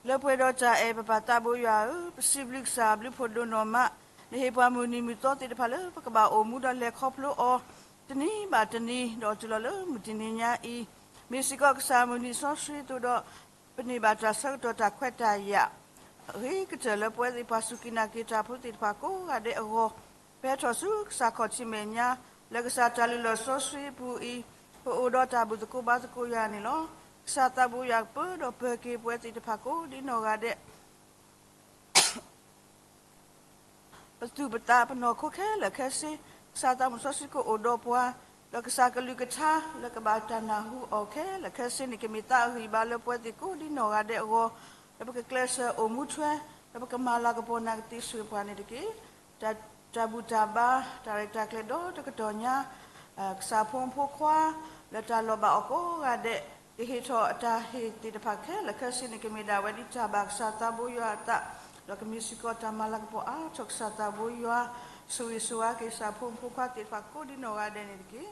လၢပှဲၤဒီးတၢ်အဲၣ် ပပၢ်သးဘိယွၤဧၢ, ပစံးဘျုးကစၢ်ဘျုးဖှိၣ်ဒိၣ်နီၢ်မး, နဟ့ၣ်ပှၤမုၢ်နံၤမုၢ်သီသ့ၣ်တဖၣ်လၢပကဘၣ်အိၣ်မူဒီးလဲၤခီဖျိအီၤ တနံၤဘၣ်တနံၤ ဒီးတုၤလီၤလၢမုၢ်တနံၤညါအံၤ, မ့ၢ်စ့ၢ်ကီးကစၢ်မုၢ်နံၤစီဆှံအသိးဒီး ပန့ၢ်ဘၣ်တၢ်ဆၢကတီၢ်တၢ်ခွဲးတၢ်ယာ် အဂ့ၤကတၢၢ်လၢပဝဲသ့ၣ်ပှၤစူၢ်က့ၤနာ်က့ၤတၢ်ဖိသ့ၣ်တဖၣ်ကိးဂၤဒဲးအဂီၢ်, ပဟဲထီၣ်ဆူကစၢ်ခီၣ်ထံးမဲာ်ညါ လၢကစၢ်တၢ်လုၢ်လၢ်စီဆှံအပူၤအံၤ, ပအိၣ်ဒီးတၢ်ဘူၣ်သကိးဘါသကိးယွၤန့ၣ်လီၤ. ကစၢ်သးဘိယွၤကပၢဒီးပၢၤက့ၤပဝဲသ့ၣ်တဖၣ်ကိးဒ်နီၢ်ဂၤဒဲး ပသူၣ်ပသးပနီၢ်ခိခဲလၢာ်ခဲဆ့, ကစၢ်သးမုၣ်စီဆှံကအိၣ်ဒီးပှၤ, ဒီးကစၢ်ကလုၢ်ကထါလၢကဘၣ်တၢ်နၢ်ဟူအီၤခဲလၢာ်ခဲဆ့န့ၣ် ကမ့ၢ်သးအဂံၢ်ဘါလၢပဝဲသ့ၣ်ကိးဒ်နီၢ်ဂၤဒဲးအဂီၢ်, ဒီးပကကျဲးစၢးအိၣ်မူထွဲ, ဒီးပကမၤလၤကပီၤနာ်ကသ့ဆိၣ်ဂ့ၤပှၤန့ၣ်တက့ၢ်. တၢ်ဘူၣ်တၢ်ဘါ တၢ်ရဲၣ်တၢ်ကျဲၤဒီတကတီၢ်ညါ ကစၢ်ဖိမုၣ်ဖိခွါ လၢတၢ်လီၤဘၣ်အီၤကိးဂၤဒဲး ကဟ့ၣ်ထီၣ်အတၢ်ဟ့ၣ်သ့ၣ်တဖၣ်ခဲလၢာ်ခဲဆ့န့ၣ် ကမ့ၢ်ဒၣ်ဝဲဒ်တၢ်ဘၣ်ကစၢ်သးဘိယွၤအသး, ဒီးကမ့ၢ်စ့ၢ်ကီးတၢ်မၤလၤကပီၤအါထီၣ်ကစၢ်သးဘိယွၤ, ဆိၣ်ဂ့ၤဆိၣ်ဝါက့ၤကစၢ်ဖိမုၣ်ဖိခွါသ့ၣ်တဖၣ်ကိးဒ်နီၢ်ဂၤဒဲးန့ၣ်တက့ၢ်.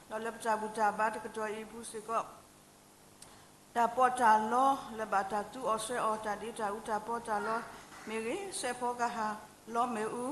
ဒီးလၢပတၢ်ဘူၣ်တၢ်ဘါတကတီၢ်အံၤအပူၤစ့ၢ်ကီး တၢ်ပီးတၢ်လီလၢဘၣ်တၢ်သူအီၤစွဲအီၤ တၢ်ဒ့တၢ်အူတၢ်ပီးတၢ်လီမ့ၢ်ဂ့ၤ, စဲးဖီကဟၣ်လီမ့ၣ်အူ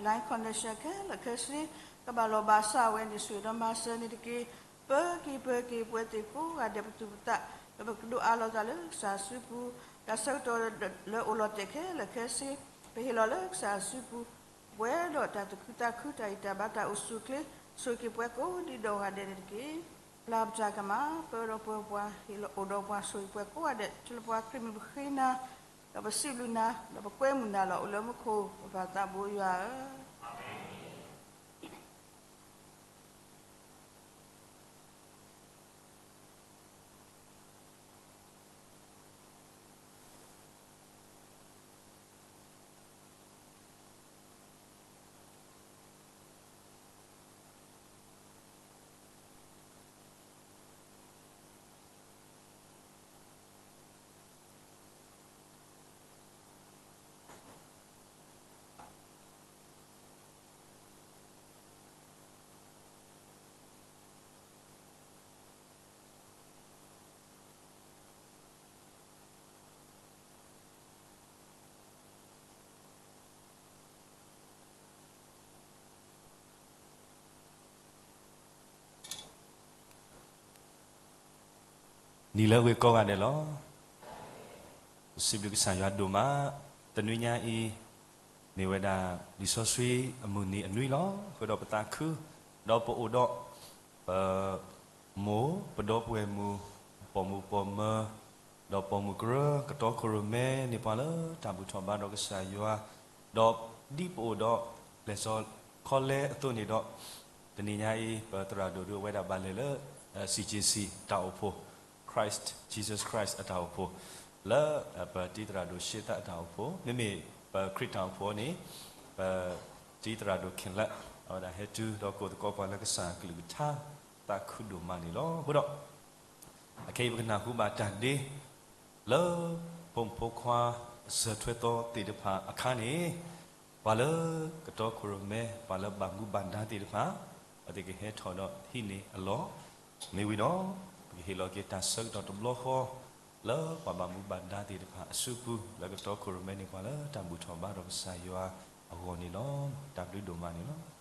line connection ခဲလၢာ်ခဲဆ့ ကဘၣ်လီၤဘၣ်စးဝဲန့ၣ် ဆိၣ်ဂ့ၤဒီးမၤစၢၤန့ၣ်တက့ၢ်. ပၢၤက့ၤပၢၤက့ၤပဝဲသ့ၣ်ကိးဂၤဒဲး ပသူၣ်ပသး လၢပကဒိးအးလီၤသးလၢကစၢ်စုပူၤ, တၢ်ဆၢကတီၢ်လၢအိၣ်လီၤတဲာ်ခဲလၢာ်ခဲဆ့ ပဟ့ၣ်လီၤလၢကစၢ်စုပူၤ, ပှဲၤဒီးတၢ်သူၣ်ခုသးခု တၢ်ဂံၢ်တၢ်ဘါ တၢ်အိၣ်ဆူၣ်အိၣ်ချ့ ဆိၣ်ဂ့ၤက့ၤပဝဲကိးဒ်နီၢ်ဂၤဒဲးန့ၣ်တက့ၢ်. ပျၢ်ပတၢ်ကမၣ် ပၢဒီးပၢၤပှၤ ဟ့ၣ်လီၤအိၣ်ဒီးပှၤ ဆိၣ်ဂ့ၤပှၤကိးဂၤဒဲး တုၤလၢပှၤခရံာ်မုၢ်ပဃ့နၤ, ဒီးပစံးဘျုးနၤ ဒီးပကွဲမုာ်နၤလီၤ. အိၣ်လၢမူခိၣ် ပပၢ်သးဘိယွၤဧၢ, နံၤလၢအဂ့ၤကိးဂၤဒဲးလီၤ. ပစံးဘျုးကစၢ်ယွၤဒိၣ်မး, တနွံညါအံၤ မ့ၢ်ဝဲဒၣ် လံာ်စီဆှံအမုၢ်နံၤအနွံလီၤ. ဃုာ်ဒီးပသးခု, ဒီးပအိၣ်ဒီး ပ မိၢ် ပဒီပုၢ်ဝဲၢ်မုၣ်, ပိာ်မုၣ်ပိာ်မၢၤ, ဒီးပိာ်မုၣ်ကရၢ, ကတီခိၣ်ရိၣ်မဲန့ၢ်ပှၤလၢတၢ်ဘူၣ်ထီၣ်ဘါဒီးကစၢ်ယွၤ, ဒီးဒ်ပအိၣ်ဒီး လဲၤစီၤခီလဲအသိးန့ၣ်ဒီး, တနံၤညါအံၤ ပသရၣ်ဒိၣ်ဒုးဝဲဒၣ်ဘၣ်လဲၤလၢ CJC တၢ်အိၣ်ဖှိၣ်, Christ Jesus Christ အတၢ်အိၣ်ဖှိၣ်, လၢပတံၤသရၣ်ဒိၣ်ရှ့သၣ်အတၢ်အိၣ်ဖှိၣ်, မ့မ့ၢ်ပခရံာ်တၢ်အိၣ်ဖှိၣ်န့ၣ် ပတံၤသရၣ်ဒိၣ် ခင်လတ် အဝဲဒၣ်ဟဲတုၤဒီးကိးသကိးပှၤလၢကစၢ်ကလုၢ်ကထါ သးခုဒိၣ်မးန့ၣ်လီၤ. အဃိဒီး အခဲအံၤပကနၢ်ဟူဘၣ်တၢ်ဒ့ လၢဖိမုၣ်ဖိခွါစၢၤထွဲသီသ့ၣ်တဖၣ်အခါန့ၣ်, ပှၤလၢကတီခိၣ်ရိၣ်မဲ ပှၤလၢဘၣ်မူဘၣ်ဒါသ့ၣ်တဖၣ် အဝဲသ့ၣ်ကဟဲထီၣ်ဒီးဟံးန့ၢ်အလီၢ်, မ့ၢ်ဝံၤဒီး ပကဟ့ၣ်လီၤက့ၤတၢ်ဆၢကတီၢ်တဘျီဃီ လၢပှၤဘၣ်မူဘၣ်ဒါသ့ၣ်တဖၣ်အစုပူၤ လၢကတီခိၣ်ရိၣ်မဲန့ၢ်ပှၤလၢတၢ်ဘူၣ်ထီၣ်ဘါဒီးကစၢ်ယွၤအဂီၢ်န့ၣ်လီၤ. တၢ်ဘျုးဒိၣ်မးန့ၣ်လီၤ.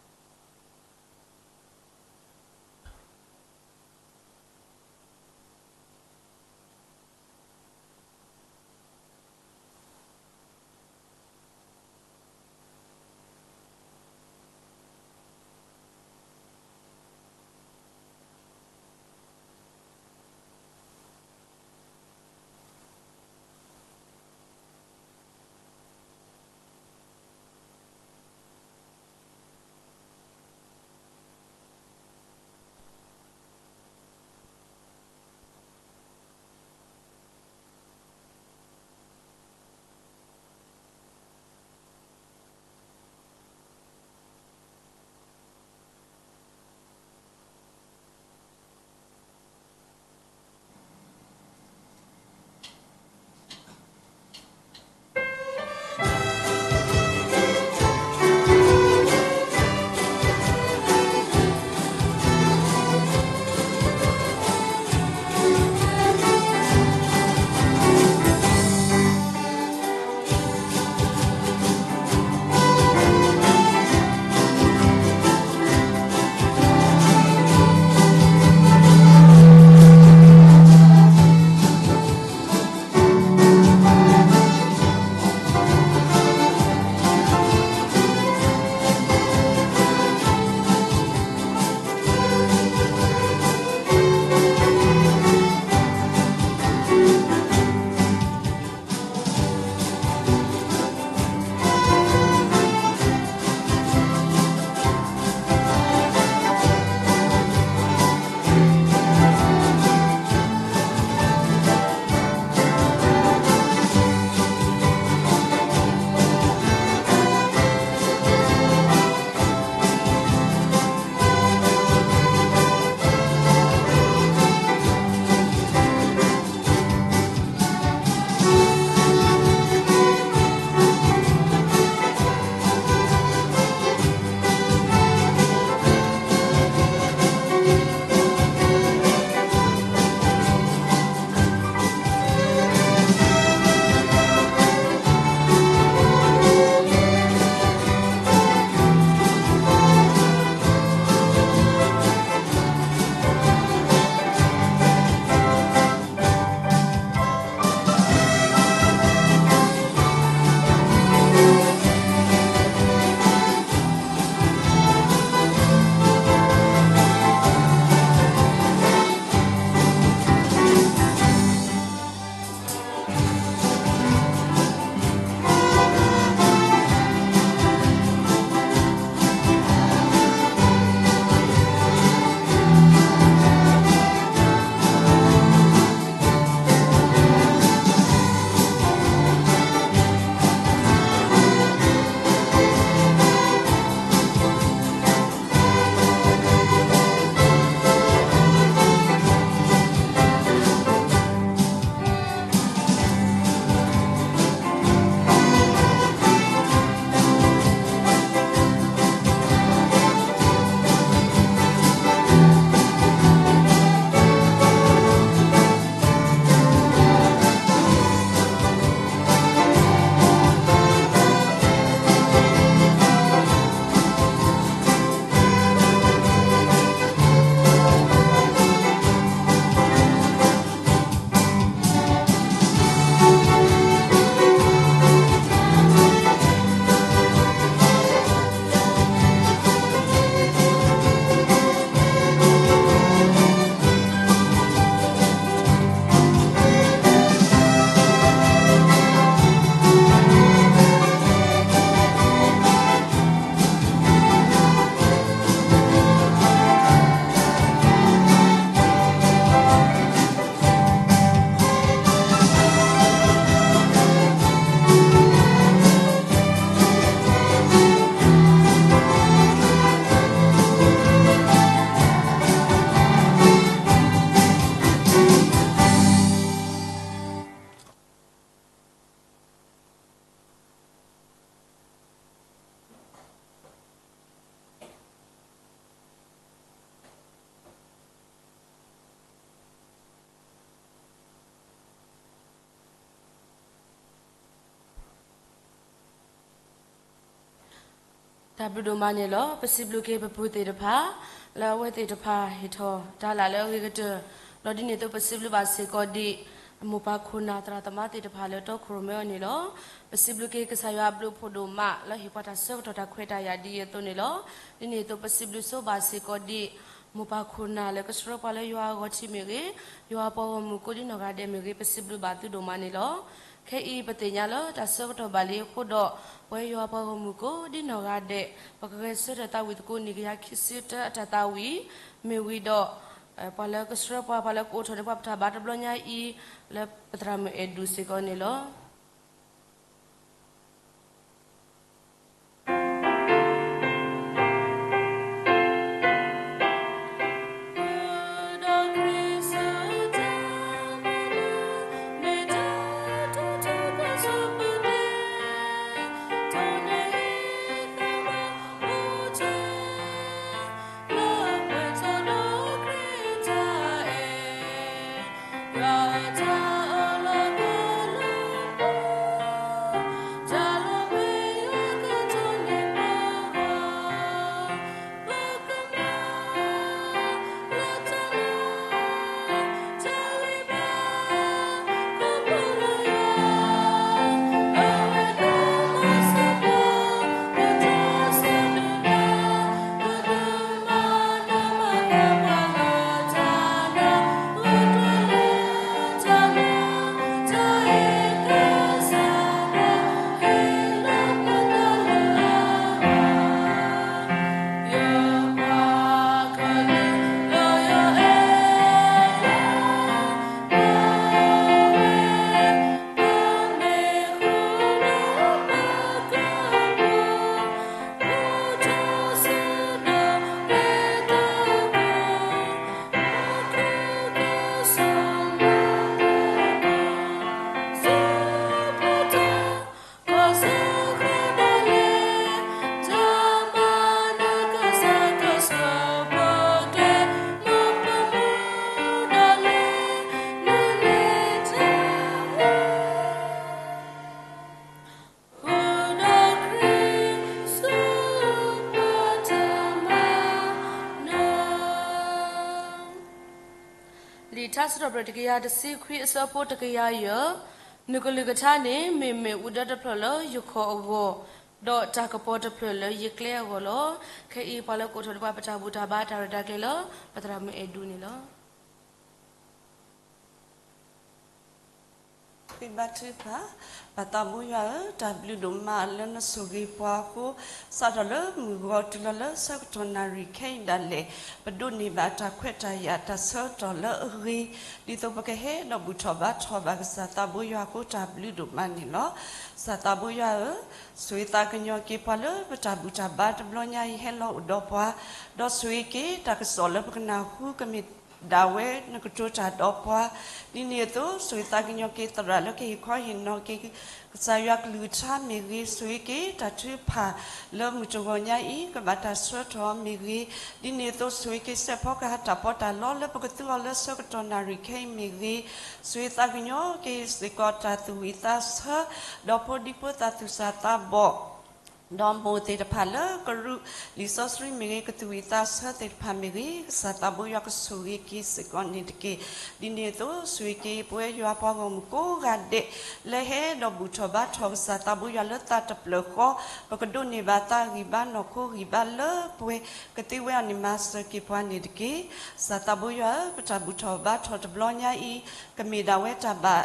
တၢ်ဘျုးဒိၣ်မးန့ၣ်လီၤ. ပစံးဘျုးက့ၤပပုၢ်သ့ၣ်တဖၣ် လၢအဝဲသ့ၣ်တဖၣ်ဟ့ၣ်ထီၣ်တၢ်လၢအဂ့ၤကတၢၢ်, ဒီးဒ်န့ၣ်အသိးပစံးဘျုးဘၣ်စ့ၢ်ကီးဒံး မိၢ်ပၢ်ခိၣ်နၢ်သရၣ်သမါသ့ၣ်တဖၣ်လၢတီခိၣ်ရိၣ်မဲအီၤန့ၣ်လီၤ. ပစံးဘျုးက့ၤကစၢ်ယွၤအဘျုးအဖှိၣ်ဒိၣ်မး လၢဟ့ၣ်ပှၤတၢ်ဆၢကတီၢ်တၢ်ခွဲးတၢ်ယာ်ဒ်အံၤအသိးန့ၣ်လီၤ. ဒ်န့ၣ်အသိးပစံးဘျုးဆိဘၣ်စ့ၢ်ကီးဒံး မိၢ်ပၢ်ခိၣ်နၢ်လၢကဆှၢပှၤလၢယွၤအဂီၢ်ထံးမ့ၢ်ဂ့ၤ, ယွၤပှၤဂီၢ်မုၢ်ကိးဒ်နီၢ်ဂၤဒဲးမ့ၢ်ဂ့ၤ, ပစံးဘျုးဘၣ်သုဒိၣ်မးန့ၣ်လီၤ. ခဲအံၤပသ့ၣ်ညါလၢတၢ်ဆၢကတီၢ်ဘၣ်လံအဃိဒီး ပဝဲယွၤပှၤဂီၢ်မုၢ်ကိးဒ်နီၢ်ဂၤဒဲး ပကဂဲၤဆၢထၢၣ်သးဝံၣ်သကိးနံၣ်ကယၤခံဆံတၢအတၢ်သးဝံၣ် မ့ၢ်ဝံၤဒီး ပှၤလၢကဆှၢပှၤ ပှၤလၢကအိၣ်ထီၣ်န့ၢ်ပှၤပတၢ်ဘါတဘျီညါအံၤ လၢပသရၣ်မုၣ်အဲၣ်ဒူးစ့ၢ်ကီးန့ၣ်လီၤ.လံာ်ထါစံးထီၣ်ပတြၢၤတကယၤတဆံခွံအဆၢဖိတကယၤယဲၢ်, နကလုၢ်ကထါန့ၣ် မ့မ့ၢ်အူဒၢတဖျၢၣ်လၢယခီၣ်အဂီၢ်, ဒီးတၢ်ကပီၤတဖျၢၣ်လၢယကျဲအဂီၢ်လီၤ. ခဲအံၤပှၤလၢကအိၣ်ထီၣ်န့ၢ်ပှၤပတၢ်ဘူၣ်တၢ်ဘါတၢ်ရဲၣ်တၢ်ကျဲၤလၢ ပသရၣ်မုၣ်အဲၣ်ဒူးန့ၣ်လီၤ. ဃ့ဘါထုကဖၣ်, ပၢ်သးဘိယွၤဧၢ, တၢ်ဘျုးဒိၣ်မးလၢနဆိၣ်ဂ့ၤပှၤအဃိ, စးထီၣ်လၢမုၢ်ဂီၤတုၤလီၤလၢဆၢကတီၢ်နၣ်ရံၣ်ခဲအံၤဒၣ်လဲာ်, ပဒိးန့ၢ်ဘၣ်တၢ်ခွဲးတၢ်ယာ်တၢ်ဆၢကတီၢ်လၢအဂ့ၤ, ဒ်သိးပကဟဲဒီးဘူၣ်ထီၣ်ဘါထီၣ်ဘၣ်ကစၢ်သးဘိယွၤအဃိတၢ်ဘျုးဒိၣ်မးန့ၣ်လီၤ. ကစၢ်သးဘိယွၤဧၢ, ဆိၣ်ဂ့ၤသးကညီၤက့ၤပှၤလၢပတၢ်ဘူၣ်တၢ်ဘါတဘျီညါအံၤဟဲလီၤအိၣ်ဒီးပှၤ, ဒီးဆိၣ်ဂ့ၤက့ၤတၢ်ကစီၣ်လၢပကနၢ်ဟူကမ့ၢ် ဒၣ်ဝဲနကတိၤတၢ်ဒီးပှၤ, ဒ်န့ၣ်အသိး ဆိၣ်ဂ့ၤသးကညီၤက့ၤသရၣ်လၢကဟ့ၣ်ခီဟ့ၣ်နီၤက့ၤ ကစၢ်ယွၤကလုၢ်ကထါမ့ၢ်ဂ့ၤ, ဆိၣ်ဂ့ၤက့ၤတၢ်ထုကဖၣ်လၢမုၢ်တဂီၤညါအံၤ ကဘၣ်တၢ်ဆှၢထီၣ်မ့ၢ်ဂ့ၤ, ဒ်န့ၣ်အသိး ဆိၣ်ဂ့ၤက့ၤစဲးဖီကဟၣ်တၢ်ပီးတၢ်လီလၢပကသူအီၤလၢဆၢကတီၢ်နၣ်ရံၣ်ခဲအံၤမ့ၢ်ဂ့ၤ, ဆိၣ်ဂ့ၤသးကညီၤက့ၤစ့ၢ်ကီးတၢ်သူၣ်ဝံၣ်သးဆၢ, ဒီဖိဒံဖိသၣ်သူၣ်စၢ်သးဘီၣ် ဒီးမိၢ်သ့ၣ်တဖၣ်လၢကရူၢ်လံာ်စီဆှံမ့ၢ်ဂ့ၤ, ကသူၣ်ဝံၣ်သးဆၢသ့ၣ်တဖၣ်မ့ၢ်ဂ့ၤ, ကစၢ်သးဘိယွၤကဆိၣ်ဂ့ၤက့ၤစ့ၢ်ကီးန့ၣ်တက့ၢ်. ဒ်န့ၣ်အသိး ဆိၣ်ဂ့ၤက့ၤပဝဲယွၤပှၤဂီၢ်မုၢ်ကိးဂၤဒဲး လၢဟဲဒီးဘူၣ်ထီၣ်ဘါထီၣ်ကစၢ်သးဘိယွၤလၢသးတဖျၢၣ်ဃီ, ပကဒိးန့ၢ်ဘၣ်သးဂံၢ်ဘါနီၢ်ခိဂံၢ်ဘါလၢပှဲၤ, ကသ့ဝဲအီၤန့ၣ်မၤစၢၤက့ၤပှၤန့ၣ်တက့ၢ်. ကစၢ်သးဘိယွၤဧၢ, ပတၢ်ဘူၣ်ထီၣ်ဘါထီၣ်တဘျီညါအံၤ ကမ့ၢ်ဒၣ်ဝဲတၢ်ဘၣ်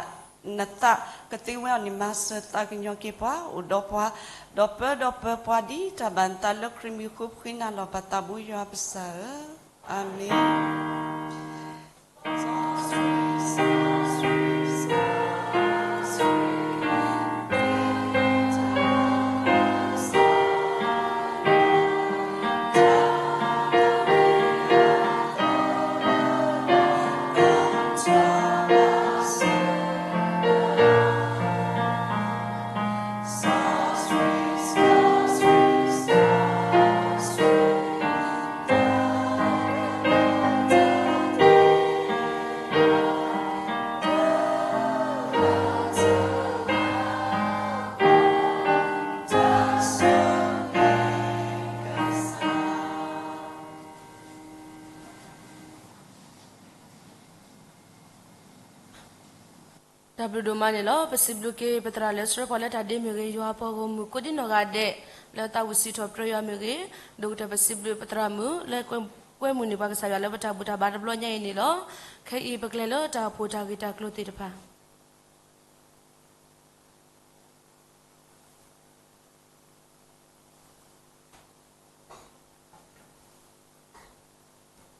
နသး, ကသ့ဝဲအီၤန့ၣ်မၤစၢၤသးကညီၤက့ၤပှၤ, အိၣ်ဒီးပှၤ, ဒီးပၢဒီးပၢၤပှၤဒ်တၢ်ဘၣ်နသးလၢခရံာ်မံၤဃိ ပဃ့နၤလီၤပၢ်သးဘိယွၤပကစၢ်ဧၢ, အၤမ့ၣ်. တၢ်ဘျုးဒိၣ်မးန့ၣ်လီၤ. ပစံးဘျုးက့ၤပသရၣ်လၢဆှၢပှၤလၢတၢ်ဒ့မ့ၢ်ဂ့ၤ, ယွၤအပှၤဂီၢ်မုၢ်ကိးဒံနီၢ်ဂၤဒဲး လၢသးဝံၣ်စံးထီၣ်ပတြၢၤယွၤမ့ၢ်ဂ့ၤ, ဒိၣ်ကတၢၢ်ပစံးဘျုးပသရၣ်မုၣ်လၢ ကွဲမုာ်န့ၢ်ပှၤကစၢ်ယွၤလၢပတၢ်ဘူၣ်တၢ်ဘါတဘျီညါအံၤန့ၣ်လီၤ. ခဲအံၤပကလဲၤလၢတၢ်အိၣ်ဖှိၣ်တၢ်ဂ့ၢ်တၢ်ကျိၤသ့ၣ်တဖၣ်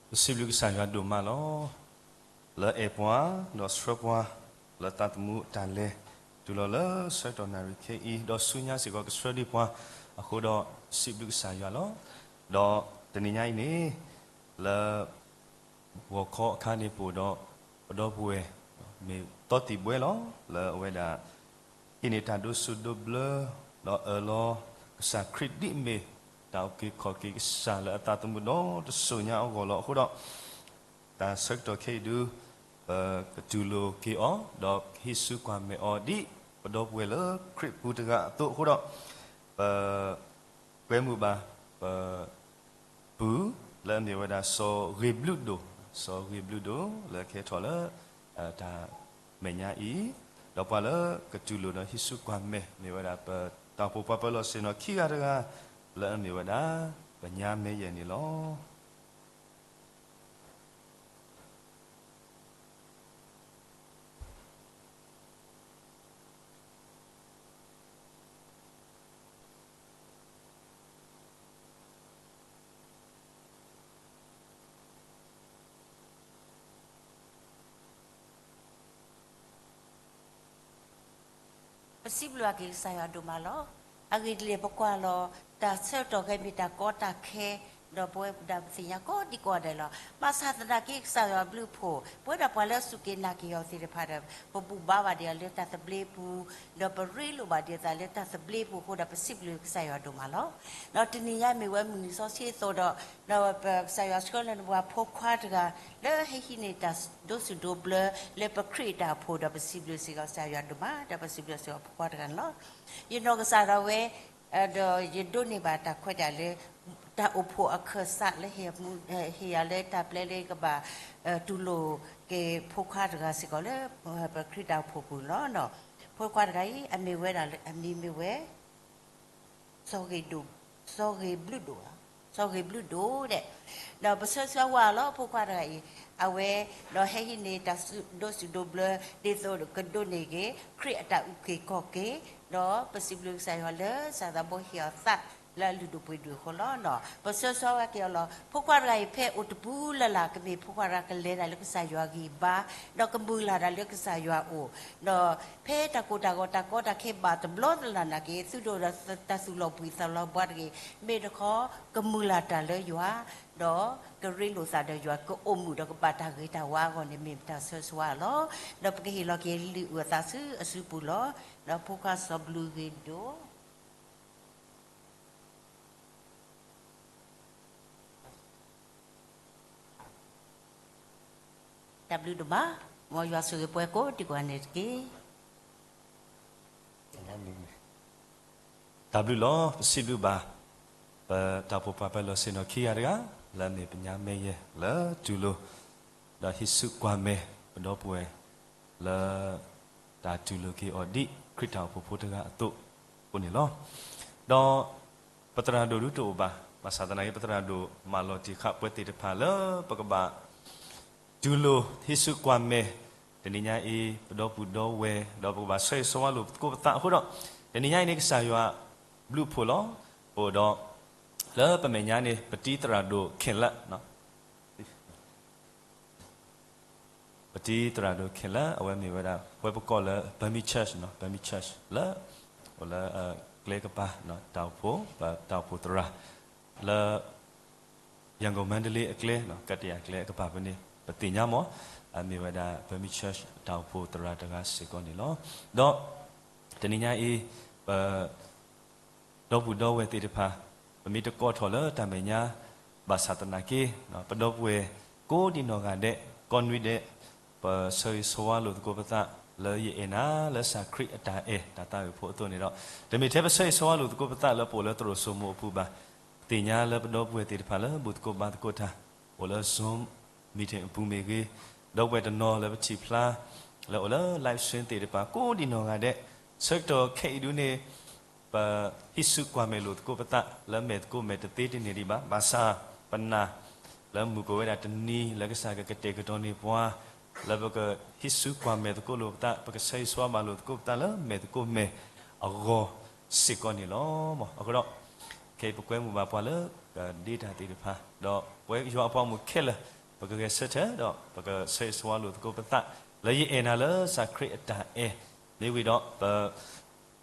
ပစံးဘျုးကစၢ်ယွၤဒိၣ်မးလီၤ. လၢအဲၣ်ပှၤ ဒီးဆှၢပှၤ လၢသးသမူတၢ်လဲၤ တုၤလီၤလၢဆၢကတီၢ်နၣ်ရံၣ်ခဲအံၤ ဒီးဆူညါစ့ၢ်ကီးကဆှၢဒံးပှၤအဃိဒီး စံးဘျုးကစၢ်ယွၤလီၤ. ဒီးတနံၤညါအံၤန့ၣ် လၢ ဂီၤခီအခါန့ၣ် ပအိၣ်ဒီး ပဒီပုၢ်ဝဲၢ် မ့ၢ်သီသံၣ်ဘှဲလီၤ. လၢအဝဲဒၣ် ဟံးန့ၢ်တၢ်ဒိးဆူၣ်ဒိးဘျၢ ဒီးအၢၣ်လီၤ ကစၢ်ခရံာ်ဒ်အမ့ၢ် တၢ်အုၣ်က့ၤခီၣ်က့ၤကစၢ်လၢအသးသမူဒီတစိၤညါအဂီၢ်လီၤ. အဃိဒီး တၢ်ဆၢကတီၢ်ခဲအံၤဒု ပကတူၢ်လိာ်က့ၤအီၤ ဒီးဟံးစုကွၢ်မဲာ်အီၤဒ် ပဒီပုၢ်ဝဲၢ်လၢခရံာ်ပူၤတဂၤအသိးအဃိဒီး ပ ကွဲမုာ်ဘၣ် ပ ပုၢ် လၢအမ့ၢ်ဝဲဒၣ် စီၤဂ့ၤဘျုးဒိၣ်, စီၤဂ့ၤဘျုးဒိၣ် လၢကဟဲထီၣ်လၢ တၢ်မဲာ်ညါအံၤ, ဒီးပှၤလၢကတူၢ်လိာ်ဒီးဟံးစုကွၢ်မဲာ် မ့ၢ်ဝဲဒၣ် ပတၢ်အိၣ်ဖှိၣ်ပှၤပၢၤလီၢ်ဆ့ၣ်နီၤခံဂၤတဂၤ လၢအမ့ၢ်ဝဲဒၣ် ပညါမဲယဲၢ်န့ၣ်လီၤ. ပစံးဘျုးက့ၤကစၢ်ယွၤဒိၣ်မးလီၤ. အဂ့ၢ်ဒ်လဲၣ်ပကွၢ်လီၤ တၢ်ဆၢကတီၢ်ခဲအံၤမ့ၢ်တၢ်ကီတၢ်ခဲ ဒီးပဝဲဒၣ်ပသ့ၣ်ညါကိးဒံကိးဂၤဒဲးလီၤ. ဘၣ်ဆၣ်သနာ်က့ကစၢ်ယွၤဘျုးဖှိၣ် ပဝဲဒၣ်ပှၤလၢအစူၢ်က့ၤနာ်က့ၤအီၤသ့ၣ်တဖၣ်ဒီး ပဘူၣ်ဘါဘၣ်ဒံးအီၤလၢတၢ်သဘျ့ပူၤ, ဒီးပရ့လိာ်ဘၣ်ဒံးအသးလၢတၢ်သဘျ့ပူၤအဃိဒီး ပစံးဘျုးကစၢ်ယွၤဒိၣ်မးလီၤ. ဒီးတနံၤညါမ့ၢ်ဝဲမုၢ်နံၤစီဆှံအသိးဒီး ဒီးပကစၢ်ယွၤဆှၢလီၤန့ၢ်ပှၤဖိခွါတဂၤ လၢဟဲဟံးန့ၢ်တၢ်ဒိးဆူၣ်ဒိးဘျၢ လၢပခရံာ်တၢ်အိၣ်ဖှိၣ်ဒီး ပစံးဘျုးစ့ၢ်ကီးကစၢ်ယွၤဒိၣ်မး ဒီးပစံးဘျုးစ့ၢ်ကီးဖိခွါတဂၤန့ၣ်လီၤ. ယနီၢ်ကစၢ်ဒၣ်ဝဲ ဒီးယဒိးန့ၢ်ဘၣ်တၢ်ခွဲးတၢ်ယာ်လၢ တၢ်အိၣ်ဖှိၣ်အခၢၣ်စးလၢ ဟ့ၣ်ယၤလၢတၢ်ပျဲလၢယကဘၣ် တူၢ်လိာ်က့ၤဖိခွါတဂၤစ့ၢ်ကီးလၢ ပခရံာ်တၢ်အိၣ်ဖှိၣ်ပူၤလီၤ. ဖိခွါတဂၤအံၤ အမ့ၢ်ဝဲဒၣ် အမံၤမ့ၢ်ဝဲ စီၤဂ့ၤဒိၣ်, စီၤဂ့ၤဘျုးဒိၣ်ဧါ, စီၤဂ့ၤဘျုးဒိၣ်ဒဲး, ဒီးပဆၢဆၢဝဲလီၤ ဖိခွါတဂၤအံၤ, အဝဲ ဒီးဟဲဟံးန့ၢ်တၢ်ဒိးဆူၣ်ဒိးဘျၢ ဒ်သိးကဒိးန့ၢ်က့ၤ ခရံာ်အတၢ်အုၣ်က့ၤခီၣ်က့ၤ, ဒီးပစံးဘျုးကစၢ်ယွၤလၢ ကစၢ်သးဘိဟ့ၣ်အီၤသး လၢအလုၢ်ဒိၣ်ပှ့ၤဒိၣ်အဃိလီၤ. ပဆၢဆၢဝဲက့ၤအီၤလီၤ. ဖိခွါတဂၤအံၤ ဖဲအိၣ်တပူၤလၢ်လၢ် ကမ့ၢ်ဖိခွါတဂၤကလဲၤတၢ်လၢကစၢ်ယွၤဂံၢ်ဘါ, ဒီးကမုာ်လၢ်တၢ်လၢကစၢ်ယွၤအအိၣ်, ဒီးဖဲတၢ်ကိၢ်တၢ်ဂီၤတၢ်ကီတၢ်ခဲဘၣ်တဘျီတလၢ်နာ်က့ၤ သုဒိၣ်ဒီးတၢ်သူၣ်လီၤဘှံးသးလီၤဘှါတဂ့ၤ, မ့ၢ်တခီ ကမုာ်လၢ်တၢ်လၢယွၤ, ဒီးကရ့လိာ်သးဒီးယွၤ ကအိၣ်မုာ်ဒီးကဘၣ်တၢ်ဂ့ၤတၢ်ဝါအဂီၢ်န့ၣ် မ့ၢ်ပတၢ်ဆၢဆၢဝဲလီၤ. ဒီးပကဟ့ၣ်လီၤက့ၤလံာ်အုၣ်အသးဆူအစုပူၤလီၤ. ဒီးဖိခွါစီၤဘျုးဂ့ၤဒိၣ် တၢ်ဘျုးဒိၣ်မး, မ်ယွၤဆိၣ်ဂ့ၤပှၤကိးဒံကိးဂၤန့ၣ်တက့ၢ်. တၢ်ဘျုးလီၤ. ပစံးဘျုးဘၣ် ပတၢ်အိၣ်ဖှိၣ်ပှၤပၢၤလီၢ်ဆ့ၣ်နီၤခံဂၤတဂၤ လၢအမ့ၢ်ပညါမဲယဲၢ် လၢတူၢ်လိာ် ဒီးဟံးစုကွၢ်မဲာ် ပဒီပုၢ်ဝဲၢ် လၢ တၢ်တူၢ်လိာ်က့ၤအီၤဒ်ခရံာ်တၢ်အိၣ်ဖှိၣ်ဖိတဂၤအသိးအဃိန့ၣ်လီၤ. ဒီး ပသရၣ်ဒိၣ်ဒုတအိၣ်ဘၣ်, ဘၣ်ဆၣ်သနာ်က့ ပသရၣ်ဒိၣ်မၢလီၤတံၢ်ဃာ်ပှၤသ့ၣ်တဖၣ်လၢပကဘၣ် တူၢ်လိာ်ဟံးစုကွၢ်မဲာ် တနံၤညါအံၤ ပဒီပုၢ်ဒီဝဲၢ် ဒီးပကဘၣ်ဆၢဂ့ၤဆၢဝါလိာ်ပသကိးပသးအဃိဒီး တနံၤညါအံၤန့ၣ် ကစၢ်ယွၤဘျုးဖှိၣ်လီၤ. ပအိၣ်ဒီး လၢပမဲာ်ညါန့ၣ် ပတံၤသရၣ်ဒိၣ် Caleb ပတံၤသရၣ်ဒိၣ် Caleb အဝဲမ့ၢ်ဝဲဒၣ် ဝဲပကိးလၢ Burmese Church, Burmese Church လၢ အိၣ်လၢ ကျဲကပၤ တၢ်အိၣ်ဖှိၣ် ပတၢ်အိၣ်ဖှိၣ်သရၣ် လၢ ရန်ကုန်မန္တလေးအကျဲ ကတယၤကျဲအကပၤဖဲန့ၣ် ပသ့ၣ်ညါမး အမ့ၢ်ဝဲဒၣ် Burmese Church တၢ်အိၣ်ဖှိၣ်သရၣ်တဂၤစ့ၢ်ကီးန့ၣ်လီၤ. ဒီး တနံၤညါအံၤ ပ ဒီပုၢ်ဒီဝဲၢ်သ့ၣ်တဖၣ် ပမ့ၢ်တကိးထီၣ်လၢတၢ်မဲာ်ညါ ဘၣ်ဆၣ်သနာ်က့ ပဒီပုၢ်ဝဲၢ်ကိးဒံနီၢ်ဂၤဒဲး ကိးနွံဒဲး ပဆၢဂ့ၤဆၢဝါလိာ်သကိးပသး လၢယအဲၣ်နၤလၢကစၢ်ခရံာ်အတၢ်အဲၣ်တၢ်သးဂ့ၤဖိအသိးန့ၣ်ဒီး တမ့ၢ်ထဲပဆၢဂ့ၤဆၢဝါလိာ်သကိးပသးလၢပအိၣ်လၢသရိာ်စိမိၤအပူၤဘၣ်. သ့ၣ်ညါလၢပဒီပုၢ်ဝဲၢ်သ့ၣ်တဖၣ်လၢဘူၣ်သကိးဘါသကိးတၢ် အိၣ်လၢ Zoom meeting အပူၤမ့ၢ်ဂ့ၤ, ဒီပုၢ်ဝဲၢ်တနီၤလၢပထံၣ်ဖျါ လၢအိၣ်လၢ live stream သ့ၣ်တဖၣ် ကိးဒံနီၢ်ဂၤဒဲး, ဆၢကတီၢ်ခဲအံၤဒုန့ၣ် ပဟံးစုကွၢ်မဲာ်လိာ်သကိးပသး လၢမဲာ်သကိးမဲာ်တသ့တန့ၢ်ဒံးဘၣ်. ဘၣ်ဆၣ် ပနာ် လၢမုၢ်ကအိၣ်ဝဲဒၣ်တနံၤ လၢကစၢ်ကကတဲာ်ကတီၤန့ၢ်ပှၤ လၢပကဟံးစုကွၢ်မဲာ်သကိးလိာ်ပသး ပကဆၢဂ့ၤဆၢဝါဘၣ်လိာ်သကိးပသးလၢမဲာ်သကိးမဲာ်အဂီၢ်စ့ၢ်ကီးန့ၣ်လီၤ. အဃိဒီး ခဲအံၤပကွဲမုာ်ဘၣ်ပှၤလၢ ဒ့တၢ်သ့ၣ်တဖၣ် ဒီးပဝဲယွၤအပှၤမုၣ်ခဲလၢာ် ပကဂဲၤဆၢထၢၣ် ဒီးပကဆၢဂ့ၤဆၢဝါလိာ်သကိးပသး လၢယအဲၣ်နၤလၢကစၢ်ခရံာ်အတၢ်အဲၣ် မ့ၢ်ဝံၤဒီး ပ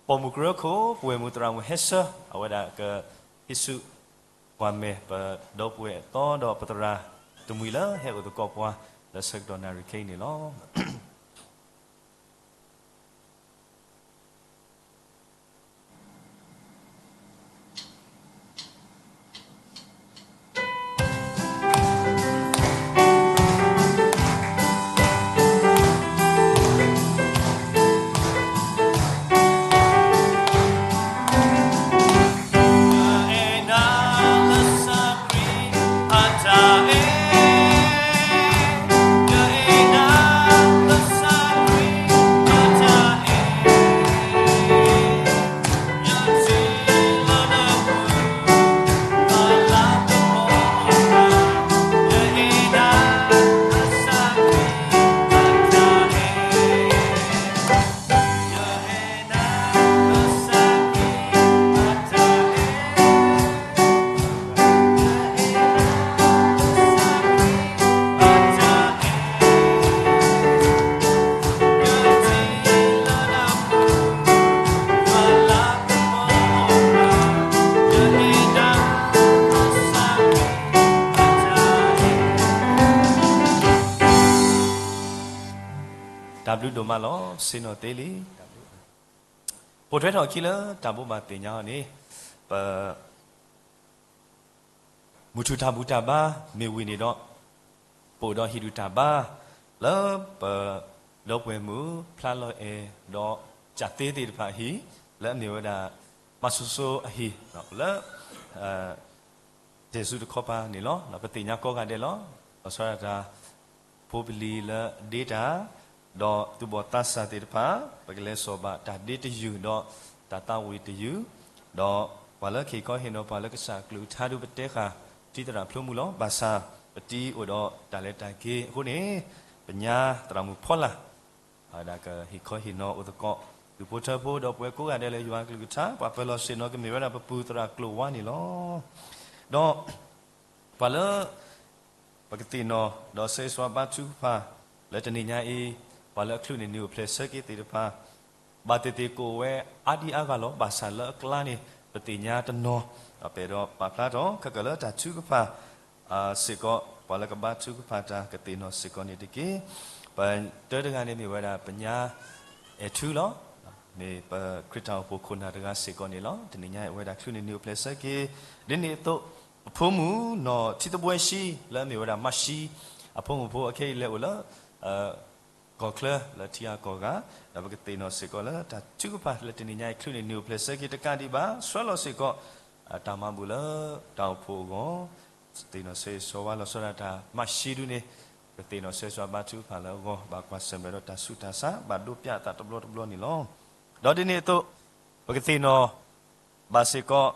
ပိာ်မုၣ်ကရၢခိၣ် ပဝဲၢ်မုၣ်သရၣ်မုၣ်ဟဲဆၢ အဝဲဒၣ်ကဟံးစုကွၢ်မဲာ် ပဒီပုၢ်ဝဲၢ်အသီ ဒီးပသရၣ်တမှံၤလၢဟဲအိၣ်သကိးပှၤ လၢဆၢကတီၢ်နၣ်ရံၣ်ခဲအံၤန့ၣ်လီၤ. တၢ်ဘျုးဒိၣ်မးလီၤ. ဆ့ၣ်နီၤသ့လံ. ပိာ်ထွဲထီၣ်အခံလၢတၢ်ဘိးဘၣ်သ့ၣ်ညါအီၤန့ၣ် ပ မုၢ်ထူၣ်တၢ်ဘူၣ်တၢ်ဘါမ့ၢ်ဝံၤန့ၣ်ဒီး ပအိၣ်ဒီးဟံၣ်ဒူၣ်တၢ်ဘါ လၢပဒီပုၢ်ဝဲၢ်မုၣ်ဖျါလီၤအဲၣ်ဒီးကၢ်သ့သ့ၣ်တဖၣ်အဟံၣ် လၢအမ့ၢ်ဝဲဒၣ် မၤစိၤစိၤအဟံၣ် လၢ တဲာ်ဆူတခီပၤန့ၣ်လီၤ. ပသ့ၣ်ညါကိးဂၤဒဲးလီၤ. လီၤဆီဒၣ်တၢ် ဖိပလံၤလၢဒ့တၢ် ဒီးသူၣ်ဘီၣ်သးစၢ်သ့ၣ်တဖၣ် ပကလဲၤစိာ်ဘၣ်တၢ်ဒ့တယုၢ် ဒီးတၢ်သးဝံၣ်တယုၢ်, ဒီးပှၤလၢကဟ့ၣ်ခီဟ့ၣ်နီၤပှၤလၢကစၢ်အကလုၢ်ကထါဒုးပတဲဃာ် တံၤသရၣ်ဖျိမုၢ်လီၤ. ဘၣ်ဆၣ် ပတံၤအိၣ်ဒီးတၢ်လဲၤတၢ်က့ၤအဃိန့ၣ် ပညါသရၣ်မုၣ်ဖီလာ် အဝဲဒၣ်ကဟ့ၣ်ခီဟ့ၣ်နီၤအိၣ်သကိး ဒူၣ်ဖိထၢဖိ ဒီပုၢ်ဝဲၢ်ကိးဂၤဒဲးလၢယွၤကလုၢ်ကထါ ပှၤပၢၤလီၢ်ဆ့ၣ်နီၤကမ့ၢ်ဝဲဒၣ်ပပုၢ်သရၣ်ကျိၤဝါန့ၣ်လီၤ. ဒီး ပှၤလၢ ပကသ့ၣ်နီၣ် ဒီးဆၢဂ့ၤဆၢဝါဘါထုကဖၣ် လၢတနံၤညါအံၤ ပှၤလၢအချုးန့ၢ်နံၤအိၣ်ဖျဲၣ်ဆၢက့ၤသ့ၣ်တဖၣ် ဘၣ်သ့ၣ်သ့ၣ်ကအိၣ်ဝဲအါဒံအါဂၤလီၤ. ဘၣ်ဆၣ်လၢအကျါန့ၣ် ပသ့ၣ်ညါတနီၤ ဒီးပအဲၣ်ဒိးပာ်ဖျါထီၣ် ခဲကၢၢ်လၢတၢ်ထုကဖၣ် စ့ၢ်ကီး ပှၤလၢကဘါထုကဖၣ်တၢ်ကသ့ၣ်နီၣ်စ့ၢ်ကီးန့ၣ်တက့ၢ်. ပတၢတဂၤန့ၣ်မ့ၢ်ဝဲဒၣ် ပညါအဲၣ်ထူလီၤ. မ့ၢ်ပခရံာ်တၢ်အိၣ်ဖှိၣ်ခိၣ်နၢ်တဂၤစ့ၢ်ကီးန့ၣ်လီၤ. တနံၤညါအံၤအဝဲဒၣ်ချုးန့ၢ်နံၤအိၣ်ဖျဲၣ်ဆၢက့ၤ ဒ်န့ၣ်အသိး ပဖိမုၣ်နီၢ်ထံသဘှဲဆှံ လၢအမ့ၢ်ဝဲဒၣ်မၤဆှံ အဖိမုၣ်ဖိအခဲအံၤလဲၤအိၣ်လၢ ကီၢ်ချၢလၢထံဂၤကီၢ်ဂၤ ဒီးပကသ့ၣ်နီၣ်စ့ၢ်ကီးလၢတၢ်ထုကဖၣ်လၢတနံၤညါအံၤ ချုးန့ၢ်နံၤအိၣ်ဖျဲၣ်ဆၢက့ၤတကးဒံးဘၣ် ဆှၢလီၤစ့ၢ်ကီး တၢ်မၤဘူၣ်လၢတၢ်အိၣ်ဖှိၣ်အဂီၢ် သ့ၣ်နီၣ်ဆၢဂ့ၤဆၢဝါလီၤဆီဒၣ်တၢ်မၤဆှံဒုန့ၣ် ပသ့ၣ်နီၣ်ဆၢဂ့ၤဆၢဝါဘါထုကဖၣ်လၢအဂီၢ် ဘၣ်ကွၢ်ဆၢၣ်မဲာ်ဒီးတၢ်ဆူးတၢ်ဆါ ဘၣ်ဒိပၠးအသးတဘျီတဘျီန့ၣ်လီၤ. ဒီးဒ်န့ၣ်အသိး ပကသ့ၣ်နီၣ် ဘၣ်စ့ၢ်ကီး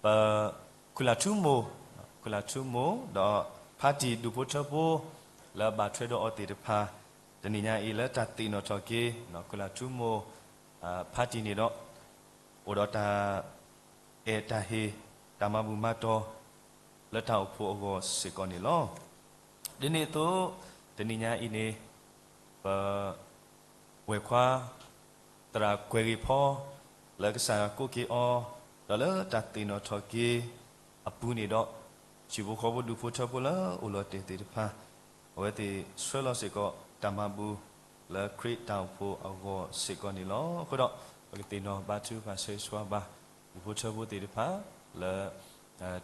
ပ ခူၣ်လၢ်ထူမိၢ်, ခူၣ်လၢ်ထူမိၢ် ဒီးဖါတံၢ်ဒူၣ်ဖိထၢဖိ လၢဘၣ်ထွဲဒီးအီၤသ့ၣ်တဖၣ် တနံၤညါအံၤလၢတၢ်သ့ၣ်နီၣ်ထီၣ်က့ၤ ခူၣ်လၢ်ထူမိၢ် ဖါတံၢ်န့ၣ်ဒီး အိၣ်ဒီးတၢ်အဲၣ်တၢ်ဟ့ၣ် တၢ်မၤဘူၣ်မၤတီၤ လၢတၢ်အိၣ်ဖှိၣ်အဂီၢ်စ့ၢ်ကီးန့ၣ်လီၤ. ဒ်န့ၣ်အသိး တနံၤညါအံၤန့ၣ် ပ ဝဲၢ်ခွါ သရၣ်ကွဲၤဂ့ၤဖီ လၢကစၢ်ယွၤကိးက့ၤအီၤ ဒီးလၢတၢ်သ့ၣ်နီၣ်ထီၣ်က့ၤအပူၤန့ၣ်ဒီး ဟံၣ်ဖိဃီဖိဒူၣ်ဖိထၢဖိလၢအိၣ်လီၤတဲာ်သ့ၣ်တဖၣ် အဝဲသ့ၣ်ဆှၢလီၤစ့ၢ်ကီးတၢ်မၤဘူၣ် လၢခရံာ်တၢ်အိၣ်ဖှိၣ်အဂီၢ်စ့ၢ်ကီးန့ၣ်လီၤ. အဃိဒီး ပကသ့ၣ်နီၣ်ဘါထုကဖၣ်ဆၢဂ့ၤဆၢဝါဘၣ် ဒူၣ်ဖိထၢဖိသ့ၣ်တဖၣ် လၢ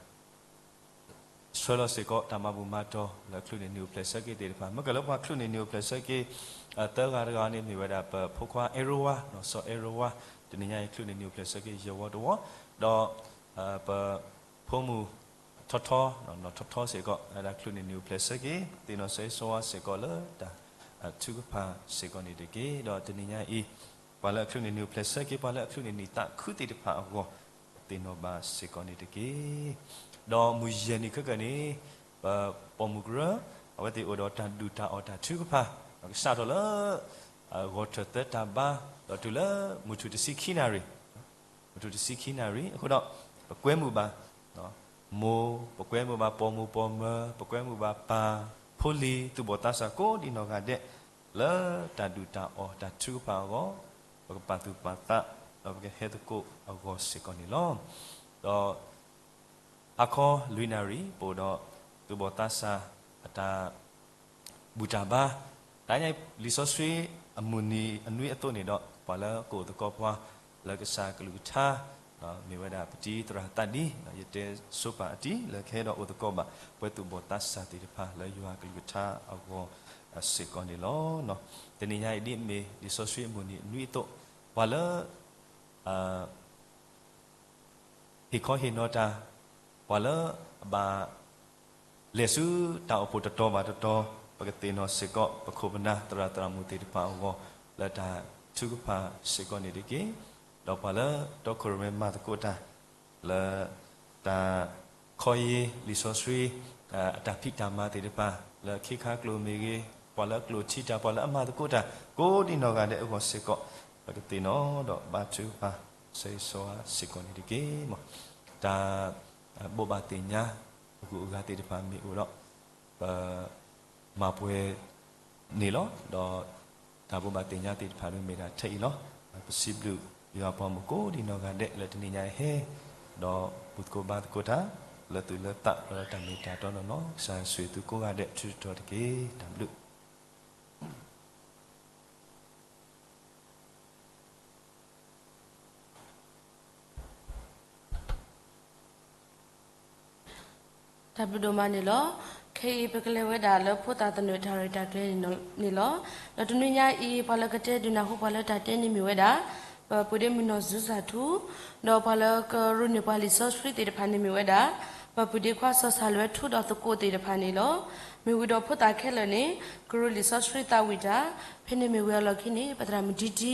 ဆှၢလီၤစ့ၢ်ကီးတၢ်မၤဘူၣ်မၤတီၤ လၢချုးန့ၢ်နံၤအိၣ်ဖျဲၣ်ဆၢက့ၤသ့ၣ်တဖၣ် မ့ၢ်ကလၢပှၤချုးန့ၢ်နံၤအိၣ်ဖျဲၣ်ဆၢက့ၤ သၢဂၤတဂၤန့ၣ်မ့ၢ်ဝဲဒၣ် ပဖိခွါအဲၣ်ရိဝါ စီၤအဲၣ်ရိဝါ တနံၤညါအံၤချုးန့ၢ်နံၤအိၣ်ဖျဲၣ်ဆၢက့ၤယဲၢ်ဝီတဝီ ဒီး ပဖိမုၣ်ထီထီ နီၢ်ထီထီစ့ၢ်ကီး ဝဲဒၣ်ချုးန့ၢ်နံၤအိၣ်ဖျဲၣ်ဆၢက့ၤ သ့ၣ်နီၣ်ဆၢဂ့ၤဆၢဝါစ့ၢ်ကီးလၢတၢ် ထုကဖၣ်စ့ၢ်ကီးန့ၣ်တက့ၢ်. ဒီးတနံၤညါအံၤ ပှၤလၢအချုးန့ၢ်နံၣ်အိၣ်ဖျဲၣ်ဆၢက့ၤ ပှၤလၢအချုးန့ၢ်နံၣ်သးခုသ့ၣ်တဖၣ်အဂီၢ် သ့ၣ်နီၣ်ဘၣ်စ့ၢ်ကီးန့ၣ်တက့ၢ်. ဒီးမုၢ်ယဲၢ်နံၤခဲကနံၣ်န့ၣ် ပပိာ်မုၣ်ကရၢ အဝဲသ့ၣ်အိၣ်ဒီးတၢ်ဒုၣ်တၢ်အီၣ်တၢ်ထုကဖၣ် ကစးထီၣ်လၢ ဂီၤထၢၣ်သၢတၢ်ဘါ ဒီးတုၤလၢမုၢ်ထူၣ်တဆံခံနၣ်ရံၣ် မုၢ်ထူၣ်တဆံခံနၣ်ရံၣ် အဃိဒီး ပကွဲမုာ်ဘၣ် မိၢ်, ပကွဲမုာ်ဘၣ်ပိာ်မုၣ်ပိာ်မၢၤ, ပကွဲမုာ်ဘၣ်ပၢ်ဖိလံၤ သူၣ်ဘီၣ်သးစၢ်ကိးဒံနီၢ်ဂၤဒဲး လၢတၢ်ဒုၣ်တၢ်အီၣ်တၢ်ထုကဖၣ်အဂီၢ် ပကပာ်သူၣ်ပာ်သး ဒီးပကဟဲသကိးအဂီၢ်စ့ၢ်ကီးန့ၣ်လီၤ. ဒီး ဟါခီလွံၢ်နၣ်ရံၣ် ပအိၣ်ဒီးသူၣ်ဘီၣ်သးစၢ်အတၢ် ဘူၣ်တၢ်ဘါ, တၢ်ညါလံာ်စီဆှံအမုၢ်နံၤအနွံအသိးန့ၣ်ဒီး ပှၤလၢကအိၣ်သကိးပှၤ လၢကစၢ်ကလုၢ်ကထါ မ့ၢ်ဝဲဒၣ်ပတံၤသရၣ်သးဒံ, ယတဲဆိပာ်အတံၤလၢကဟဲဒီးအိၣ်သကိးဘၣ် ပှၤသူၣ်ဘီၣ်သးစၢ်သ့ၣ်တဖၣ်လၢယွၤကလုၢ်ကထါအဂီၢ်စ့ၢ်ကီးန့ၣ်လီၤ. တနံၤညါအံၤဒ်အမ့ၢ်လံာ်စီဆှံအမုၢ်နံၤအနွံအသိး ပှၤလၢ ဟ့ၣ်ခီဟ့ၣ်နီၤတၢ်, ပှၤလၢအဘၣ်လဲၤဆူတၢ်အိၣ်ဖှိၣ်တတီၤဘၣ်တတီၤ, ပကသ့ၣ်နီၣ်စ့ၢ်ကီး ပခိၣ်ပနၢ်သရၣ်သရၣ်မုၣ်သ့ၣ်တဖၣ်အဂီၢ် လၢတၢ်ထုကဖၣ်စ့ၢ်ကီးန့ၣ်တက့ၢ်. ဒီးပှၤလၢတီခိၣ်ရိၣ်မဲမၤသကိးတၢ် လၢ တၢ်ခီယ့လံာ်စီဆှံ အတၢ်ဖံးတၢ်မၤသ့ၣ်တဖၣ် လၢခ့ခါကျိာ်မ့ၢ်ဂ့ၤ, ပှၤလၢအကျိာ်ထံတၢ် ပှၤလၢအမၤသကိးတၢ် ကိးဒံနီၢ်ဂၤဒဲးအဂီၢ်စ့ၢ်ကီး ပကသ့ၣ်နီၣ်ဒီးဘါထုကဖၣ် ဆၢဂ့ၤဆၢဝါစ့ၢ်ကီးန့ၣ်တက့ၢ်. တၢ်ဘိးဘၣ်သ့ၣ်ညါ အဂုၤအဂၤသ့ၣ်တဖၣ်မ့ၢ်အိၣ်ဒီး ပ မၤပှဲၤန့ၣ်လီၤ. ဒီးတၢ်ဘိးဘၣ်သ့ၣ်ညါသ့ၣ်တဖၣ်မ့ၢ်ဒၣ်ထဲအံၤလီၤ. ပစံးဘျုးယွၤပှၤမုၣ်ကိးဒံနီၢ်ဂၤဒဲးလၢတနံၤညါအံၤဟဲ ဒီးဘူၣ်သကိးဘါသကိးတၢ် လၢသူၣ်လၢသးဒီးတၢ်မ့ၢ်တၢ်တီနီၢ်နီၢ် ကစၢ်ဆိၣ်ဂ့ၤသုကိးဂၤဒဲးထုတတီၤတက့ၢ်. တၢ်ဘျုး တၢ်ဘျုးဒိၣ်မးန့ၣ်လီၤ. ခဲအံၤပကလဲၤဝဲဒၣ်လၢဖိသၣ်သနၢၣ်တၢ်ရဲၣ်တၢ်ကျဲၤန့ၣ်လီၤ. ဒီးတနွံညါအံၤ ပှၤလၢကတဲဒုးနၢ်ဟူပှၤလၢတၢ်တဲန့ၣ်မ့ၢ်ဝဲဒၣ် ပပုၢ်ဒ့မုၣ်နီၢ်စူစၢ်ထူ, ဒီးပှၤလၢကရိၣ်န့ၢ်ပှၤလံာ်စီဆှံသ့ၣ်တဖၣ်န့ၣ်မ့ၢ်ဝဲဒၣ် ပပုၢ်ဒ့ခွါစီၤဆၣ်လွဲထူဒီးသကိးသ့ၣ်တဖၣ်န့ၣ်လီၤ. မ့ၢ်ဝံၤဒီးဖိသၣ်ခဲလၢာ်န့ၣ် ကရိၣ်လံာ်စီဆှံသးဝံၣ်တၢ်, ဖဲန့ၣ်မ့ၢ်ဝံၤအလီၢ်ခံန့ၣ် ပသရၣ်မုၣ်ဒံဒံ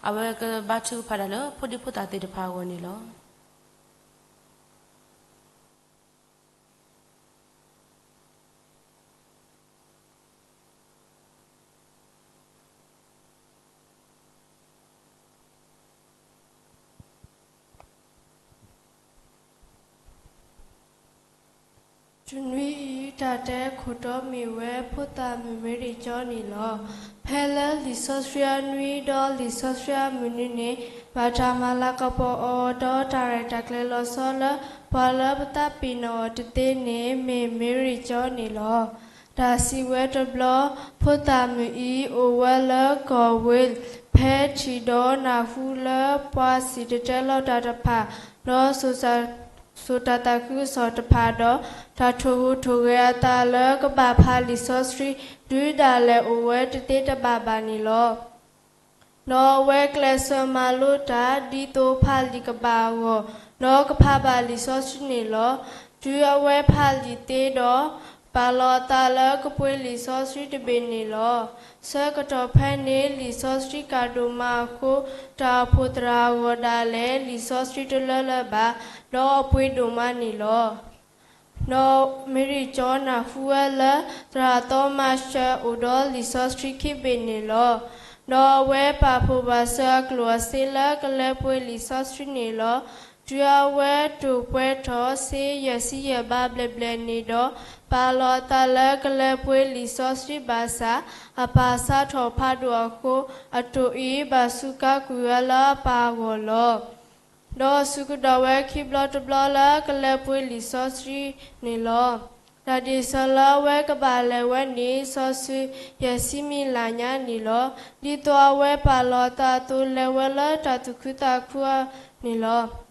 အဝဲကဘါထုကဖၣ်တၢ်လၢဖိဒံဖိသၣ်သ့ၣ်တဖၣ်အဂီၢ်န့ၣ်လီၤ. တနွံအံၤ တၢ်တဲခိၣ်တီမ့ၢ်ဝဲ ဖိသၣ်မုၣ်မ့ရံကၠီန့ၣ်လီၤ. ဖဲလၢလံာ်စီဆှံအနွံဒီးလံာ်စီဆှံအမုၢ်နွံန့ၣ် ဘၣ်တၢ်မၤလၤကပီၤအီၤဒီးတၢ်ရဲၣ်တၢ်ကျဲၤလီၤဆီလၢ ပှၤလၢပသးပ့ၤနီၣ်အီၤတသ့န့ၣ် မ့ၢ်မ့ရံကၠီန့ၣ်လီၤ. တၢ်စံးဝဲတဘျီ ဖိသၣ်မုၣ်အံၤအိၣ်ဝဲလၢကီၢ်ဝ့ၢ် ဖဲထံၣ်ဒီးနၢ်ဟူလၢပှၤစံၣ်တဲၤတဲလီၤတၢ်တဖၣ်, ဒီးစိာ်တၢ်သးခုကစီၣ်တဖၣ်ဒီး တၢ်ထိၣ်ဟူးထိၣ်ဂဲၤအသးလၢကဘၣ်ဖးလံာ်စီဆှံ တုၤဒၣ်လဲာ်အိၣ်ဝဲတသ့တဘၣ်ဘၣ်န့ၣ်လီၤ. ဒီးအဝဲကျဲးစၢးမၤလိတၢ် ဒ်သိးဖးလံာ်ကဘၣ်အဂီၢ်, ဒီးကဖးဘၣ်လံာ်စီဆှံန့ၣ်လီၤ. တုၤအဝဲဖးလံာ်သ့ဒီး ပာ်လီၤအသးလၢကပှ့ၤလံာ်စီဆှံတဘ့ၣ်န့ၣ်လီၤ. ဆၢကတီၢ်ဖဲန့ၣ် လံာ်စီဆှံကၢ်ဒိၣ်မးအဃိ တၢ်အိၣ်ဖှိၣ်သရၣ်အဂီၢ်ဒၣ်လဲာ် လံာ်စီဆှံတလၢလၢဘၣ်, ဒီးအပှ့ၤဒိၣ်မးန့ၣ်လီၤ. ဒီးမ့ရံကၠီနၢ်ဟူဝဲလၢ သရၣ်သီမၤစၢၤအိၣ်ဒီးလံာ်စီဆှံခံဘ့ၣ်န့ၣ်လီၤ. ဒီးအဝဲပာ်ဖှိၣ်ဘၣ်စၢၤအကျိၣ်အစ့လၢကလဲၤပှ့ၤလံာ်စီဆှံန့ၣ်လီၤ. တုၤအဝဲတိၢ်ပှဲၤထီၣ်စ့ယဲၢ်ဆံယဲၢ်ဘးဘျဲၣ်ဘျဲၣ်န့ၣ်ဒီး ပာ်လီၤအသးလၢကလဲၤပှ့ၤလံာ်စီဆှံဘၣ်ဆၣ် အပၢ်စးထီၣ်ဖးဒိၣ်အဃိ အတိာ်အံၤဘၣ်စူးကါကွံာ်ဝဲလၢအပၢ်အဂီၢ်လီၤ. ဒီးစူးကဒီးဝဲခံဘျီတဘျီလၢကလဲၤပှ့ၤလံာ်စီဆှံန့ၣ်လီၤ. တၢ်ဒ်သိးလၢအဝဲကဘၣ်လဲၤဝဲန့ၣ် စီၤစုၤယဲၢ်ဆံမံးလၢ်ညါန့ၣ်လီၤ. ဒ်သိးအဝဲပာ်လီၤအသးအသိး လဲၤဝဲလၢတၢ်သူၣ်ခုသးခုန့ၣ်လီၤ.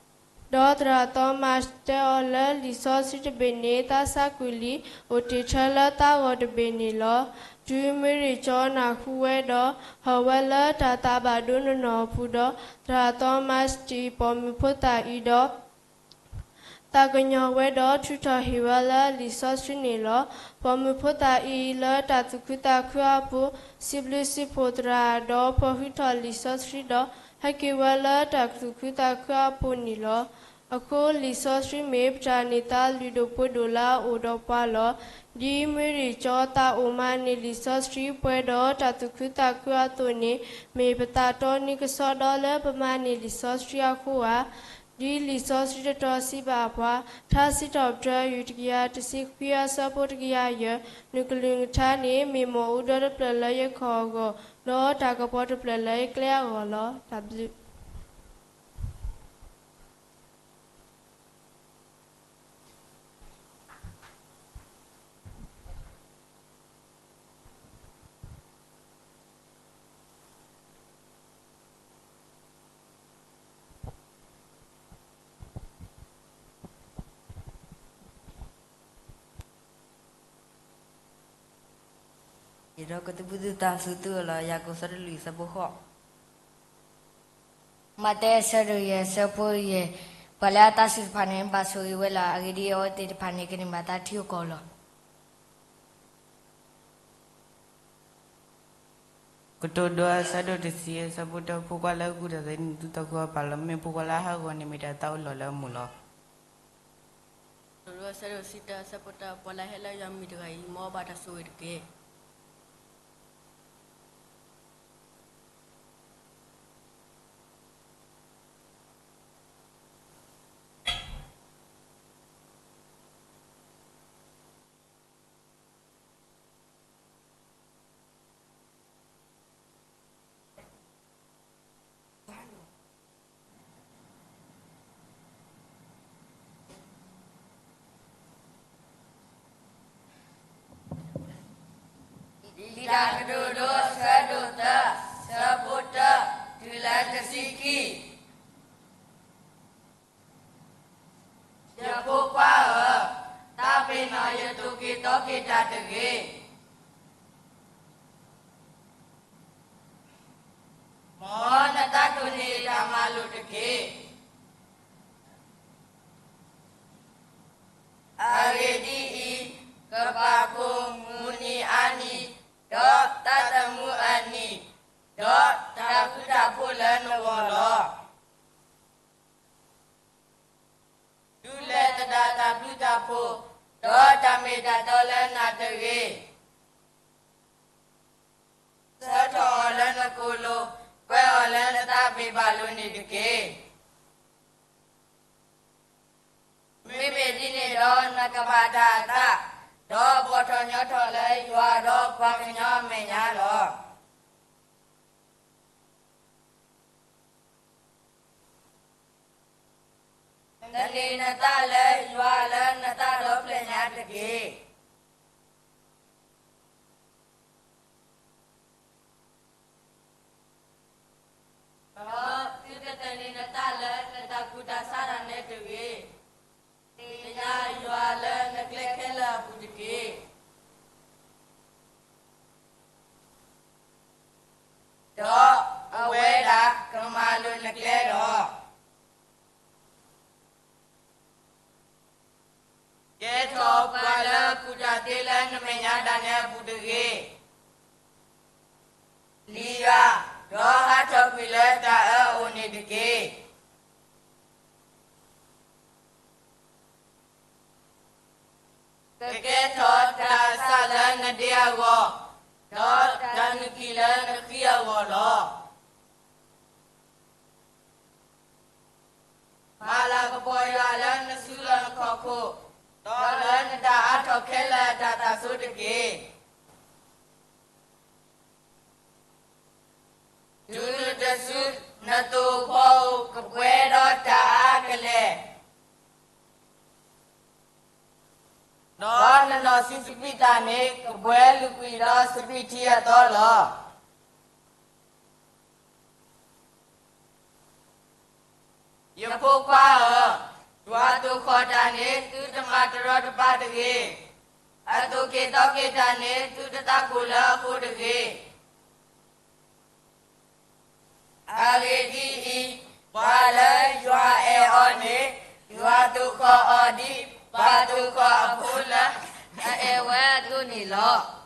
ဒီးသရၣ်သီမၤတဲအီၤလၢ လံာ်စီဆှံတဘ့ၣ်န့ၣ် သးစၢ်ကွံာ်လံ, အိၣ်တ့ၢ်ထဲလၢသးဂီၢ်တဘ့ၣ်န့ၣ်လီၤ. တုၤမ့ရံကၠီနၢ်ဟူဝဲဒီး ဟီၣ်ဝဲလၢတၢ်သးဘၣ်ဒိနီၢ်နီၢ်အပူၤဒီး သရၣ်သီမၤစၢၤပိာ်မုၣ်ဖိသၣ်အံၤဒီး သးကညီၤဝဲဒီးထုးထီၣ်ဟ့ၣ်ဝဲလၢလံာ်စီဆှံန့ၣ်လီၤ. ပိာ်မုၣ်ဖိသၣ်အံၤလၢတၢ်သူၣ်ခုသးခုအပူၤ စံးဘျုးစံးဖှိၣ်သရၣ် ဒီးဖီၣ်ဃုထီၣ်လံာ်စီဆှံဒီး ဟဲက့ၤဝဲလၢတၢ်သူၣ်ခုသးခုအပူၤန့ၣ်လီၤ. အဃိလံာ်စီဆှံမ့ၢ်ပတၢ်န့ၢ်သါလုၢ်ဒိၣ်ပှ့ၤဒိၣ်လၢအအိၣ်ဒီးပှၤလီၤ. ဒ်မူရံၣ်ကၠီသးအိၣ်မၤန့ၢ်လံာ်စီဆှံပှဲၤဒီးတၢ်သူၣ်ခုသးခုအသိးန့ၣ် မ့ၢ်ပသးတီနံၤကစီဒီလၢပမၤန့ၢ်လံာ်စီဆှံအဃိဧါ. ဒ်လံာ်စီဆှံတတီၤစံးဘၣ်ပှၤ, ထါစံးထီၣ်ပတြၢၤ ယူၢ်တကယၤတဆံခွံအဆၢဖိတကယၤယဲၢ်, နကလုၢ်နကထါန့ၣ် မ့ၢ်မိၢ်အူဒၢတဖျၢၣ်လၢယခီၣ်အဂီၢ်, ဒီးတၢ်ကပီၤတဖျၢၣ်လၢယကျဲအဂီၢ်လီၤ. တၢ်ဘျုး ယဒီးကသူၣ်ဖှံသးစူၤသုအလီၢ် ယၤကိာ်ဆၢတလွံၢ်အဆၢဖိဃိး, မးသဲအဆၢဒိၣ်ယဲၢ်အဆၢဖိယဲၢ်, ပှၤလၢအသးစူၤတဖၣ်န့ၣ် ဘၣ်ဆိၣ်ဂ့ၤဝဲလီၤ. အဂ့ၢ်ဒ်အံၤ, အဝဲသ့ၣ်တဖၣ်န့ၣ် ကန့ၢ်ဘၣ်သးထံအကီၢ်လီၤ. ကတိၤဒိအဆၢဒိၣ်တဆံအဆၢဖိတၢ, ဖိခွါလၢအကူၣ်တၢ်သ့န့ၣ် သူၣ်ထီၣ်ခီၣ်ပာ်လီၤ, မ့မ့ၢ်ဖိခွါလၢအဟးဂီၤန့ၣ် မ့ၢ်တၢ်သးအိၣ်လီၢ်လၢအမုာ်လီၤ. ကတိၤဒိအဆၢဒိၣ်တဆံတၢအဆၢဖိတၢ, ပှၤလၢအဟဲလၢယွၤမံၤတဂၤအံၤ မ်အဘၣ်တၢ်ဆိၣ်ဂ့ၤတက့ၢ်. လံာ်တၢ်ကတိၤဒိအဆၢဒိၣ်သၢ, ဆၢဖိတၢ, တုၤလၢတဆံခံ. ယဖိခွါဧၢ, သးပ့ၤနီၣ်ယသိၣ်က့ၤသီက့ၤတၢ်တဂ့ၤ. မ်နသးတိၢ်န့ၢ်တၢ်မၤလိာ်တက့ၢ်. အဂ့ၢ်ဒ်အံၤ, ကဘၣ်ကိၢ်မုၢ်နံၤအါနံၤ, ဒီးသးသမူအနံၤ, ဒီးတၢ်ဃူတၢ်ဖိးလၢနဂီၢ်လီၤ. ဒုးလဲၤသဒၣ်တၢ်ဘျုးတၢ်ဖှိၣ်, ဒီးတၢ်မ့ၢ်တၢ်တီလၢနၤတဂ့ၤ. ဆၢထီၣ်အီၤလၢနကိာ်လိၤ, ကွဲးအီၤလၢနသးဘ့ၣ်ဘၣ်လိၤန့ၣ်တက့ၢ်. မ့မ့ၢ်ဒ်န့ၣ်ဒီးနကဘၣ်တၢ်အသး, ဒီးဘီၣ်ထီၣ်ညီထီၣ်လၢယွၤဒီးပှၤကညီအမဲာ်ညါလီၤ. သန့ၤနသးလၢယွၤလၢနသးဒီဖျၢၣ်ညါတက့ၢ်. ဒီးသုတသန့ၤနသးလၢနတၢ်ကူၣ်တၢ်ဆးဒၣ်နဲတဂ့ၤ. သ့ၣ်ညါယွၤလၢနကျဲခဲလၢာ်အပူၤတက့ၢ်. ဒီးအဝဲဒၣ်ကမၤလိာ်နကျဲလီၤ. ကဲထီၣ်ပှၤလၢကူၣ်တၢ်သ့လၢနမဲာ်ညါဒၣ်နဲအပူၤတဂ့ၤ. လံယွၤ, ဒီးဟးထီၣ်ကွံာ်လၢတၢ်အၢအအိၣ်န့ၣ်တက့ၢ်. ကကဲထီၣ်တၢ်အစၢ်လၢနဒ့အဂီၢ်, ဒီးတၢ်နုာ်ကံၣ်လၢနဃံအဂီၢ်လီၤ. မၤလၤကပီၤယွၤလၢနစုလီၢ်နခီၣ်ခိၣ်, ဒီးလၢနတၢ်အါထီၣ်ခဲလၢာ်အတၢ်သးစီတက့ၢ်. တုၤနတစု, နသိၣ်ဘီဧိၤကပှဲၤဒီးတၢ်အါကလဲာ်, ဒီးနနီၢ်ဆံးစပံးတၢ်န့ၣ် ကပှဲၤလုၢ်ကွံာ်ဒီးစပံးထံအသီလီၤ. ယဖိခွါဧၢ, ယွၤသိၣ်ဃီၣ်တၢ်န့ၣ် သုတမၤတရီတပါတဂ့ၤ. အသိၣ်က့ၤသီက့ၤတၢ်န့ၣ် သုတသးကိၢ်လၢအဃိတဂ့ၤ. အဂ့ၢ်ဒ်အံၤ, ပှၤလၢယွၤအဲၣ်အီၤန့ၣ်, ဒု ယွၤသိၣ်ဃီၤအီၤဒ် ပှၤသိၣ်ဃီၤအဖိလၢ အအဲၣ်ဝဲအသိးန့ၣ်လီၤ.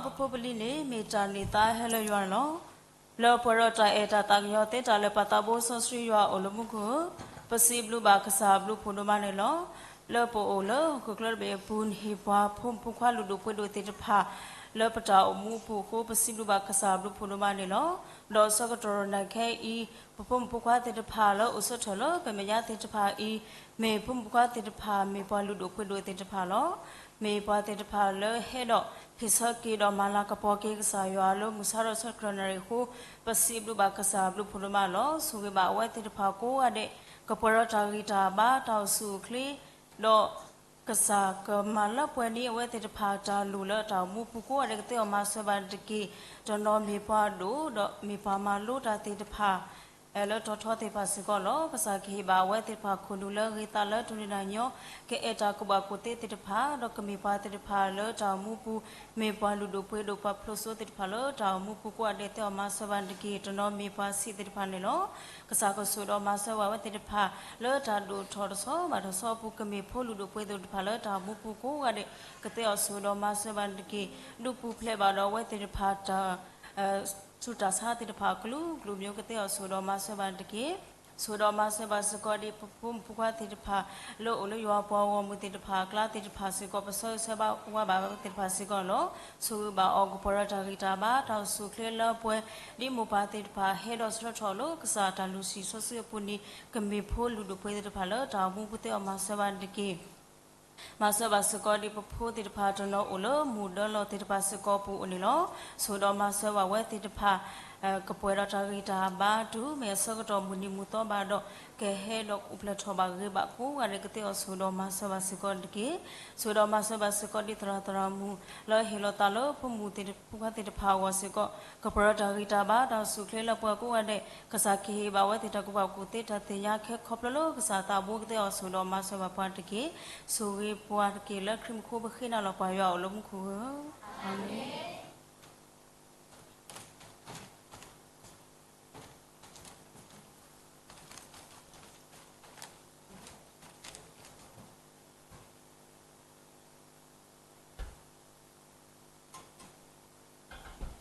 ပဖိပလံၤန့ၣ် မ့ၢ်တၢ်န့ၢ်သါဟဲလၢယွၤန့ၣ်လီၤ. လၢပှဲၤဒီးတၢ်အဲၣ်တၢ်သးကညီၤသ့တၢ်လၢပသးဘိစီဆှံယွၤအိၣ်လၢမူခိၣ်ဧၢ, ပစံးဘျုးဘၣ်ကစၢ်ဘျုးဖှိၣ်ဒိၣ်မးန့ၣ်လီၤ. လၢပအိၣ်လၢဟီၣ်ခိၣ်ချၢတဘ့ၣ်အပူၤ ဟ့ၣ်ပှၤဖိမုၣ်ဖိခွါလုၢ်ဒိၣ်ပှ့ၤဒိၣ်သ့ၣ်တဖၣ် လၢပတၢ်အိၣ်မူအပူၤအဃိ ပစံးဘျုးဘၣ်ကစၢ်ဘျုးဖှိၣ်ဒိၣ်မးန့ၣ်လီၤ. ဒီးဆၢကတီၢ်နံၤခဲအံၤ ပဖိမုၣ်ဖိခွါသ့ၣ်တဖၣ်လၢအိၣ်ဆၢထၢၣ်လၢပမဲာ်ညါသ့ၣ်တဖၣ်အံၤ, မ့ၢ်ဖိမုၣ်ဖိခွါသ့ၣ်တဖၣ် မ့ၢ်ပှၤလုၢ်ဒိၣ်ပှ့ၤဒိၣ်သ့ၣ်တဖၣ်လီၤ. မ့ၢ်ပှၤသ့ၣ်တဖၣ်လၢဟဲဒီးဟ့ၣ်ဆၢက့ၤဒီးမၤလၤကပီၤက့ၤကစၢ်ယွၤလၢမုၢ်ဆါဒီးဆၢကတီၢ်နၣ်ရံၣ်အဃိ, ပစံးဘျုးဘၣ်ကစၢ်ဘျုးဖှိၣ်ဒိၣ်မးလီၤ. ဆိၣ်ဂ့ၤဘၣ်အဝဲသ့ၣ်တဖၣ်ကိးဂၤဒဲး, ကပှဲၤဒီးတၢ်ဂံၢ်တၢ်ဘါ တၢ်အိၣ်ဆူၣ်အိၣ်ချ့, ဒီး ကစၢ်ကမၤလၢပှဲၤန့ၢ်အဝဲသ့ၣ်တဖၣ်တၢ်လိၣ်လၢတၢ်အိၣ်မူပူၤကိးဂၤဒဲး ကသ့အီၤမၤစၢၤဘၣ်တက့ၢ်. တနီၤမ့ၢ်ပှၤဒိၣ် ဒီးမ့ၢ်ပှၤမၤလိတၢ်သ့ၣ်တဖၣ် လၢတီၤထီသ့ၣ်တဖၣ်စ့ၢ်ကီးလီၤ. ကစၢ်ကဟ့ၣ်ဘၣ်အဝဲသ့ၣ်တဖၣ်ခိၣ်နူာ်လၢအဂ့ၤသးလၢတနံၤနံၤညီ, ကအဲၣ်တၢ်ကူၣ်ဘၣ်ကူၣ်သ့သ့ၣ်တဖၣ်, ဒီးကမ့ၢ်ပှၤသ့ၣ်တဖၣ်လၢတၢ်အိၣ်မူပူၤ မ့ၢ်ပှၤလုၢ်ဒိၣ်ပှ့ၤဒိၣ် ပှၤဖျိးစိသ့ၣ်တဖၣ်လၢတၢ်အိၣ်မူပူၤကိးဂၤဒဲး သ့အီၤမၤစၢၤဘၣ်တက့ၢ်. တနီၤမ့ၢ်ပှၤဆံးသ့ၣ်တဖၣ်န့ၣ်လီၤ. ကစၢ်ကဆိၣ်ဒီးမၤစၢၤဘၣ်အဝဲသ့ၣ်တဖၣ် လၢတၢ်ဒိၣ်ထီၣ်တဆီဘၣ်တဆီအပူၤ ကမ့ၢ်ဖိလုၢ်ဒိၣ်ပှ့ၤဒိၣ်တဖၣ်လၢတၢ်အိၣ်မူပူၤကိးဂၤဒဲး ကသ့အီၤဆိၣ်ဒီးမၤစၢၤဘၣ်တက့ၢ်. ဒုးပူၤဖျဲးဘၣ်ဒီးအဝဲသ့ၣ်တဖၣ်တၢ် ဆူးတၢ်ဆါသ့ၣ်တဖၣ် ကလုာ်ကလုာ်မ့ၢ် ကသ့အီၤဆိၣ်ဒီးမၤစၢၤဘၣ်တက့ၢ်. ဆိၣ်ဒီးမၤစၢၤဘၣ်စ့ၢ်ကီးဒ်ပဖိမုၣ်ဖိခွါသ့ၣ်တဖၣ် လၢအိၣ်လၢယွၤပှၤဂီၢ်မုၢ်သ့ၣ်တဖၣ်အကျါသ့ၣ်တဖၣ်စ့ၢ်ကီး ပဆၢဂ့ၤဆၢဝါဘၣ်အဝဲသ့ၣ်တဖၣ်စ့ၢ်ကီးလီၤ. ဆိၣ်ဂ့ၤဘၣ်အီၤကပှဲၤဒီးတၢ်ဂံၢ်တၢ်ဘါ တၢ်အိၣ်ဆူၣ်အိၣ်ချ့လၢပှဲၤ ဒ်မိၢ်ပၢ်သ့ၣ်တဖၣ် ဟဲဒီးဆၢထၢၣ်လၢကစၢ်တၢ်လုၢ်ဟံၣ်စီဆှံအပူၤန့ၣ် ကမ့ၢ်ဖိလုၢ်ဒိၣ်ပှ့ၤသ့ၣ်တဖၣ်လၢတၢ်အိၣ်မူပူၤသ့အီၤမၤစၢၤဘၣ်တက့ၢ်. မၤစၢၤဘၣ်စ့ၢ်ကီးဒ်ပဖိသ့ၣ်တဖၣ်တနီၤအိၣ်လၢမူၢ်ဒၢလီၢ်သ့ၣ်တဖၣ်စ့ၢ်ကီးပူၤအိၣ်န့ၣ်လီၤ. ဆိၣ်ဒီးမၤစၢၤဘၣ်ဝဲသ့ၣ်တဖၣ် ကပှဲၤဒီးတၢ်ဂံၢ်တၢ်ဘါတုၤမ့ၢ်အဆၢကတီၢ်မုၢ်နံၤမုၢ်သီဘၣ်ဒီး ကဟဲဒီးအိၣ်ဖျဲၣ်ထီၣ်ဘၣ်ဂ့ၤဘၣ်ကိးဂၤဒဲး ကသ့အီၤဆိၣ်ဒီးမၤစၢၤဘၣ်စ့ၢ်ကီးတက့ၢ်. ဆိၣ်ဒီးမၤစၢၤဘၣ်စ့ၢ်ကီးဒ်သရၣ်သရၣ်မုၣ် လၢဟ့ၣ်လီၤသးလၢဖိမုၣ်ဖိခွါသ့ၣ်တဖၣ်အဂီၢ်စ့ၢ်ကီး ကပှဲၤဒီးတၢ်ဂံၢ်တၢ်ဘါ တၢ်အိၣ်ဆူၣ်အိၣ်ချ့လၢပှဲၤကိးဂၤဒဲး ကစၢ်ကဟ့ၣ်ဘၣ်ဝဲသ့ၣ်တၢ်ကူၣ်ဘၣ်ကူၣ်သ့တၢ်သ့ၣ်ညါခဲခီဖျိလၢကစၢ်သးဘိ ကသ့အီၤဆိၣ်ဒီးမၤစၢၤဘၣ်ပှၤတက့ၢ်. ဆိၣ်ဂ့ၤပှၤတက့ၢ်လၢခရံာ်မူခိၣ် ပဃ့နၤလီၤပှၤယွၤ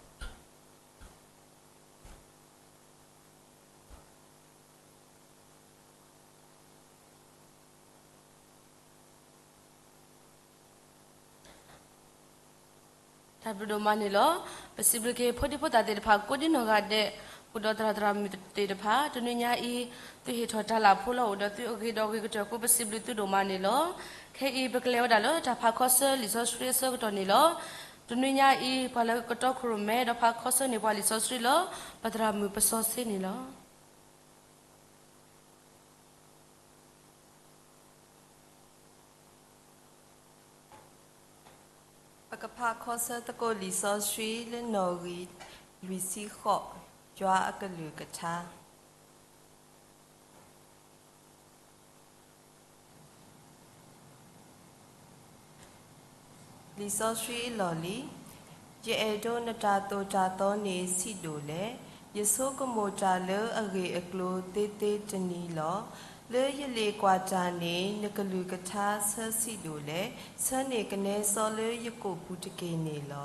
အိၣ်လၢမူခိၣ်ဧၢ, အၤမ့ၣ်. တၢ်ဘျုးဒိၣ်မးန့ၣ်လီၤ. ပစံးဘျုးက့ၤဖိဒံဖိသၣ်သ့ၣ်တဖၣ် ကိးဒံနီၢ်ဂၤဒဲး, အိၣ်ဒီးသရၣ်သရၣ်မုၣ်သ့ၣ်တဖၣ် တနွံညါအံၤ သုဟ့ၣ်ထီၣ်တၢ်လၢ်ဖိလၢအိၣ်ဒီးသုအဂ့ၤဒီးဂ့ၤကတၢၢ်အဃိ ပစံးဘျုးသုဒိၣ်မးန့ၣ်လီၤ. ခဲအံၤပကလဲၤဝဲဒၣ်လၢတၢ်ဖးခီဆၢလံာ်စီဆှံအဆၢကတီၢ်န့ၣ်လီၤ. တနွံညါအံၤ ပှၤလၢကတီခိၣ်ရိၣ်မဲဒီးဖးခီဆၢန့ၢ်ပှၤလံာ်စီဆှံလၢ ပသရၣ်မုၣ်ပစီဆှံန့ၣ်လီၤ. ပကဖးခီဆၢသကိးလံာ်စီဆှံလၢနီၣ်ဂံၢ်လွံၢ်ဆံဃိး, ယွၤအကလုၢ်ကထါ. လံာ်စီဆှံအလီၢ်လံၤ, ယအဲၣ်ဒိးနတၢ်သိၣ်တၢ်သီန့ၣ်ဆံးဒိၣ်လဲၣ်. ယဆိကမိၣ်တၢ်လၢအဂ့ၢ်အကျိၤသ့သ့တနံၤလီၤ. လၢယလ့ၣ်ကွၢ်တၢ်န့ၣ် နကလုၢ်ကထါဆၢဆံးဒိၣ်လဲၣ်. ဆၢန့ၢ်ကနဲစီလၢယကိာ်ပူၤတက့ၢ်န့ၣ်လီၤ.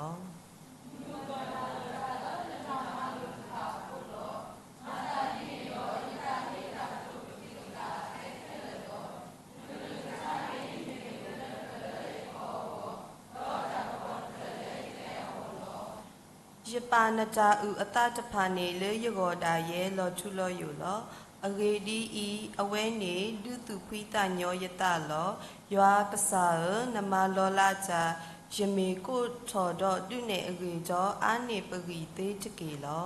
ယပာ်နတၢ်အုၣ်အသးတဖၣ်န့ၣ် လၢယဂီၢ်ဒၣ်ယဲလီၤထူလီၤယိာ်လီၤ. အဂ့ၢ်ဒ်အံၤ, အဝဲန့ၣ်ဒုးသူၣ်ဖှံသးညီယသးလီၤ. ယွၤကစၢ်ဧၢ, နမၤလီၤလးတၢ်, ယမ့ၢ်ကိးထီၣ်ဒီးဒုးနဲၣ်အဂ့ၢ်ဒီး အါန့ၢ်ပဂံၢ်သ့တက့ၢ်လီၤ.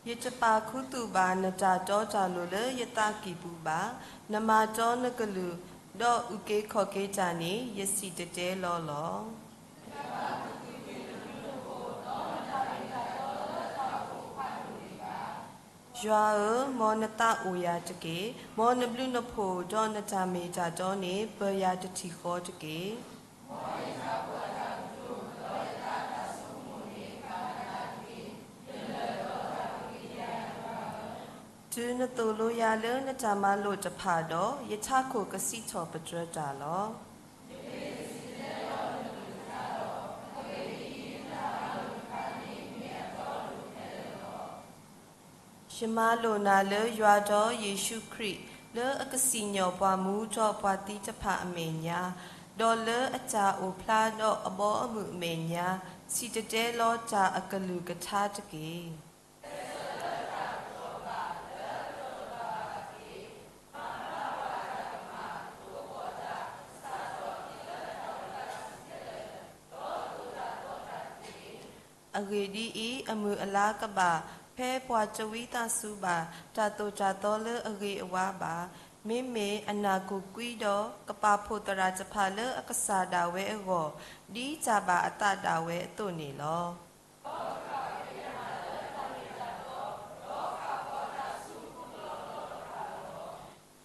ယတပာ်ခူသူၣ်ဘၣ်နတၢ်တီတၢ်လိၤလၢယသးကံၢ်ပူၤဘၣ်. နမၤတီနကလုၢ်, ဒီးအုၣ်က့ၤခီၣ်က့ၤတၢ်န့ၣ် ယစံၣ်တဲၤတဲလီၤလီၤ. ယွၤဧၢ, မ်နသးအိၣ်ယၤတက့ၢ်. မ်နဘျုးနဖှိၣ်ဒီးနတၢ်မ့ၢ်တၢ်တီန့ၣ် ပၢၤယၤတထံၣ်ဃီတက့ၢ်. မ်ယတၢ်အိၣ်အတၢ်ကတိၤ, ဒီးယသးတၢ် တုၤနသိၣ်လိယၤလၢနတၢ်မၤလိာ်တဖၣ်ဒီး, ယထးခိၣ်ကစံးထီၣ်ပတြၢၤတၢ်လီၤ. ယမၤလိာ်နၤလၢယွၤဒီးယ့ၣ်ၡူးခရံာ်, လၢအကစံၣ်ညီၣ်ပှၤမူထီၣ်ပှၤသံတဖၣ်အမဲာ်ညါ, ဒီးလၢအတၢ်အိၣ်ဖျါဒီးအဘီအမုၢ်အမဲာ်ညါ, စံၣ်တဲၤတဲလီၤတၢ်အကလုၢ်ကထါတက့ၢ်. အဂ့ၢ်ဒ်အံၤ, အမုၢ်အလါကဘၣ်, ဖဲပှၤတဝံသးစူၤဘၣ်, တၢ်သိၣ်တၢ်သီလၢအဂ့ၤအဝါဘၣ်, မ့မ့ၢ်အနၢ်ကိၢ်ကွံဒီး, ကပာ်ဖှိၣ်သရၣ်တဖၣ်လၢအကစၢ်ဒၣ်ဝဲအဂီၢ်, ဒ်တၢ်ဘၣ်အသးဒၣ်ဝဲအသိးန့ၣ်လီၤ.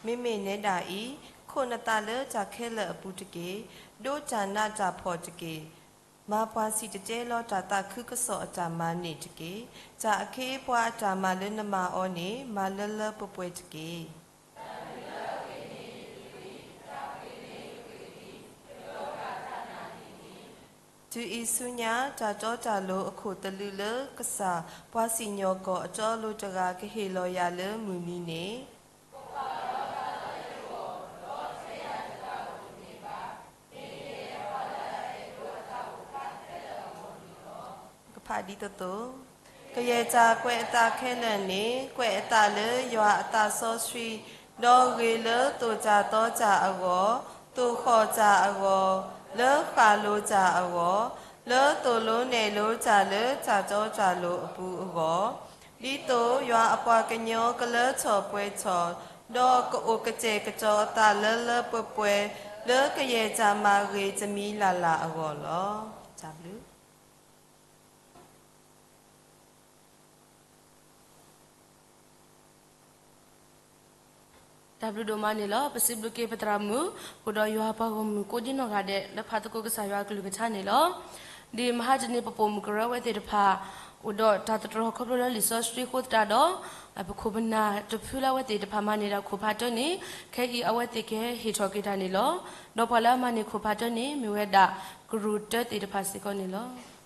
မ့မ့ၢ်နဲဒၣ်အံၤ, ခိးနသးလၢတၢ်ခဲလၢာ်အပူၤတက့ၢ်. ဒိးတၢ်နးတၢ်ဖှီၣ်တက့ၢ်. မၤပှၤစံၣ်တဲၤတဲလီၤတၢ်သးခုကစီၣ်အတၢ်မၤန့ၣ်တက့ၢ်. တၢ်အခ့အပှၤအတၢ်မၤလၢနမၤအီၤန့ၣ်, မၤလၢလၢပှဲၤပှဲၤတက့ၢ်. တုၤအံၤဆူညါ, တၢ်တီတၢ်လိၤအခိၣ်သလုးလၢကစၢ်, ပှၤစံၣ်ညီၣ်ကွီၢ်အတီအလိၤတဂၤကဟ့ၣ်လီၤယၤလၢမုၢ်နံၤန့ၣ် ကဖးဒ်သိးသိး, ကယဲၢ်တၢ်ကွဲးအသးခဲလၢာ်န့ၣ်, ကွဲးအသးလၢယွၤအသးစီဆှံ, ဒီးဂ့ၤလၢသိၣ်တၢ်သီတၢ်အဂီၢ်, သိၣ်ဃီၣ်တၢ်အဂီၢ်, လၢဃၣ်လိၤတၢ်အဂီၢ်, လၢသိၣ်လိနဲၣ်လိတၢ်လၢတၢ်တီတၢ်လိၤအပူၤအဂီၢ်, ဒ်သိးယွၤအပှၤကညီကလၢထီၣ်ပှဲၤထီၣ်, ဒီးကအိၣ်ကတဲာ်ကတီၤအသးလၢလၢပှဲၤပှဲၤ, လၢကယဲၢ်တၢ်မၤဂ့ၤတမံၤလၢ်လၢ်အဂီၢ်လီၤ. တၢ်ဘျုး တၢ်ဘျုးဒိၣ်မးန့ၣ်လီၤ. ပစံးဘျုးက့ၤပသရၣ်မုၣ်, အိၣ်ဒီးယွၤအပှၤဂီၢ်မုၢ်ကိးဒံနီၢ်ဂၤဒဲး လၢဖးသကိးကစၢ်ယွၤအကလုၢ်ကထါန့ၣ်လီၤ. ဒ်မဟါတနံၤပပိာ်မုၣ်ကရၢဝဲသ့ၣ်တဖၣ် အိၣ်ဒီးတၢ်သတြီၤခီဖျိလၢလံာ်စီဆှံအဃိသတးဒီး, ပခိၣ်ပနၢ်တဖုလၢအဝဲသ့ၣ်တဖၣ်မၤန့ၢ်ဒၣ်ခိၣ်ဖးတၢၢ်န့ၣ်, ခဲအံၤအဝဲသ့ၣ်ကဟဲဟ့ၣ်ထီၣ်က့ၤတၢ်န့ၣ်လီၤ. ဒီးပှၤလၢအမၤန့ၢ်ခိၣ်ဖးတၢၢ်န့ၣ် မ့ၢ်ဝဲဒၣ်ကရူၢ်တၢသ့ၣ်တဖၣ်စ့ၢ်ကီးန့ၣ်လီၤ.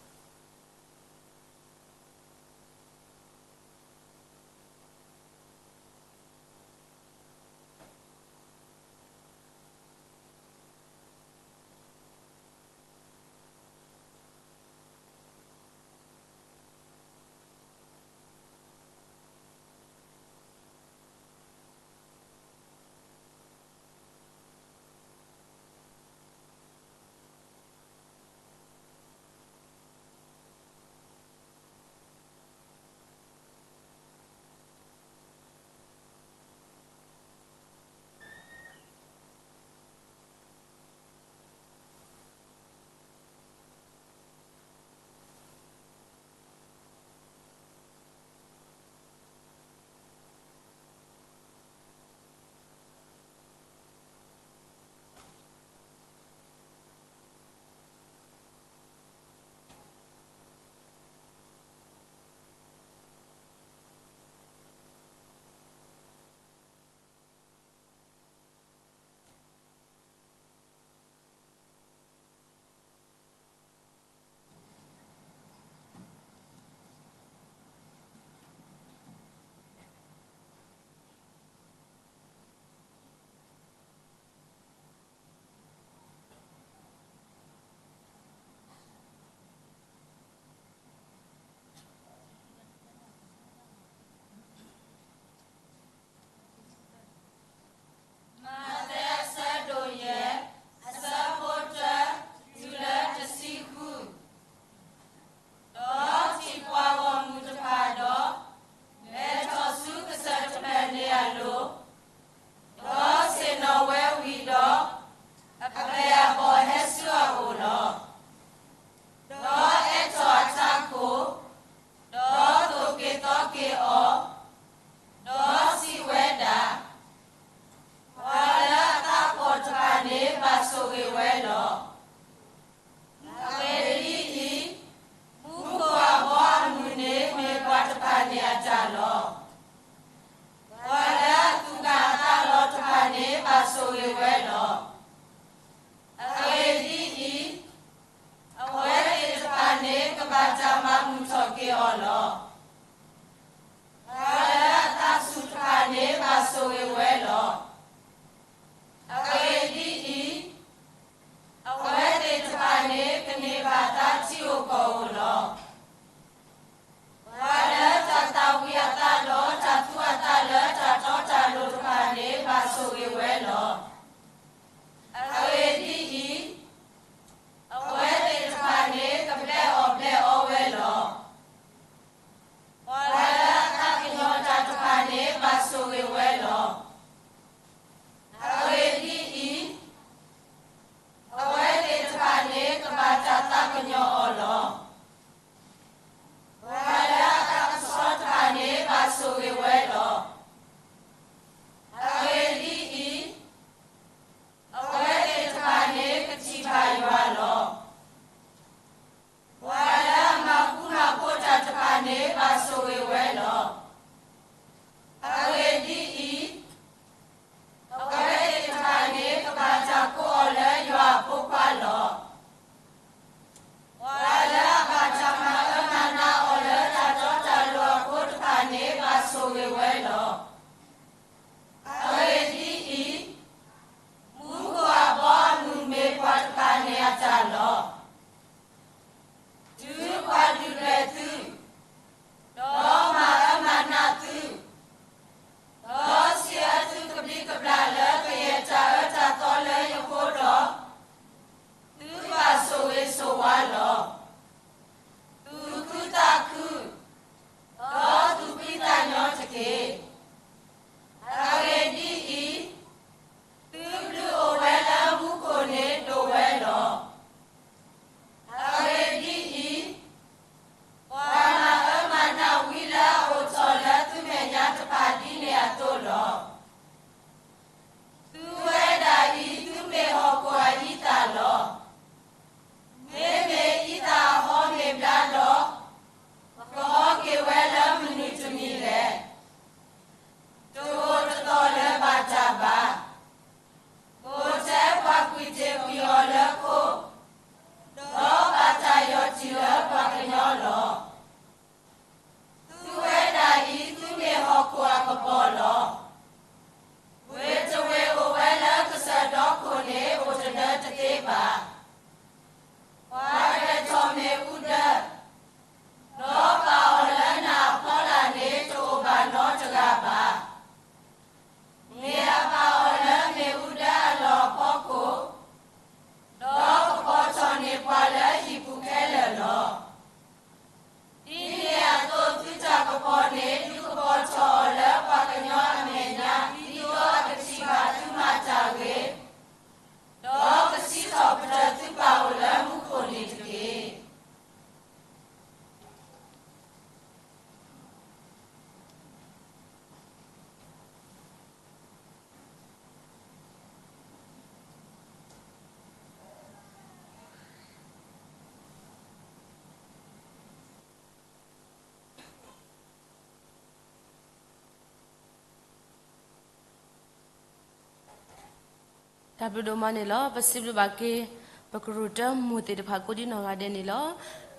တၢ်ဘျုးဒိၣ်မးန့ၣ်လီၤ. ပစံးဘျုးဘၣ်က့ၤ ပကရူၢ်တၢမိၢ်သ့ၣ်တဖၣ်ကိးဒံနီၢ်ဂၤဒဲးန့ၣ်လီၤ.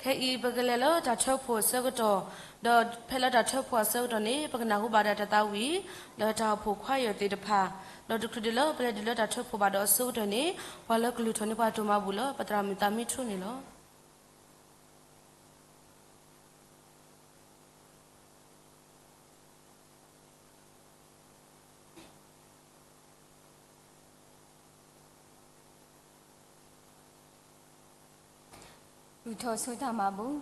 ခဲအံၤပကလဲၤလၢတၢ်ထၢဖှိၣ်အဆၢကတီၢ်, ဒီးဖဲလၢတၢ်ထၢဖှိၣ်အဆၢကတီၢ်န့ၣ် ပကနၢ်ဟူဘၣ်ဒီးတၢ်သးဝံၣ် လၢတၢ်အိၣ်ဖှိၣ်ခွါယီၢ်သ့ၣ်တဖၣ်, ဒီးတချုးဒံးလၢပလဲၤဒံးလၢတၢ်ထၢဖှိၣ်ဘၣ်ဒီးအဆၢကတီၢ်န့ၣ် ပှၤလၢကလုၢ်ထီၣ်န့ၢ်ပှၤတၢ်မၤဘူၣ်လၢ ပသရၣ်မုၣ်သးမံထိန့ၣ်လီၤ. လူၤထီၣ်ဆိတၢ်မၤဘူၣ်.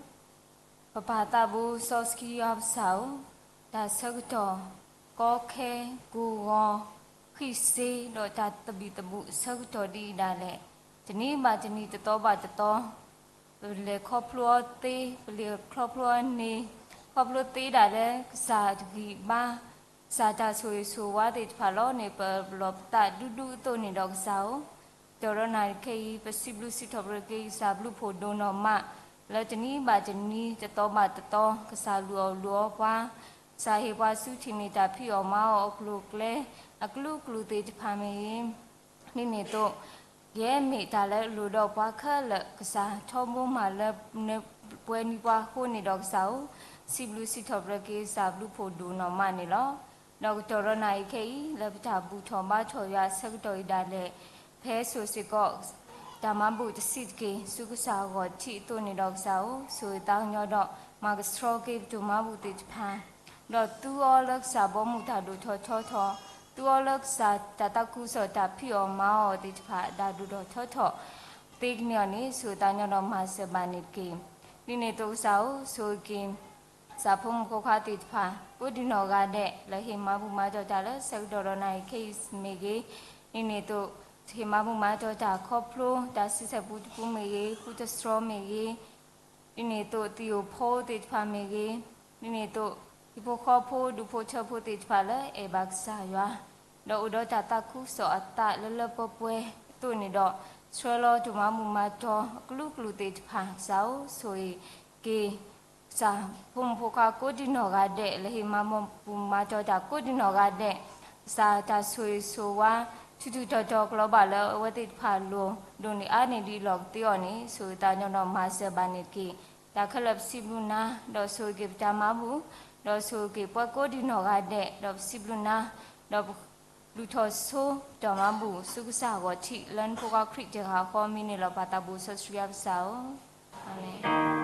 ပပၢ်သးဘိစီဆှံယွၤပကစၢ်ဧၢ, တၢ်ဆၢကတီၢ် ကီခဲ ကိၢ်ဂီၤ ဃံးစ့ ဒီးတၢ်သဘံၣ်သဘုၣ်အဆၢကတီၢ်ဒ်အံၤဒၣ်လဲာ်, တနံၤဘၣ်တနံၤ တသီဘၣ်တသီ ပလဲၤခီဖျိအီၤသ့, ပလဲၤခီဖျိအီၤန့ၣ်, ခီဖျိသ့ဒၣ်လၢကစၢ်တဂံၢ်ဘါ, ကစၢ်တၢ်ဆိၣ်ဂ့ၤဆိၣ်ဝါသ့ၣ်တဖၣ်လီၤန့ၣ် ပလီၢ်ပသးဒူဒူအသိးန့ၣ်ဒီးကစၢ်ဧၢ, တၢ်ဒီးနၤခဲအံၤ ပစံးဘျုးစံးထီၣ်ပတြၢၤက့ၤကစၢ်ဘျုးဖှိၣ်ဒိၣ်နီၢ်မး, လၢတနံၤဘၣ်တနံၤ တသီဘၣ်တသီ ကစၢ်လူၤအီၣ်လူၤအီပှၤ, ကစၢ်ဟ့ၣ်ပှၤဆူထံၣ်န့ၢ်တၢ်ဖံးအီၣ်မၤအီၣ်အကျိၤအကျဲ အကလုာ်ကလုာ်သ့ၣ်တဖၣ်မ့ၢ်ဂ့ၤ, ဒ်န့ၣ်အသိး ယဲမ့ၢ်တၢ်လၢအလိၣ်ဒီးပှၤခဲလၢာ် ကစၢ်ထီဘိမးလၢ ပှဲၤနံၤပှၤအဃိန့ၣ်ဒီးကစၢ်ဧၢ, စံးဘျုးစံးထီၣ်ပတြၢၤက့ၤကစၢ်ဘျုးဖှိၣ်ဒိၣ်နီၢ်မးန့ၣ်လီၤ. ဒီးကတီၢ်ဒီးနၤအံၤခဲအံၤ လၢပတၢ်ဘူၣ်ထီၣ်ဘါထီၣ်ယွၤအဆၢကတီၢ်အံၤဒၣ်လဲာ်, ဖဲစိၤစ့ၢ်ကီး တၢ်မၤဘူၣ်တဆံးတက့ၢ် ဆူကစၢ်အဂီၢ်ထံးအသိးန့ၣ်ဒီးကစၢ်ဧၢ, ဆိၣ်ဂ့ၤသးကညီၤဒီး မၤကဆှီက့ၤပတၢ်မၤဘူၣ်သ့ၣ်တဖၣ် ဒီးသူအီၤလၢကစၢ်ဘီမုၢ်တၢ်ဒိၣ်ထီၣ်ထီထီၣ်, သူအီၤလၢကစၢ်တၢ်သးခုကစီၣ်တၢ်ဖံးအီၣ်မၤအီၣ်သ့ၣ်တဖၣ် တၢ်ဒိၣ်ထီၣ်ထီထီၣ်သ့ကန့ၢ်အီၤန့ၣ် ဆိၣ်ဂ့ၤသးကညီၤဒီးမၤစၢၤဘၣ်န့ၣ်တက့ၢ်. ဒ်န့ၣ်အသိးကစၢ်ဧၢ, ဆိၣ်ဂ့ၤက့ၤ ကစၢ်ဖိမုၣ်ဖိခွါသ့ၣ်တဖၣ် ကိးဒံနီၢ်ဂၤဒဲး လၢဟ့ၣ်မၤဘူၣ်မၤတီၤတၢ်လၢဆၢကတီၢ်ဒီးနၤအံၤခဲအံၤမ့ၢ်ဂ့ၤ, ဒ်န့ၣ်အသိး ဟ့ၣ်မၤဘူၣ်မၤတီၤတၢ်ခီဖျိ တၢ်ဆံဆဲၣ်ပူတပူမ့ၢ်ဂ့ၤ, ဃုတစှီမ့ၢ်ဂ့ၤ, ဒ်န့ၣ်အသိး သံၣ်ဧိၤဖီဧိၤသ့ၣ်တဖၣ်မ့ၢ်ဂ့ၤ, ဒ်န့ၣ်အသိး ဟံၣ်ဖိဃီဖိ ဒူၣ်ဖိထၢဖိသ့ၣ်တဖၣ်လၢအဲၣ်ဘၣ်ကစၢ်ယွၤ, ဒီးအိၣ်ဒီးတၢ်သးခုကစီၣ်အသးလၢလၢပှဲၤပှဲၤအသိးန့ၣ်ဒီး ဆှၢလီၤတၢ်မၤဘူၣ်မၤတီၤအကလုာ်ကလုာ်သ့ၣ်တဖၣ် ကစၢ်ဧၢ, ဆိၣ်ဂ့ၤက့ၤ ကစၢ်ဖိမုၣ်ဖိခွါကိးဒံနီၢ်ဂၤဒဲး လၢဟ့ၣ်မၤဘူၣ်မၤတီၤတၢ်ကိးဒံနီၢ်ဂၤဒဲး, ကစၢ်တၢ်ဆိၣ်ဂ့ၤဆိၣ်ဝါ ထူးထူးတီၤတီၤကလီၤဘၣ်လၢအဝဲသ့ၣ်တဖၣ်အလိၤ ဒိၣ်န့ၢ်အါန့ၢ်ဒ်အလီၢ်ကသ့အီၤန့ၣ် ဆိၣ်ဂ့ၤသးကညီၤဒီးမၤစၢၤဘၣ်န့ၣ်တက့ၢ်. တၢ်ခဲလၢာ်ပစံးဘျုးနၤ, ဒီးဆိၣ်ဂ့ၤက့ၤပတၢ်မၤဘူၣ်, ဒီးဆိၣ်ဂ့ၤက့ၤပှၤကိးဒံနီၢ်ဂၤဒဲး, ဒီးပစံးဘျုးနၤ, ဒီးပ လူၤထီၣ်ဆိတၢ်မၤဘူၣ်ဆူကစၢ်အဂီၢ်ထံး လၢနဖိခွါခရံာ်တဂၤဃီအမံၤန့ၣ်လီၤ. ပၢ်သးဘိစီဆှံယွၤပကစၢ်ဧၢ, အၤမ့ၣ်.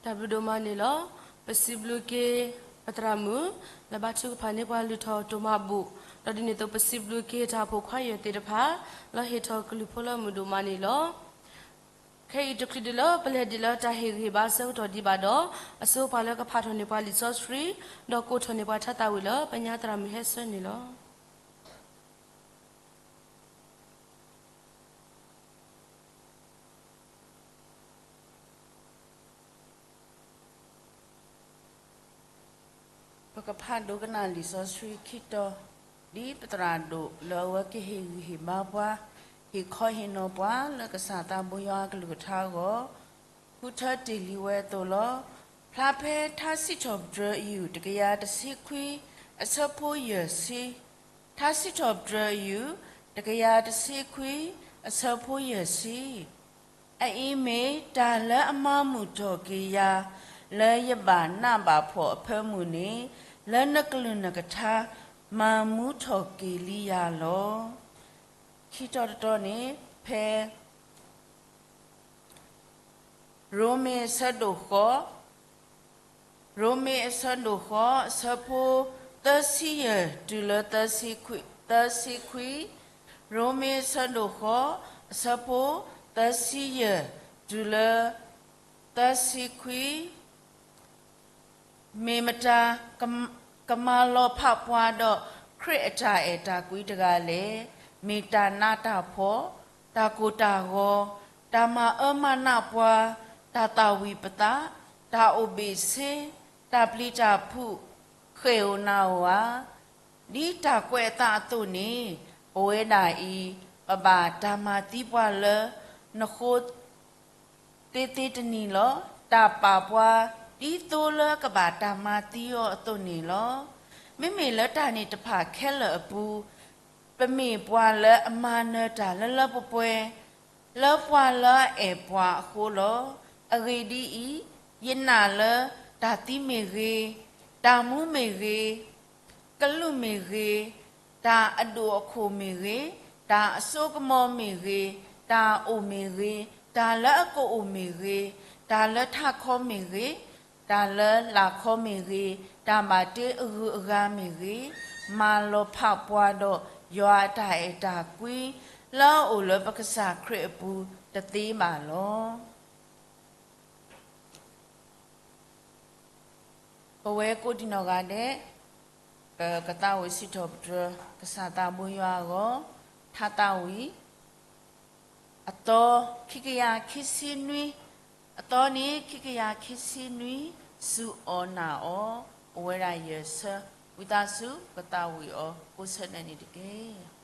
တၢ်ဘျုးဒိၣ်မးန့ၣ်လီၤ. ပစံးဘျုးက့ၤ ပသရၣ်မုၣ် လၢဘၣ်ထုကဖၣ်န့ၢ်ပှၤလုၢ်ထီၣ်ဒိၣ်မးအပူၤ, ဒီးဒ်န့ၣ်အသိး ပစံးဘျုးက့ၤတၢ်အိၣ်ဖှိၣ်ခွါယဲၢ်သ့ၣ်တဖၣ် လၢဟ့ၣ်ထီၣ်ကလုၢ်ဖိလၢမုာ်ဒိၣ်မးန့ၣ်လီၤ. ခဲအံၤတချုးဒံးလၢပလဲၤဒံးလၢတၢ်ဟ့ၣ်ဂံၢ်ဟ့ၣ်ဘါအဆၢကတီၢ်ဒံးဘၣ်ဒီး, အစိပှၤလၢကဖးထီၣ်န့ၢ်ပှၤလံာ်စီဆှံ, ဒီးကိးထီၣ်န့ၢ်ပှၤထါသးဝံၣ်လၢပညါသရၣ်မုၣ်ဟဲဆၢန့ၣ်လီၤ. ပကဖးဒိကနၣ်လံာ်စီဆှံခံတီၤ, ဒ်ပသရၣ်ဒိၣ်လၢအဝဲကဟ့ၣ်ဂံၢ်ဟ့ၣ်ဘါပှၤ, ဟ့ၣ်ခီဟ့ၣ်နီၤပှၤလၢကစၢ်သးဘိယွၤအကလုၢ်ကထါအဂီၢ်, ဃုထၢတ့ၢ်လံဝဲအသိးလီၤ. ဖျါဖဲထါစံးထီၣ်ပတြၢၤအယုၢ် တကယၤတဆံခွံ အဆၢဖိယဲၢ်ဆံ, ထါစံးထီၣ်ပတြၢၤအယုၢ် တကယၤတဆံခွံ အဆၢဖိယဲၢ်ဆံ. အအံၤမ့ၢ်တၢ်လၢအမၤမုာ်ထီၣ်က့ၤယၤ, လၢယဘၣ်နးဘၣ်ဖှီၣ်အဖၢမုၢ်န့ၣ်, လၢနကလုၢ်နကထါ မၤမူထီၣ်က့ၤလံယၤလီၤ. ခံတီၤတတီၤန့ၣ် ဖဲ ရိမ့ၤအဆၢဒိၣ်ဃိး, ရိမ့ၤအဆၢဒိၣ်ဃိး အဆၢဖိသၢဆံယဲၢ်တုၤလၢသၢဆံခွံ, ရိမ့ၤအဆၢဒိၣ်ဃိး အဆၢဖိသၢဆံယဲၢ်တုၤလၢ သၢဆံခွံ. မ့ၢ်မတၤ ကမၤလီၤဖးပှၤဒီးခရံာ်အတၢ်အဲၣ်တၢ်ကွံတဂၤလဲၣ်. မ့ၢ်တၢ်နးတၢ်ဖှီၣ်, တၢ်ကိၢ်တၢ်ဂီၤ, တၢ်မၤအၢမၤနးပှၤ, တၢ်သၣ်ဝံၤပသး, တၢ်အိၣ်ဘ့ၣ်ဆ့, တၢ်ပျံၤတၢ်ဖုး, ဃဲၣ်ဧိၤနးဧိၤဧါ. ဒ်တၢ်ကွဲးအသးအသိးန့ၣ်, ပဝဲဒၣ်အံၤ ပဘၣ်တၢ်မၤသံပှၤလၢနဃိ သ့သ့တနံၤလီၤ. တၢ်ပာ်ပှၤဒ်သိးလၢကဘၣ်တၢ်မၤသံအီၤအသိးန့ၣ်လီၤ. မ့မ့ၢ်လၢတၢ်န့ၣ်တဖၣ်ခဲလၢာ်အပူၤ, ပမ့ၢ်ပှၤလၢအမၤနၢၤတၢ်လၢလၢပှဲၤပှဲၤ လၢပှၤလၢအအဲၣ်ပှၤအဃိလီၤ. အဂ့ၢ်ဒ်အံၤ, ယနာ်လၢတၢ်သံမ့ၢ်ဂ့ၤ, တၢ်မူမ့ၢ်ဂ့ၤ, ကလူးမ့ၢ်ဂ့ၤ, တၢ်အဒိၣ်အခိၣ်မ့ၢ်ဂ့ၤ, တၢ်အစိကမီၤမ့ၢ်ဂ့ၤ, တၢ်အိၣ်မ့ၢ်ဂ့ၤ, တၢ်လၢအကအိၣ်မ့ၢ်ဂ့ၤ, တၢ်လၢထးခီမ့ၢ်ဂ့ၤ, တၢ်လၢလာ်ခီမ့ၢ်ဂ့ၤ, တၢ်ဘၣ်တ့အဂုၤအဂၤမ့ၢ်ဂ့ၤ, မၤလီၤဖးပှၤဒီးယွၤအတၢ်အဲၣ်တၢ်ကွံ လၢအအိၣ်လၢပကစၢ်ခရံာ်အပူၤတသ့ဘၣ်လီၤ. ပဝဲကိးဒံနီၢ်ဂၤဒဲး, ပကသးဝံၣ်စံးထီၣ်ပတြၢၤ ကစၢ်သးဘိယွၤအဂီၢ်, ထါသးဝံၣ် အသီ ခံကယၤခံဆံနွံ, အသီန့ၣ် ခံကယၤခံဆံနွံ, စူၢ်အီၣ်နာ်အီၤ, အိၣ်ဝဲဒၣ်ယဲၢ်ဆၢ, ဝံသးစူၤ ပကသးဝံၣ်အီၤကိးဆၢဒဲးန့ၣ်တက့ၢ်.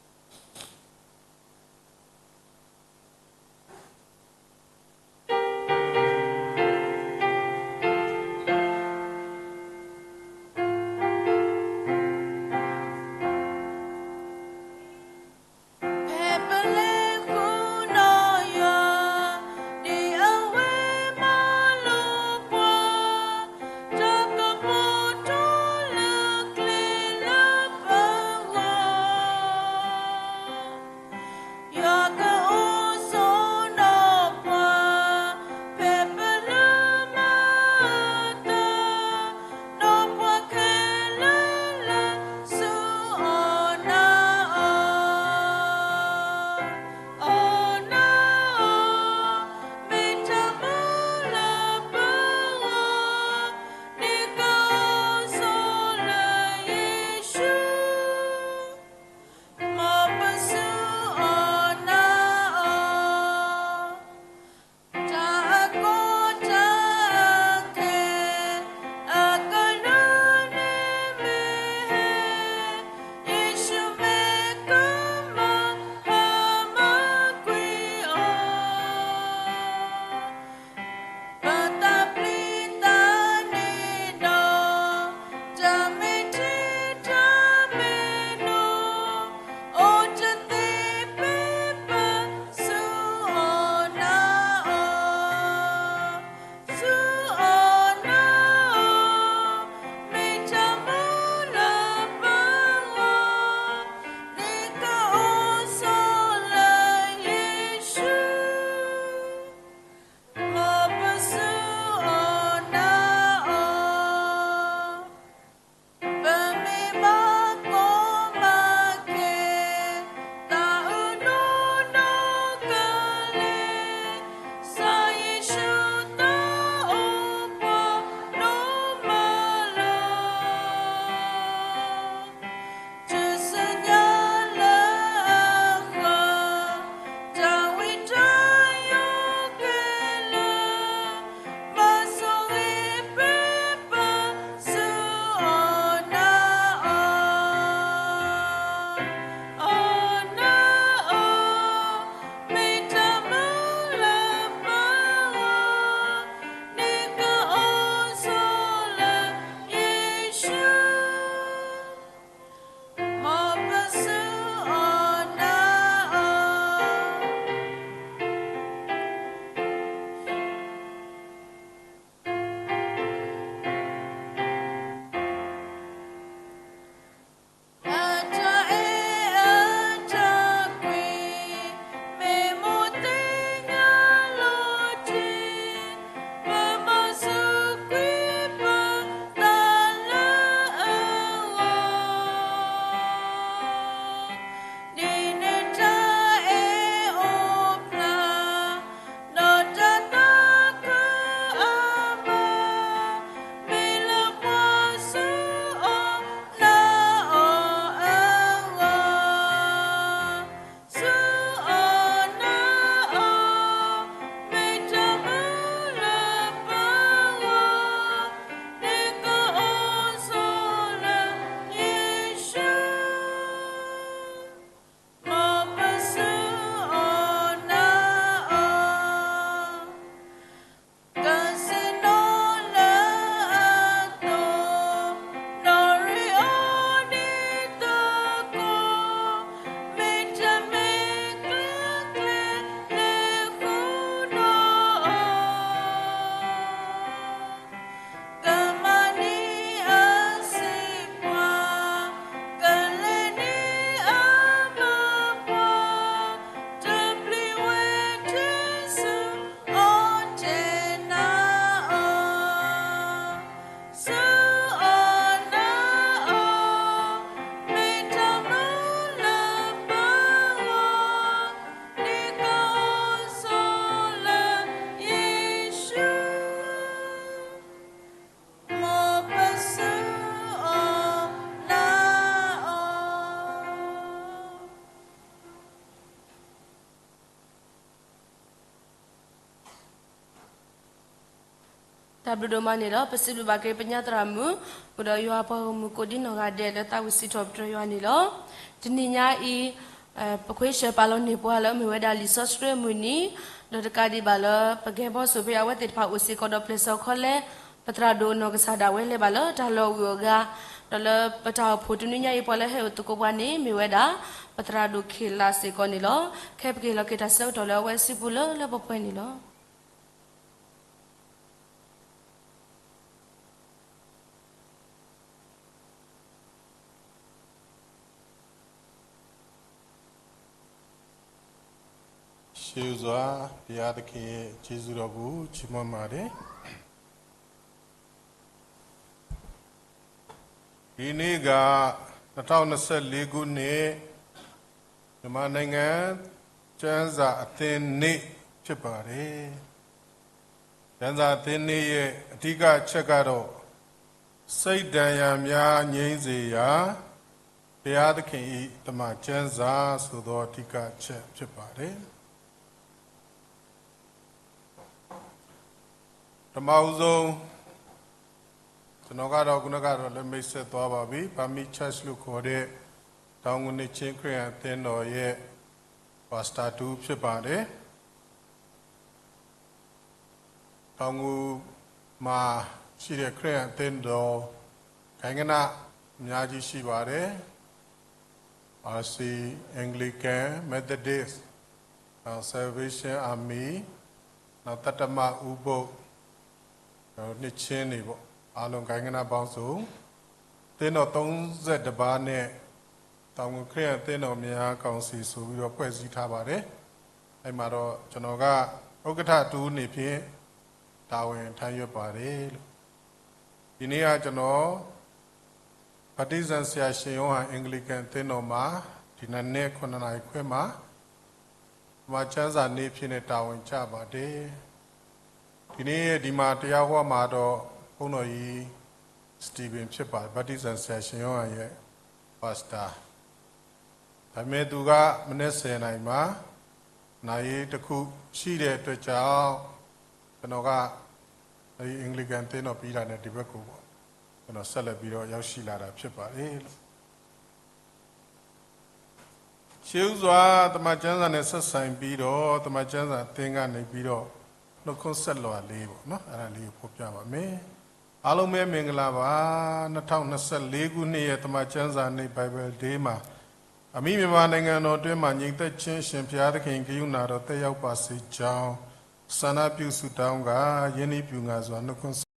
တၢ်ဘျုးဒိၣ်မးန့ၣ်လီၤ. ပစံးဘျုးဘၣ်က့ၤပညါသရၣ်မုၣ် အိၣ်ဒီးယွၤအပှၤဂီၢ်မုၢ်ကိးဒံနီၢ်ဂၤဒဲးလၢသးဝံၣ်စံးထီၣ်ပတြၢၤယွၤန့ၣ်လီၤ. တနံၤညါအံၤ ပခွ့ဆၢပာ်လီၤန့ၢ်ပှၤလၢအမ့ၢ်ဝဲဒၣ်လံာ်စီဆှံအမုၢ်နံၤ, ဒီးတကးဒံးဘၣ်လၢပကဲဘီစိၤဖဲအဝဲသ့ၣ်တဖၣ်အိၣ်စ့ၢ်ကီးဒီးပျဲၢ်စီၤခီလဲ, ပသရၣ်ဒိၣ်အနီၢ်ကစၢ်ဒၣ်ဝဲလဲၤဘၣ်လၢတၢ်လီၢ်ဝံၤအဂၤ, ဒီးလၢပတၢ်အိၣ်ဖှိၣ်တနွံညါအံၤပှၤလၢဟဲအိၣ်သကိးပှၤန့ၣ် မ့ၢ်ဝဲဒၣ် ပသရၣ်ဒိၣ်ခ့ၣ်လးစ့ၢ်ကီးန့ၣ်လီၤ. ခဲပကဟ့ၣ်လီၤက့ၤတၢ်ဆၢကတီၢ်လၢအဝဲစုပူၤလၢလၢပှဲၤပှဲၤန့ၣ်လီၤ. ရှ့းစွာ ဘုရားသခင်ရဲ့ ကျေးဇူးတော်ကို ချီးမွမ်းပါတယ်။ ဒီနေ့က နှစ်ထောင်နှစ်ဆယ့်လေးခုနှစ် မြန်မာနိုင်ငံ ကျမ်းစာအသင်းနေ့ ဖြစ်ပါတယ်။ ကျမ်းစာအသင်းနေ့ရဲ့ အဓိကအချက်ကတော့ စိတ်ဒဏ်ရာများငြိမ်းစေရာ ဘုရားသခင်၏သမ္မာကျမ်းစာဆိုသောအဓိကအချက်ဖြစ်ပါတယ်။ ပထမဦးဆုံး ကျွန်တော်ကတော့ ခုနကတော့လည်း မိတ်ဆက်သွားပါပြီ။ Burmese Church လို့ခေါ်တဲ့ တောင်ငူနှစ်ခြင်းခရစ်ယာန်အသင်းတော်ရဲ့ Pastor တစ်ဦးဖြစ်ပါတယ်။ တောင်ငူမှာရှိတဲ့ ခရစ်ယာန်အသင်းတော် ဂိုဏ်းကနအများကြီးရှိပါတယ်။ R C, Anglican, Methodist, နောက် Salvation Army, နောက် သတ္တမဥပုသ်, နောက် နှစ်ခြင်းတွေပေါ့။ အားလုံး ဂိုဏ်းကနပေါင်းစုံ အသင်းတော် သုံးဆယ့်တစ်ပါးနဲ့ တောင်ငူခရစ်ယာန်အသင်းတော်များကောင်စီဆိုပြီးတော့ ဖွဲ့စည်းထားပါတယ်။ အဲ့မှာတော့ ကျွန်တော်က ဥက္ကဋ္ဌတစ်ဦးအနေဖြင့် တာဝန်ထမ်းရွက်ပါတယ်လို့။ ဒီနေ့က ကျွန်တော် ဗတ္တိဇံဆရာရှင်ယောဟန် အင်္ဂလိကန်အသင်းတော်မှာ ဒီနံၤနံၤ ခုနစ်နာရီခွဲမှာ သမ္မာကျမ်းစာနေ့အဖြစ်နဲ့ တာဝန်ကျပါတယ်။ ဒီနေ့ဒီမှာတရားဟောမှာတော့ ဘုန်းတော်ကြီး Stephen ဖြစ်ပါတယ်။ ဗတ္တိဇံဆရာရှင်ယောဟန်ရဲ့ Pastor ဒါပေမဲ့သူက မနက်ဆယ်နာရီမှာ နာရေးတစ်ခုရှိတဲ့အတွက်ကြောင့် ကျွန်တော်က ဒီအင်္ဂလိကန်သင်းတော်ပြီးတာနဲ့ ဒီဘက်ကိုပေါ့ ကျွန်တော်ဆက်လက်ပြီးတော့ရောက်ရှိလာတာဖြစ်ပါတယ်လို့။ ရှေးဦးစွာ သမ္မာကျမ်းစာနဲ့ဆက်ဆိုင်ပြီးတော့ သမ္မာကျမ်းစာအသင်းကနေပြီးတော့ နှုတ်ခွန်းဆက်လွှာလေးပေါ့နော် အဲ့ဒါလေးကိုဖော်ပြပါမယ်။ အားလုံးပဲမင်္ဂလာပါ။ နှစ်ထောင်နှစ်ဆယ့်လေးခုနှစ်ရဲ့သမ္မာကျမ်းစာနေ့ Bible Day မှာ အမိမြန်မာနိုင်ငံတော်အတွင်းမှာ ညီသက်ချင်းအရှင်ဘုရားသခင်ကရုဏာတော်သက်ရောက်ပါစေကြောင်း ဆန္ဒပြုဆုတောင်းက ယဉ်နီးပြူငါစွာနှုတ်ခွန်းဆက်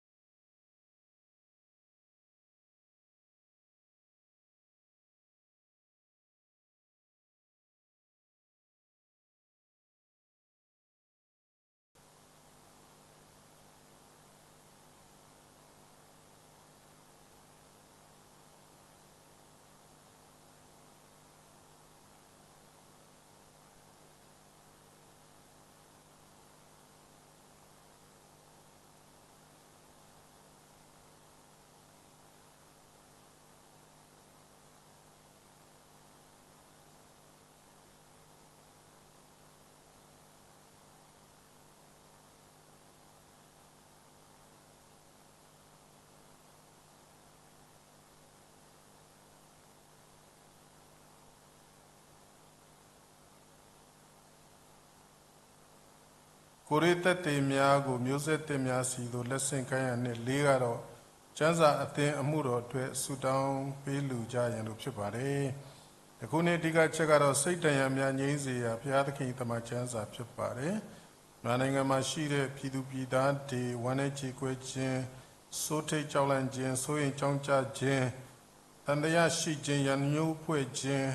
ကိုယ်ရေးသက်သေများကို မျိုးဆက်သစ်များဆီသို့ လက်ဆင့်ခိုင်းရန်နှင့် လေးကတော့ ကျမ်းစာအသင်းအမှုတော်အတွက် ဆုတောင်းပေးလှူကြရန်တို့ ဖြစ်ပါတယ်။ တစ်ခုနှစ်အဓိကအချက်ကတော့ စိတ်ဒဏ်ရာများငြိမ်းစေရာ ဘုရားသခင်၏သမ္မာကျမ်းစာဖြစ်ပါတယ်။ မြန်မာနိုင်ငံမှာရှိတဲ့ ပြည်သူပြည်သားတွေ ဝမ်းနည်းကြေကွဲခြင်း၊ စိုးထိတ်ကြောက်လန့်ခြင်း၊ စိုးရိမ်ကြောင့်ကြခြင်း၊ သံသယရှိခြင်း၊ ရန်ငြိုးဖွဲ့ခြင်း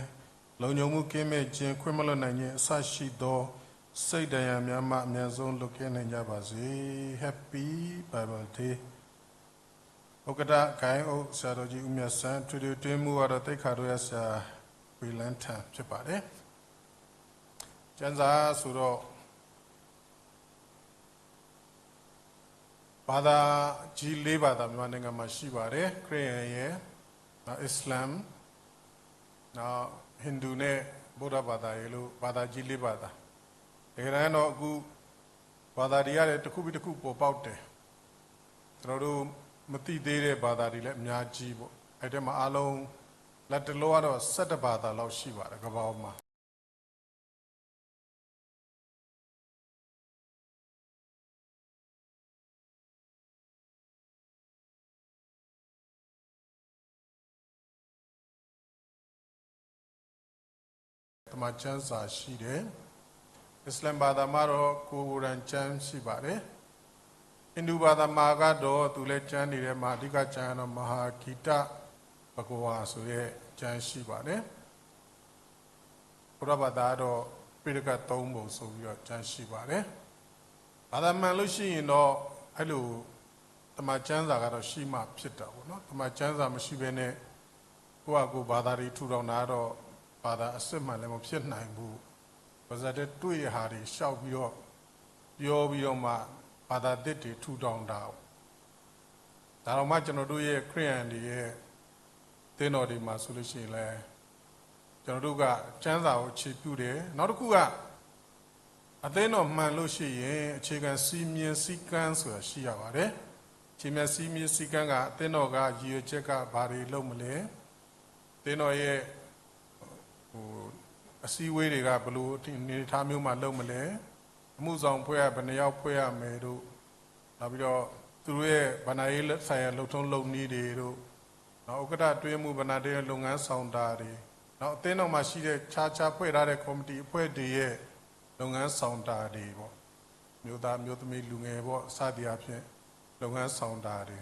၊ လုံခြုံမှုကင်းမဲ့ခြင်း၊ ခွင့်မလွှတ်နိုင်ခြင်းအစရှိသော စိတ်ဒဏ်ရာများမှ အမြန်ဆုံးလွတ်ကင်းနိုင်ကြပါစေ။ Happy Bible Day. ဥက္ကဋ္ဌ ဂိုဏ်းအုပ်ဆရာတော်ကြီး ဦးမြတ်ဆန်း၊ ထွေထွေအတွင်းရေးမှူးကတော့ သိက္ခာတော်ရဆရာ ဝေလန်းထံ ဖြစ်ပါတယ်။ ကျမ်းစာဆိုတော့ ဘာသာကြီးလေးဘာသာ မြန်မာနိုင်ငံမှာရှိပါတယ်။ ခရစ်ယာန်ရယ်၊ နောက် အစ္စလာမ်၊ နောက် ဟိန္ဒူနဲ့ ဗုဒ္ဓဘာသာရယ်လို့ ဘာသာကြီးလေးဘာသာ။ တကယ်တမ်းတော့ အခု ဘာသာတွေကလည်း တစ်ခုပြီးတစ်ခုပေါ်ပေါက်တယ်။ ကျွန်တော်တို့မသိသေးတဲ့ဘာသာတွေလည်းအများကြီးပေါ့။ အဲ့ထဲမှာအားလုံး လတ်တလောကတော့ ဆယ့်တစ်ဘာသာလောက်ရှိပါတယ် ကမ္ဘာပေါ်မှာ။ သမ္မာကျမ်းစာရှိတယ်။ အစ္စလမ်ဘာသာမှာတော့ ကိုယ်ကိုယ်တိုင်ကျမ်းရှိပါတယ်။ ဟိန္ဒူဘာသာမှာကတော့ သူလည်းကျမ်းတွေထဲမှာ အဓိကကျမ်းကတော့ မဟာဂီတ ဘဂဝါဆိုတဲ့ကျမ်းရှိပါတယ်။ ဗုဒ္ဓဘာသာကတော့ ပိဋကတ်သုံးပုံဆိုပြီးတော့ကျမ်းရှိပါတယ်။ ဘာသာမှန်လို့ရှိရင်တော့ အဲ့လိုသမ္မာကျမ်းစာကတော့ရှိမှဖြစ်တာပေါ့နော်။ သမ္မာကျမ်းစာမရှိဘဲနဲ့ ကိုယ့်ဟာကိုယ်ဘာသာတွေထူထောင်တာကတော့ ဘာသာအစစ်မှန်လည်းမဖြစ်နိုင်ဘူး။ ပါးစပ်ထဲတွေ့တဲ့ဟာတွေလျှောက်ပြီးတော့ ပြောပြီးတော့မှ ဘာသာသစ်တွေထူထောင်တာပေါ့။ ဒါတောင်မှကျွန်တော်တို့ရဲ့ခရစ်ယာန်တွေရဲ့အသင်းတော်တွေမှာဆိုလို့ရှိရင်လည်း ကျွန်တော်တို့ကကျမ်းစာကိုအခြေပြုတယ်။ နောက်တစ်ခုက အသင်းတော်မှန်လို့ရှိရင် အခြေခံစည်းမျဉ်းစည်းကမ်းဆိုတာရှိရပါတယ်။ အခြေခံစည်းမျဉ်းစည်းကမ်းက အသင်းတော်ကရည်ရွယ်ချက်ကဘာတွေလုပ်မလဲ၊ အသင်းတော်ရဲ့ ဟို အစည်းအဝေးတွေကဘယ်လိုအနေအထားမျိုးမှာလုပ်မလဲ၊ အမှုဆောင်အဖွဲ့ကဘယ်နှစ်ယောက်ဖွဲ့ရမယ်တို့၊ နောက်ပြီးတော့ သူတို့ရဲ့ဘဏ္ဍာရေးဆိုင်ရာလုပ်ထုံးလုပ်နည်းတွေတို့၊ နောက်ဥက္ကဋ္ဌအတွင်းရေးမှူးဘဏ္ဍာရေးလုပ်ငန်းဆောင်တာတွေ၊ နောက်အသင်းတော်မှာရှိတဲ့ခြားခြားဖွဲ့ထားတဲ့ကော်မတီအဖွဲ့တွေရဲ့လုပ်ငန်းဆောင်တာတွေပေါ့။ မျိုးသားမျိုးသမီးလူငယ်ပေါ့ စသည်အားဖြင့် လုပ်ငန်းဆောင်တာတွေ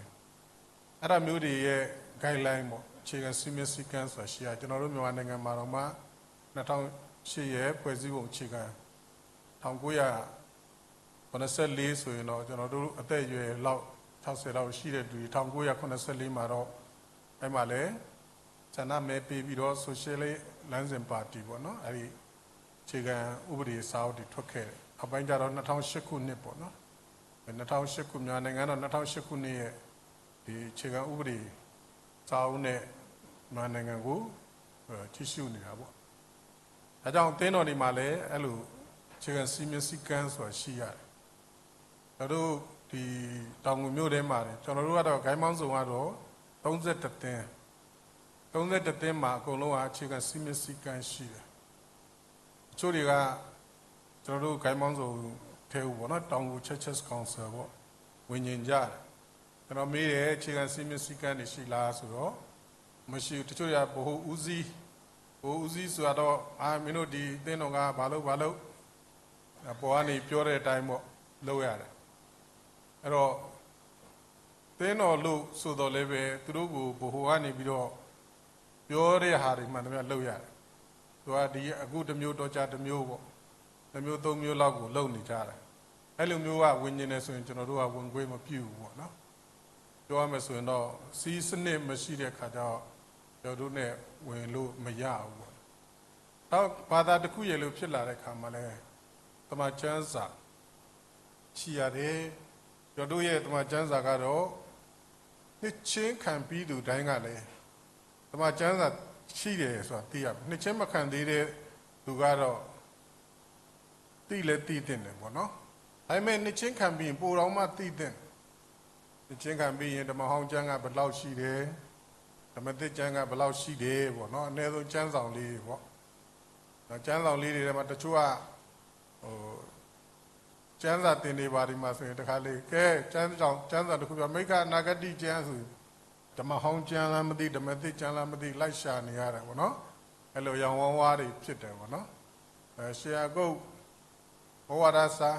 အဲ့ဒါမျိုးတွေရဲ့ guideline ပေါ့ အခြေခံစည်းမျဉ်းစည်းကမ်းဆိုတာရှိရ ကျွန်တော်တို့မြန်မာနိုင်ငံမှာတော့မှ နှစ်ထောင်ရှစ်ရာဖွဲ့စည်းပုံအခြေခံ ထောင်ကိုးရာခုနှစ်ဆယ့်လေးဆိုရင်တော့ ကျွန်တော်တို့အသက်အရွယ်လောက် ခြောက်ဆယ်လောက်ရှိတဲ့လူတွေ ထောင်ကိုးရာခုနှစ်ဆယ့်လေးမှာတော့ အဲ့မှာလဲ ဆန္ဒမဲပေးပြီးတော့ Socialist လမ်းစဉ်ပါတီပေါ့နော် အဲ့ဒီအခြေခံဥပဒေစာအုပ်တွေထွက်ခဲ့တယ်။ နောက်ပိုင်းကျတော့ နှစ်ထောင်ရှစ်ခုနှစ်ပေါ့နော်။ နှစ်ထောင်ရှစ်ခု မြန်မာနိုင်ငံတော့ နှစ်ထောင်ရှစ်ခုနှစ်ရဲ့ဒီအခြေခံဥပဒေစာအုပ်နဲ့မြန်မာနိုင်ငံကိုအဲကြည့်ရှုနေတာပေါ့။ ဒါကြောင့်အသင်းတော်တွေမှာလည်းအဲ့လိုအခြေခံစည်းမျဉ်းစည်းကမ်းဆိုတာရှိရတယ်။ ကျွန်တော်တို့ဒီတောင်ငူမြို့ထဲမှာတယ် ကျွန်တော်တို့ကတော့ ဂိုင်းပေါင်းစုံကတော့ သုံးဆယ့်တစ်သင်း သုံးဆယ့်တစ်သင်းမှာအကုန်လုံးကအခြေခံစည်းမျဉ်းစည်းကမ်းရှိတယ်။ တချို့တွေကကျွန်တော်တို့ဂိုင်းပေါင်းစုံထဲဦးပေါ့နော် တောင်ငူ Churches Council ပေါ့ ဝင်ငင်ကြတယ်။ ကျွန်တော်မေးတယ် အခြေခံစည်းမျဉ်းစည်းကမ်းတွေရှိလားဆိုတော့ မရှိဘူး။ တချို့တွေကဗဟိုဦးစီး ဗဟိုဦးစီးဆိုတော့ အာမင်းတို့ဒီအသင်းတော်ကဘာလုပ်ဘာလုပ် အပေါ်ကနေပြောတဲ့အတိုင်းပေါ့ လုပ်ရတယ်။ အဲ့တော့ သင်းတော်လို့ဆိုသော်လည်းပဲ သူတို့ကိုဗဟိုကနေပြီးတော့ပြောတဲ့ဟာတွေမှန်သမျှလုပ်ရတယ်။ သူကဒီအခုတစ်မျိုးတော့ကြာတစ်မျိုးပေါ့။ နှစ်မျိုးသုံးမျိုးလောက်ကိုလုပ်နေကြတယ်။ အဲ့လိုမျိုးကဝင်ငင်တယ်ဆိုရင်ကျွန်တော်တို့ကဝင်ခွင့်မပြုဘူးပေါ့နော်။ ပြောရမယ်ဆိုရင်တော့စည်းစနစ်မရှိတဲ့အခါကျတော့ကျွန်တော်တို့နဲ့ဝင်လို့မရဘူးပေါ့။ နောက်ဘာသာတစ်ခုရဲ့လို့ဖြစ်လာတဲ့အခါမှာလဲသမ္မာကျမ်းစာရှိရတယ်။ ကျွန်တော်တို့ရဲ့သမ္မာကျမ်းစာကတော့နှစ်ချင်းခံပြီးသူတိုင်းကလည်းသမ္မာကျမ်းစာရှိတယ်ဆိုတာသိရမယ်။ နှစ်ချင်းမခံသေးတဲ့သူကတော့သိလဲသိသင့်တယ်ပေါ့နော်။ ဒါပေမဲ့နှစ်ချင်းခံပြီးရင်ပိုတော့မှသိသင့်တယ်။ နှစ်ချင်းခံပြီးရင်ဓမ္မဟောင်းကျမ်းကဘယ်လောက်ရှိတယ်။ ဓမ္မသစ်ကျမ်းကဘယ်လောက်ရှိတယ်ပေါ့နော်။ အနည်းဆုံးကျမ်းဆောင်လေးပေါ့။ ကျမ်းဆောင်လေးတွေထဲမှာတချို့ကဟိုကျမ်းစာသင်နေပါတယ်မှာဆိုရင်တခါလေကဲကျမ်းဆောင်ကျမ်းစာတစ်ခုပြမိခအနာဂတိကျမ်းဆိုဓမ္မဟောင်းကျမ်းလားမသိဓမ္မသစ်ကျမ်းလားမသိလိုက်ရှာနေရတယ်ပေါ့နော်။ အဲ့လိုရောင်ဝါးဝါးတွေဖြစ်တယ်ပေါ့နော်။ အဲရှေးအကုတ်ဘဝရစာ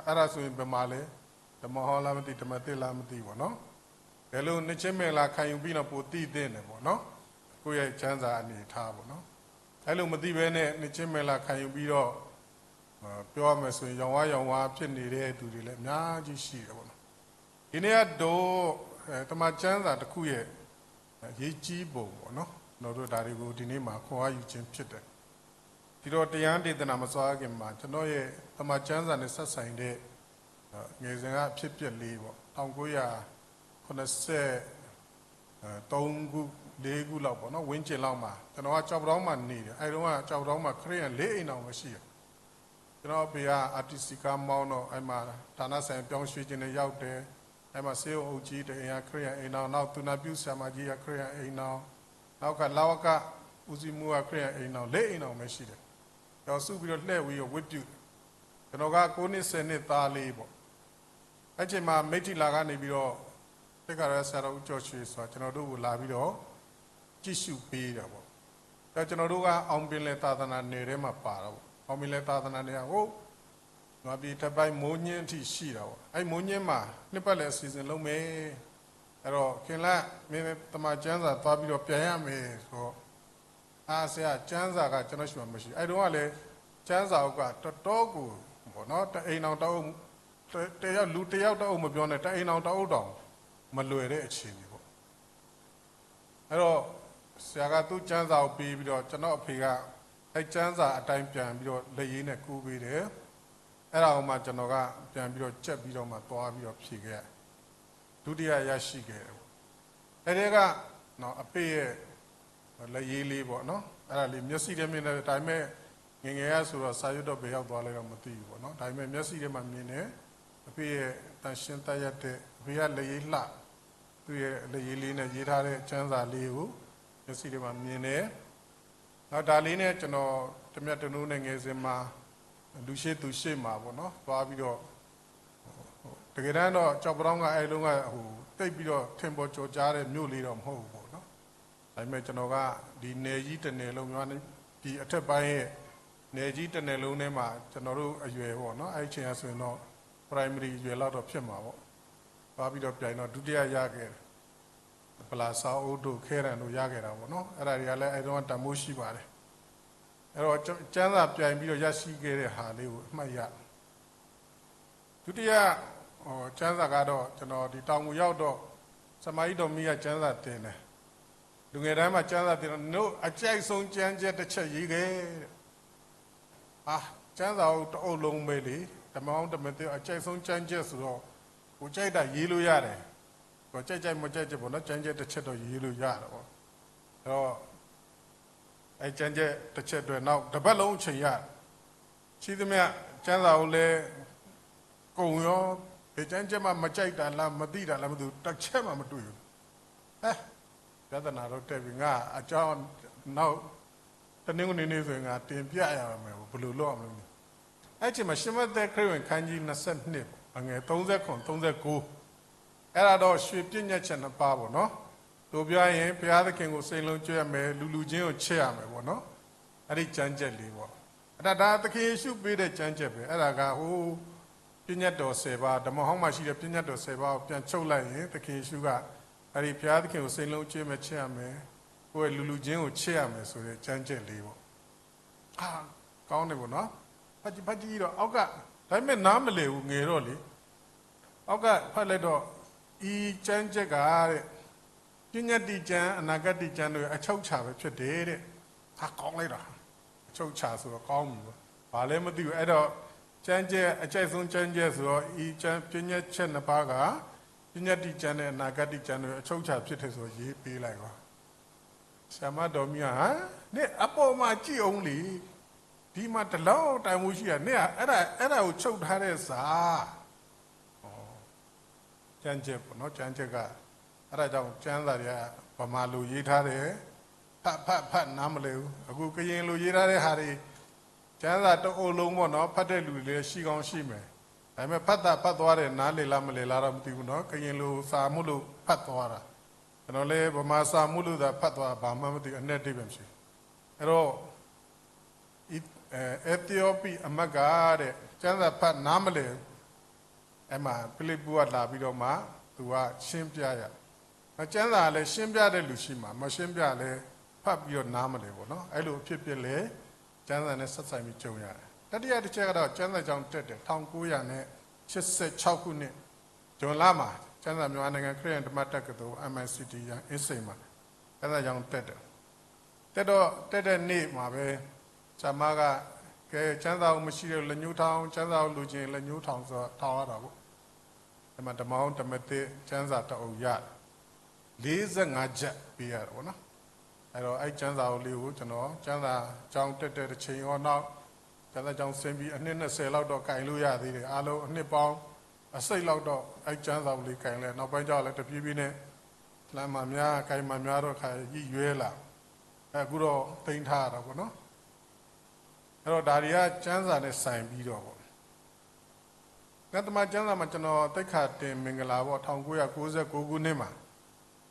အဲ့ဒါဆိုရင်ဗမာလေဓမ္မဟောင်းလားမသိဓမ္မသစ်လားမသိပေါ့နော်။ ဘယ်လိုနှစ်ချင်းမင်္ဂလာခံယူပြီးတော့ပိုသိသင့်တယ်ပေါ့နော်။ ကိုယ့်ရဲ့ချမ်းသာအနေအထားပေါ့နော်။ အဲ့လိုမသိဘဲနဲ့နှစ်ချင်းမင်္ဂလာခံယူပြီးတော့ပြောရမယ်ဆိုရင်ရောင်ဝါးရောင်ဝါးဖြစ်နေတဲ့သူတွေလည်းအများကြီးရှိတယ်ပေါ့နော်။ ဒီနေ့ကတော့သမ္မာကျမ်းစာတစ်ခုရဲ့ရေးကြီးပုံပေါ့နော်။ ကျွန်တော်တို့ဒါတွေကိုဒီနေ့မှာခွန်အားယူခြင်းဖြစ်တယ်။ ဒီတော့တရားဒေသနာမစခင်မှာကျွန်တော်ရဲ့သမ္မာကျမ်းစာနဲ့ဆက်ဆိုင်တဲ့ငယ်စဉ်ကအဖြစ်အပျက်လေးပေါ့။ ထောင်ကိုးရာခုနှစ်ဆယ့်သုံးခုလေးခုလောက်ပေါ့နော်။ ဝန်းကျင်လောက်မှာကျွန်တော်ကကျောက်ပတောင်းမှာနေတယ်။ အဲဒီတုန်းကကျောက်ပတောင်းမှာခရစ်ယာန်လေးအိမ်ထောင်ပဲရှိတယ်။ ကျွန်တော်အဖေက အာတီစီကားမောင်းတော့အဲ့မှာဌာနဆိုင်ပြောင်းရွှေ့ခြင်းနဲ့ရောက်တယ်။ အဲမှာ ဆေးရုံအုပ်ကြီး တစ်အိမ်က ခရစ်ယာန်အိမ်ထောင်၊ နောက် သူနာပြုဆရာမကြီးက ခရစ်ယာန်အိမ်ထောင်၊ နောက် က လဝက ဦးစီးမှူးက ခရစ်ယာန်အိမ်ထောင်၊ လေးအိမ်ထောင်ပဲရှိတယ်။ ဒီစုပြီးတော့လှည့်ပြီးတော့ဝတ်ပြုတယ်။ ကျွန်တော်ကကိုးနှစ်ဆယ်နှစ်သားလေးပေါ့။ အဲ့ချိန်မှာမိတ္ထီလာကနေပြီးတော့ သိက္ခာတော်ဆရာတော်ဦးကျော်ရွှေဆိုတာကျွန်တော်တို့ကိုလာပြီးတော့ ကြည့်ရှုပေးတာပေါ့။ ဒါကျွန်တော်တို့ကအောင်ပင်လယ်သာသနာနယ်ထဲမှာပါတာပေါ့။ အောင်ပင်လယ်သာသနာနယ်ကဟို မြန်မာပြည်ထက်ပိုင်းမိုးညှင်းအထိရှိတာပေါ့။ အဲ့မိုးညှင်းမှာနှစ်ပတ်လည်အစီအစဉ်လုပ်မယ်။ အဲ့တော့ခင်ဗျားမင်းသမ္မာကျမ်းစာသွားပြီးတော့ပြန်ရမယ်ဆိုတော့ အာဆရာကျမ်းစာကကျွန်တော်ရှိမှမရှိ။ အဲ့တုန်းကလည်းကျမ်းစာအုပ်ကတော်တော်ကိုပေါ့နော် တအိမ်အောင်တအုပ်တတယောက်လူတယောက်တအုပ်မပြောနဲ့ တအိမ်အောင်တအုပ်တောင်မလွယ်တဲ့အခြေအနေပေါ့။ အဲ့တော့ဆရာကသူ့ကျမ်းစာကိုပေးပြီးတော့ကျွန်တော်အဖေကအဲ့ကျမ်းစာအတိုင်းပြန်ပြီးတော့လက်ရေးနဲ့ကူးပေးတယ်။ အဲ့ဒါကိုမှကျွန်တော်ကပြန်ပြီးတော့ချက်ပြီးတော့မှသွားပြီးတော့ဖြေခဲ့ရဒုတိယရရှိခဲ့တယ်ပေါ့။ အဲ့ဒီကနော်အဖေရဲ့လက်ရေးလေးပေါ့နော် အဲ့ဒါလေးမျက်စိထဲမြင်တယ်။ ဒါပေမဲ့ငယ်ငယ်ကဆိုတော့စာရွက်တော့ဘယ်ရောက်သွားလဲတော့မသိဘူးပေါ့နော်။ ဒါပေမဲ့မျက်စိထဲမှာမြင်တယ်။ အဖေရဲ့တန်ရှင်းသတ်ရတဲ့အဖေကလက်ရေးလှသူ့ရဲ့လက်ရေးလေးနဲ့ရေးထားတဲ့ကျမ်းစာလေးကိုမျက်စိထဲမှာမြင်တယ်။ နောက်ဒါလေးနဲ့ကျွန်တော်တမျက်တနူးနဲ့ငယ်စဉ်မှာလူရှိသူရှိမှာပေါ့နော်သွားပြီးတော့တကယ်တမ်းတော့ကြောက်ပတောင်းကအဲလုံးကဟိုတိတ်ပြီးတော့ထင်ပေါ်ကျော်ကြားတဲ့မြို့လေးတော့မဟုတ်ဘူးပေါ့နော်။ ဒါပေမဲ့ကျွန်တော်ကဒီနယ်ကြီးတစ်နယ်လုံးမြန်မာပြည်အထက်ပိုင်းရဲ့နယ်ကြီးတစ်နယ်လုံးထဲမှာကျွန်တော်တို့အရွယ်ပေါ့နော်အဲ့ချိန်ကဆိုရင်တော့ primary အရွယ်လောက်တော့ဖြစ်မှာပေါ့။ သွားပြီးတော့ပြိုင်တော့ဒုတိယရခဲ့တယ်။ ပလာစာအုပ်တို့ခဲတံတို့ရခဲ့တာပေါ့နော်အဲ့ဒါတွေကလည်းအဲ့တော့တန်ဖိုးရှိပါတယ်။ အဲ့တော့ကျမ်းစာပြိုင်ပြီးတော့ရရှိခဲ့တဲ့ဟာလေးကိုအမှတ်ရဒုတိယကျမ်းစာကတော့ကျွန်တော်ဒီတောင်ငူရောက်တော့ဆရာမကြီးတော်မီးကကျမ်းစာတင်တယ်။ လူငယ်တိုင်းမှာကျမ်းစာတင်တော့နင်တို့အကြိုက်ဆုံးကျမ်းချက်တစ်ချက်ရေးခဲ့တဲ့အာကျမ်းစာအုပ်တစ်အုပ်လုံးပဲလေဓမ္မဟောင်းဓမ္မသစ်အကြိုက်ဆုံးကျမ်းချက်ဆိုတော့ကိုကြိုက်တာရေးလို့ရတယ်ကိုကြိုက်ကြိုက်မကြိုက်ကြိုက်ပေါ့နော်ကျမ်းချက်တစ်ချက်တော့ရေးလို့ရတယ်ပေါ့အဲ့တော့အဲကျမ်းချက်တစ်ချက်အတွက်နောက်တစ်ပတ်လုံးအချိန်ရတယ်ရှိသမျှကျမ်းစာအုပ်လဲကုန်ရောဘယ်ကျမ်းချက်မှမကြိုက်တာလားမသိတာလားမသိဘူးတစ်ချက်မှမတွေ့ဘူးဟဲပြဿနာတော့တက်ပြီငါအကြောင်းနောက်တနင်္ဂနွေနေ့ဆိုရင်ငါတင်ပြရမယ်ဘယ်လိုလုပ်အောင်လုပ်လဲအဲ့ချိန်မှာရှင်းမသက်ခရစ်ဝင်ခန်းကြီးနှစ်ဆယ့်နှစ်ပေါ့အငယ်သုံးဆယ့်ခုနစ်သုံးဆယ့်ကိုးအဲ့ဒါတော့ရွှေပြည့်ညက်ချက်နှစ်ပါးပေါ့နော်တို့ပြောရင်ဘုရားသခင်ကိုစိတ်လုံးကျွတ်ရမယ်လူလူချင်းကိုချစ်ရမယ်ပေါ့နော်အဲ့ဒီကျမ်းချက်လေးပေါ့အဲ့ဒါဒါသခင်ယေရှုပေးတဲ့ကျမ်းချက်ပဲအဲ့ဒါကဟိုပြည့်ညက်တော်ဆယ်ပါးဓမ္မဟောင်းမှာရှိတဲ့ပြည့်ညက်တော်ဆယ်ပါးကိုပြန်ချုပ်လိုက်ရင်သခင်ယေရှုကအဲ့ဒီဘုရားသခင်ကိုစိတ်လုံးကျွတ်မယ်ချစ်ရမယ်ကိုယ့်ရဲ့လူလူချင်းကိုချစ်ရမယ်ဆိုတဲ့ကျမ်းချက်လေးပေါ့အာကောင်းတယ်ပေါ့နော်ဖတ်ကြည့်ဖတ်ကြည့်တော့အောက်ကဒါပေမဲ့နားမလည်ဘူးငယ်တော့လေအောက်ကဖတ်လိုက်တော့ဤကျမ်းချက်ကတဲ့ပြည့်ညတ်တည်ကျမ်းအနာဂတ်တည်ကျမ်းတို့ရဲ့အချုပ်အခြာပဲဖြစ်တယ်တဲ့ဟာကောင်းလိုက်တာအချုပ်အခြာဆိုတော့ကောင်းပြီပေါ့ဘာလဲမသိဘူးအဲ့တော့ကျမ်းချက်အကြိုက်ဆုံးကျမ်းချက်ဆိုတော့ဤကျမ်းပြည့်ညတ်ချက်နှစ်ပါးကပြည့်ညတ်တည်ကျမ်းနဲ့အနာဂတ်တည်ကျမ်းတို့ရဲ့အချုပ်အခြာဖြစ်တယ်ဆိုတော့ရေးပေးလိုက်ပါဆရာမတော်မီးဟာနင့်အပေါ်မှာကြည့်အောင်လေဒီမှာတလောက်တိုင်မှုရှိတာနင့်အဲ့ဒါအဲ့ဒါကိုချုပ်ထားတဲ့စာကျမ်းချက်ပေါ့နော်ကျမ်းချက်ကအဲ့ဒါကြောင့်ကျမ်းစာတွေကဗမာလိုရေးထားတယ်ဖတ်ဖတ်ဖတ်နားမလည်ဘူးအခုကရင်လိုရေးထားတဲ့ဟာတွေကျမ်းစာတအိုလုံးပေါ့နော်ဖတ်တဲ့လူတွေလည်းရှိကောင်းရှိမယ်ဒါပေမဲ့ဖတ်တာဖတ်သွားတယ်နားလည်လားမလည်လားတော့မသိဘူးနော်ကရင်လိုစာမို့လို့ဖတ်သွားတာကျွန်တော်လည်းဗမာစာမို့လို့သာဖတ်သွားတာဘာမှမသိဘူးအနက်အဓိပ္ပာယ်မရှိဘူးအဲ့တော့အဲအဲသီအိပီအမတ်ကတဲ့ကျမ်းစာဖတ်နားမလည်အဲမှာဖိလိပ္ပုကလာပြီးတော့မှသူကရှင်းပြရကျမ်းစာကလည်းရှင်းပြတဲ့လူရှိမှာမရှင်းပြလည်းဖတ်ပြီးတော့နားမလည်ပေါ့နော်အဲ့လိုအဖြစ်အပျက်လည်းကျမ်းစာနဲ့ဆက်ဆိုင်ပြီးကြုံရတယ်တတိယတစ်ချက်ကတော့ကျမ်းစာကျောင်းတက်တယ်ထောင်ကိုးရာနဲ့ရှစ်ဆယ့်ခြောက်ခုနှစ်ဇွန်လမှာကျမ်းစာမြန်မာနိုင်ငံခရစ်ယာန်ဓမ္မတက္ကသိုလ် MICT ရန်အင်းစိန်မှာကျမ်းစာကျောင်းတက်တယ်တက်တော့တက်တဲ့နေ့မှာပဲဆရာမကကဲကျမ်းစာကိုမရှိတဲ့လက်ညှိုးထောင်ကျမ်းစာကိုလိုချင်လက်ညှိုးထောင်ဆိုတော့ထောင်ရတာပေါ့ဒီမှာဓမ္မဟောင်းဓမ္မသစ်ကျမ်းစာတစ်အုပ်ရတယ်လေးဆယ့်ငါးချက်ပေးရတယ်ပေါ့နော်အဲ့တော့အဲ့ကျမ်းစာအုပ်လေးကိုကျွန်တော်ကျမ်းစာကျောင်းတက်တဲ့တစ်ချိန်ရောနောက်ကျမ်းစာကျောင်းဆင်းပြီးအနှစ်နှစ်ဆယ်လောက်တော့ကင်လို့ရသေးတယ်အားလုံးအနှစ်ပေါင်း အဆိပ်လောက်တော့ အဲကျမ်းစာကို လေ့ကိုင်လဲ နောက်ပိုင်းကျတော့လည်း တဖြည်းဖြည်းနဲ့ လှမ်းမှန်များ ကိုင်မှန်များတော့ ခါရည်ရွယ်လာ အခုတော့ သိမ်းထားရတာပေါ့နော်. အဲ့တော့ ဒါတွေက ကျမ်းစာနဲ့ ဆိုင်ပြီးတော့ပေါ့. ငါသမ္မာကျမ်းစာမှာ ကျွန်တော် သိက္ခာတင်မင်္ဂလာပေါ့ ထောင့်ကိုးရာကိုးဆယ့်ကိုးခုနှစ်မှာ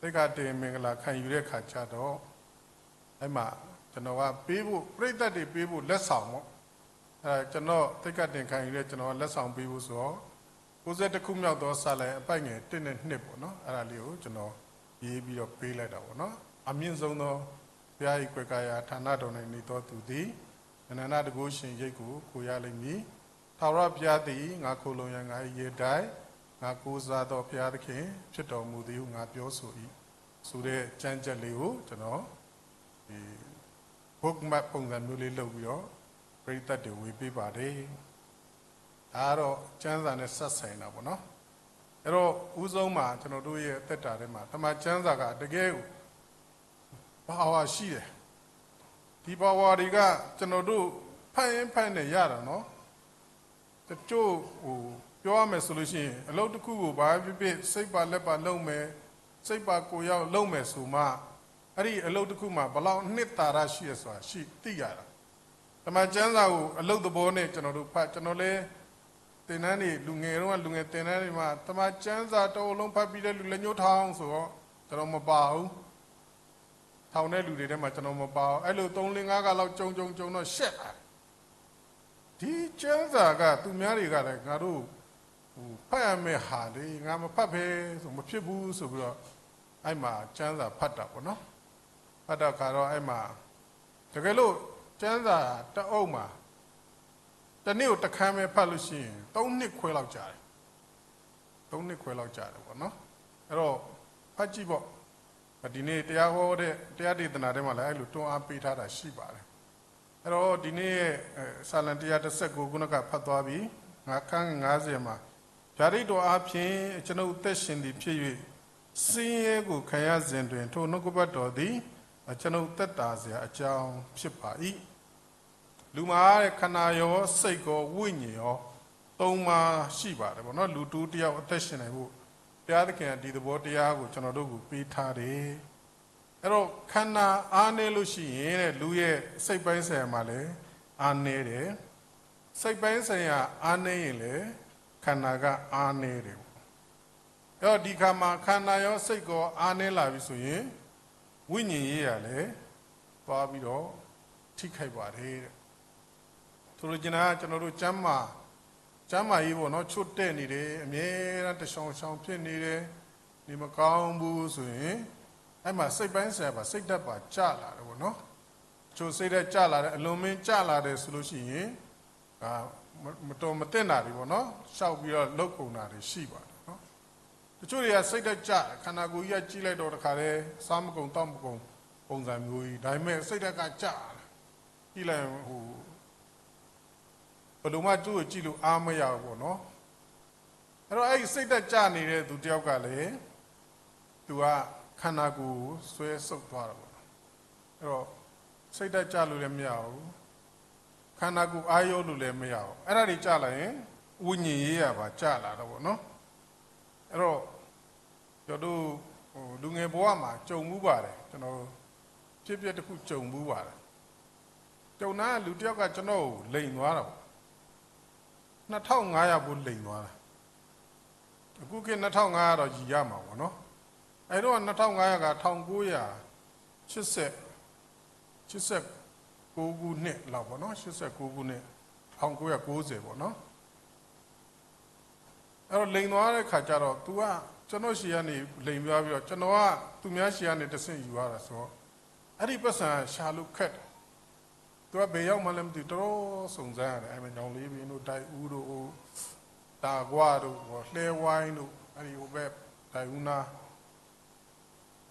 သိက္ခာတင်မင်္ဂလာခံယူတဲ့အခါကျတော့ အဲ့မှာ ကျွန်တော်ကပေးဖို့ ပရိသတ်တွေပေးဖို့ လက်ဆောင်ပေါ့. အဲကျွန်တော် သိက္ခာတင်ခံယူတဲ့ ကျွန်တော်က လက်ဆောင်ပေးဖို့ဆိုတော့ ကိုးဆယ့်တစ်ခုမြောက်သော စာလံအပိုဒ်ငယ်တစ်နဲ့နှစ်ပေါ့နော်. အဲ့ဒါလေးကို ကျွန်တော် ရေးပြီးတော့ ပေးလိုက်တာပေါ့နော်. အမြင့်ဆုံးသော ဘုရား၏ကွယ်ကာယဌာနတော်၌နေသောသူသည် အနန္တတန်ခိုးရှင်ရိပ်ကို ကိုယ်ရလိမ့်မည်. ထာဝရဘုရားသည် ငါခိုလှုံရာ ငါ၏ရဲတိုက်၊ ငါကိုးစားသော ဘုရားသခင် ဖြစ်တော်မူသည်ဟု ငါပြောဆို၏ဆိုတဲ့ ကျမ်းကျက်လေးကို ကျွန်တော် ဒီ bookmark ပုံစံမျိုးလေးလုပ်ပြီးတော့ ပရိသတ်တွေဝေပေးပါတယ်. ဒါကတော့ ကျမ်းစာနဲ့ ဆက်ဆိုင်တာပေါ့နော်. အဲ့တော့ ဦးဆုံးမှာ ကျွန်တော်တို့ရဲ့ အသက်တာထဲမှာ သမ္မာကျမ်းစာက တကယ်ကို power ရှိတယ်. ဒီ power တွေက ကျွန်တော်တို့ ဖတ်ရင်ဖတ်ရင်နဲ့ ရတာနော်. တချို့ ဟို ပြောရမယ်ဆိုလို့ရှိရင် အလုပ်တစ်ခုကို ဘာပဲဖြစ်ဖြစ် စိတ်ပါလက်ပါလုပ်မယ် စိတ်ပါကိုယ်ရောက်လုပ်မယ်ဆိုမှ အဲ့ဒီအလုပ်တစ်ခုမှာ ဘယ်လောက်အနှစ်သာရရှိတယ်ဆိုတာ ရှိ သိရတာ. သမ္မာကျမ်းစာကို အလုပ်သဘောနဲ့ ကျွန်တော်တို့ဖတ် ကျွန်တော်လည်း သင်တန်းတွေ လူငယ်တုန်းက လူငယ်သင်တန်းတွေမှာ သမ္မာကျမ်းစာတစ်အုပ်လုံးဖတ်ပြီးတဲ့လူ လက်ညှိုးထောင်ဆိုတော့ ကျွန်တော်မပါဘူး. ထောင်တဲ့လူတွေထဲမှာ ကျွန်တော်မပါဘူး. အဲ့လို သုံးလေးငါးခါလောက် ကြုံကြုံကြုံတော့ ရှက်လာတယ်. ဒီကျမ်းစာက သူများတွေကလည်း ငါတို့ ဟို ဖတ်ရမယ့်ဟာလေ ငါမဖတ်ဖဲဆို မဖြစ်ဘူးဆိုပြီးတော့ အဲ့မှာ ကျမ်းစာဖတ်တာပေါ့နော်. ဖတ်တဲ့အခါတော့ အဲ့မှာ တကယ်လို့ ကျမ်းစာတစ်အုပ်မှာ တစ်နေ့ကိုတစ်ခန်းပဲ ဖတ်လို့ရှိရင် သုံးနှစ်ခွဲလောက်ကြာတယ်. သုံးနှစ်ခွဲလောက်ကြာတယ်ပေါ့နော်. အဲ့တော့ ဖတ်ကြည့်ပေါ့. ဒီနေ့ တရားဟောတဲ့ တရားဒေသနာထဲမှာလည်း အဲ့လိုတွန်းအားပေးထားတာ ရှိပါတယ်. အဲ့တော့ ဒီနေ့ အဲ စာလံတစ်ရာတစ်ဆယ့်ကိုးခုနက ဖတ်သွားပြီ. ငါး ခန်းငယ်ငါးဆယ်မှာ ဗျာဒိတ်တော်အားဖြင့် အကျွန်ုပ်အသက်ရှင်သည်ဖြစ်၍ ဆင်းရဲကိုခံရစဉ်တွင် ထိုနှုတ်ကပတ်တော်သည် အကျွန်ုပ်သက်သာစရာအကြောင်းဖြစ်ပါ၏. လူမှာတဲ့ ခန္ဓာရော စိတ်ကော ဝိညာဉ်ရော သုံးပါးရှိပါတယ်ပေါ့နော်. လူတစ်ဦးတစ်ယောက်အသက်ရှင်နိုင်ဖို့ ဘုရားသခင်က ဒီသဘောတရားကို ကျွန်တော်တို့ကို ပေးထားတယ်. အဲ့တော့ ခန္ဓာအားနည်းလို့ရှိရင်တဲ့ လူရဲ့စိတ်ပိုင်းဆိုင်ရာမှာလည်း အားနည်းတယ်. စိတ်ပိုင်းဆိုင်ရာအားနည်းရင်လည်း ခန္ဓာက အားနည်းတယ်ပေါ့. အဲ့တော့ ဒီခါမှာ ခန္ဓာရော စိတ်ကော အားနည်းလာပြီဆိုရင် ဝိညာဉ်ရေးရာလည်း သွားပြီးတော့ ထိခိုက်ပါတယ်တဲ့. ဆိုလိုချင်တာက ကျွန်တော်တို့ ကျန်းမာ ကျန်းမာရေးပေါ့နော် ချို့တဲ့နေတယ် အမြဲတမ်း တရှောင်ရှောင်ဖြစ်နေတယ် နေမကောင်းဘူးဆိုရင် အဲ့မှာ စိတ်ပိုင်းဆိုင်ရာပါ စိတ်ဓာတ်ပါ ကျလာတယ်ပေါ့နော်. တချို့ စိတ်ဓာတ်ကျလာတယ် အလွန်မင်းကျလာတယ်ဆိုလို့ရှိရင် ဒါ မ မတော်မသင့်တာတွေပေါ့နော် လျှောက်ပြီးတော့ လုပ်ကုန်တာတွေ ရှိပါတယ်နော်. တချို့တွေက စိတ်ဓာတ်ကျတယ် ခန္ဓာကိုယ်ကြီးက ကြည့်လိုက်တော့ တခါတည်း စားမကုန်သောက်မကုန် ပုံစံမျိုးကြီး ဒါပေမဲ့ စိတ်ဓာတ်က ကျလာတယ် ကြည့်လိုက်ရင် ဟို ဘယ်လိုမှ သူ့ကိုကြည့်လို့ အားမရဘူးပေါ့နော်. အဲ့တော့ အဲ့ဒီစိတ်ဓာတ်ကျနေတဲ့သူတစ်ယောက်ကလည်း သူက ခန္ဓာကိုယ်ကို ဆွဲဆုပ်သွားတာပေါ့နော်. အဲ့တော့ စိတ်ဓာတ်ကျလို့လည်းမရဘူး ခန္ဓာကိုယ်အာရုံလို့လည်းမရဘူး အဲ့ဒါတွေကျလာရင် ဝိညာဉ်ရေးရာပါကျလာတော့ပေါ့နော်. အဲ့တော့ ကျွန်တော်တို့ ဟို လူငယ်ဘဝမှာ ကြုံဘူးပါတယ် ကျွန်တော် ဖြစ်ပျက်တစ်ခု ကြုံဘူးပါတယ်. ကြုံတာက လူတစ်ယောက်က ကျွန်တော်ကို လိမ်သွားတာပေါ့. နှစ်ထောင့်ငါးရာ ဘိုးလိမ်သွားတာ. အခုခေတ် နှစ်ထောင့်ငါးရာ တော့ ယံာ်ရမှာပေါ့နော်. အဲ့တော့ နှစ်ထောင့်ငါးရာ က ထောင့်ကိုးရာ ရှစ်ဆယ့် ရှစ်ဆယ့်ကိုးခုနှစ်လောက်ပေါ့နော် ရှစ်ဆယ့်ကိုးခုနှစ် ထောင့်ကိုးရာကိုးဆယ်ပေါ့နော်. အဲ့တော့ လိမ်သွားတဲ့ခါကျတော့ သူက ကျွန်တော်ဆီကနေ လိမ်သွားပြီးတော့ ကျွန်တော်က သူများဆီကနေ တစ်ဆင့်ယူရတာဆိုတော့ အဲ့ဒီပိုက်ဆံ ရှာလို့ခက်တယ်. သူက ဘယ်ရောက်မှန်းလည်းမသိ တော်တော်စုံစမ်းရတယ် အဲ့မှာ ညောင်လေးပင်တို့ ဒိုက်ဦးတို့ တၢ်ကွာ်တို့ လှည်းဝိုင်းတို့ အဲ့ဒီဟိုဘက် ဒိုက်ဦးနား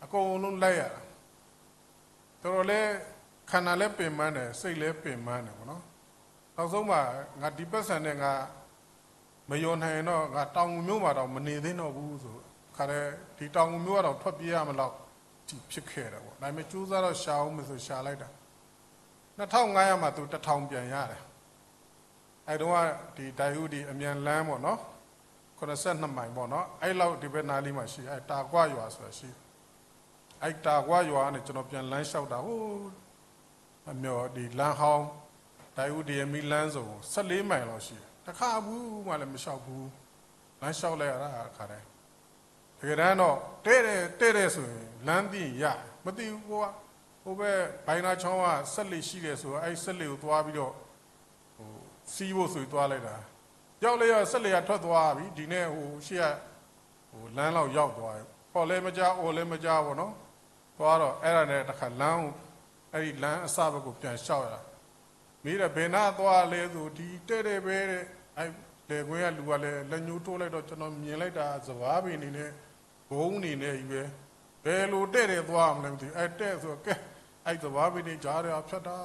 အကုန်လုံးလိုက်ရတာ တော်တော်လေး ခန္ဓာလည်းပင်ပန်းတယ် စိတ်လည်းပင်ပန်းတယ်ပေါ့နော်. နောက်ဆုံးမှာ ငါဒီပိုက်ဆံနဲ့ ငါမလျော်နိုင်ရင်တော့ ငါတောင်ငူမြို့မှာတောင် မနေသင့်တော့ဘူးဆို ခါတည်း ဒီတောင်ငူမြို့ကတောင် ထွက်ပြေးရမလောက်ထိ ဖြစ်ခဲ့တယ်ပေါ့. ဒါပေမဲ့ ကြိုးစားတော့ ရှာဦးမယ်ဆို ရှာလိုက်တာ နှစ်ထောင့်ငါးရာ မှာ သူ တစ်ထောင် ပြန်ရတယ်. အဲ့တုန်းက ဒီဒိုက်ဦး ဒီအမြန်လမ်းပေါ့နော် ခုနစ်ဆယ့်နှစ်မိုင်ပေါ့နော်, အဲ့လောက်ဒီဘက်နားလေးမှာရှိတယ်, အဲ့တာကွာရွာဆိုတာရှိတယ်. အဲ့တာကွာရွာကနေ ကျွန်တော်ပြန်လမ်းလျှောက်တာ, ဟိုး အမျိုးဒီလမ်းဟောင်း, ဒိုက်ဦး ဒိုက်ဦး ဒိုက်ဦး လမ်းစုံ ဆယ့်လေးမိုင်လောက်ရှိတယ်. တစ်ခါဘူးမှလည်းမလျှောက်ဘူး, လမ်းလျှောက်လိုက်ရတာခါတိုင်း. တကယ်တမ်းတော့ တည့်တယ်တည့်တယ်ဆိုရင် လမ်းသိရင်ရတယ်, မသိဘူးကွာ, ဟိုဘက်ဘိုင်းနားချောင်းကစက်လှေရှိတယ်ဆိုတော့ အဲ့စက်လှေကိုသွားပြီးတော့ ဟို စီးဖို့ဆိုပြီးသွားလိုက်တာ. ရောက်လဲရောက် စက်လှေကထွက်သွားပြီ, ဒီနဲ့ဟိုရှေ့က ဟိုလမ်းလောက်ရောက်သွားပြီ, ခေါ်လဲမကြား အော်လဲမကြားပေါ့နော်. သွားတော့ အဲ့ဒါနဲ့တခါလမ်းကို အဲ့ဒီလမ်းအစဘက်ကိုပြန်လျှောက်ရတာ. မေးတယ် ဘယ်နားသွားလဲဆို ဒီတည့်တည့်ပဲတဲ့. အဲ့လယ်ကွင်းကလူကလည်းလက်ညှိုးထိုးလိုက်တော့ ကျွန်တော်မြင်လိုက်တာ စပားပင်တွေနဲ့ ဘုံတွေနဲ့ကြီးပဲ, ဘယ်လိုတည့်တည့်သွားမလဲမသိဘူး. အဲ့တည့်ဆို ကဲ အဲ့စပားပင်တွေကြားထဲကဖြတ်တာ.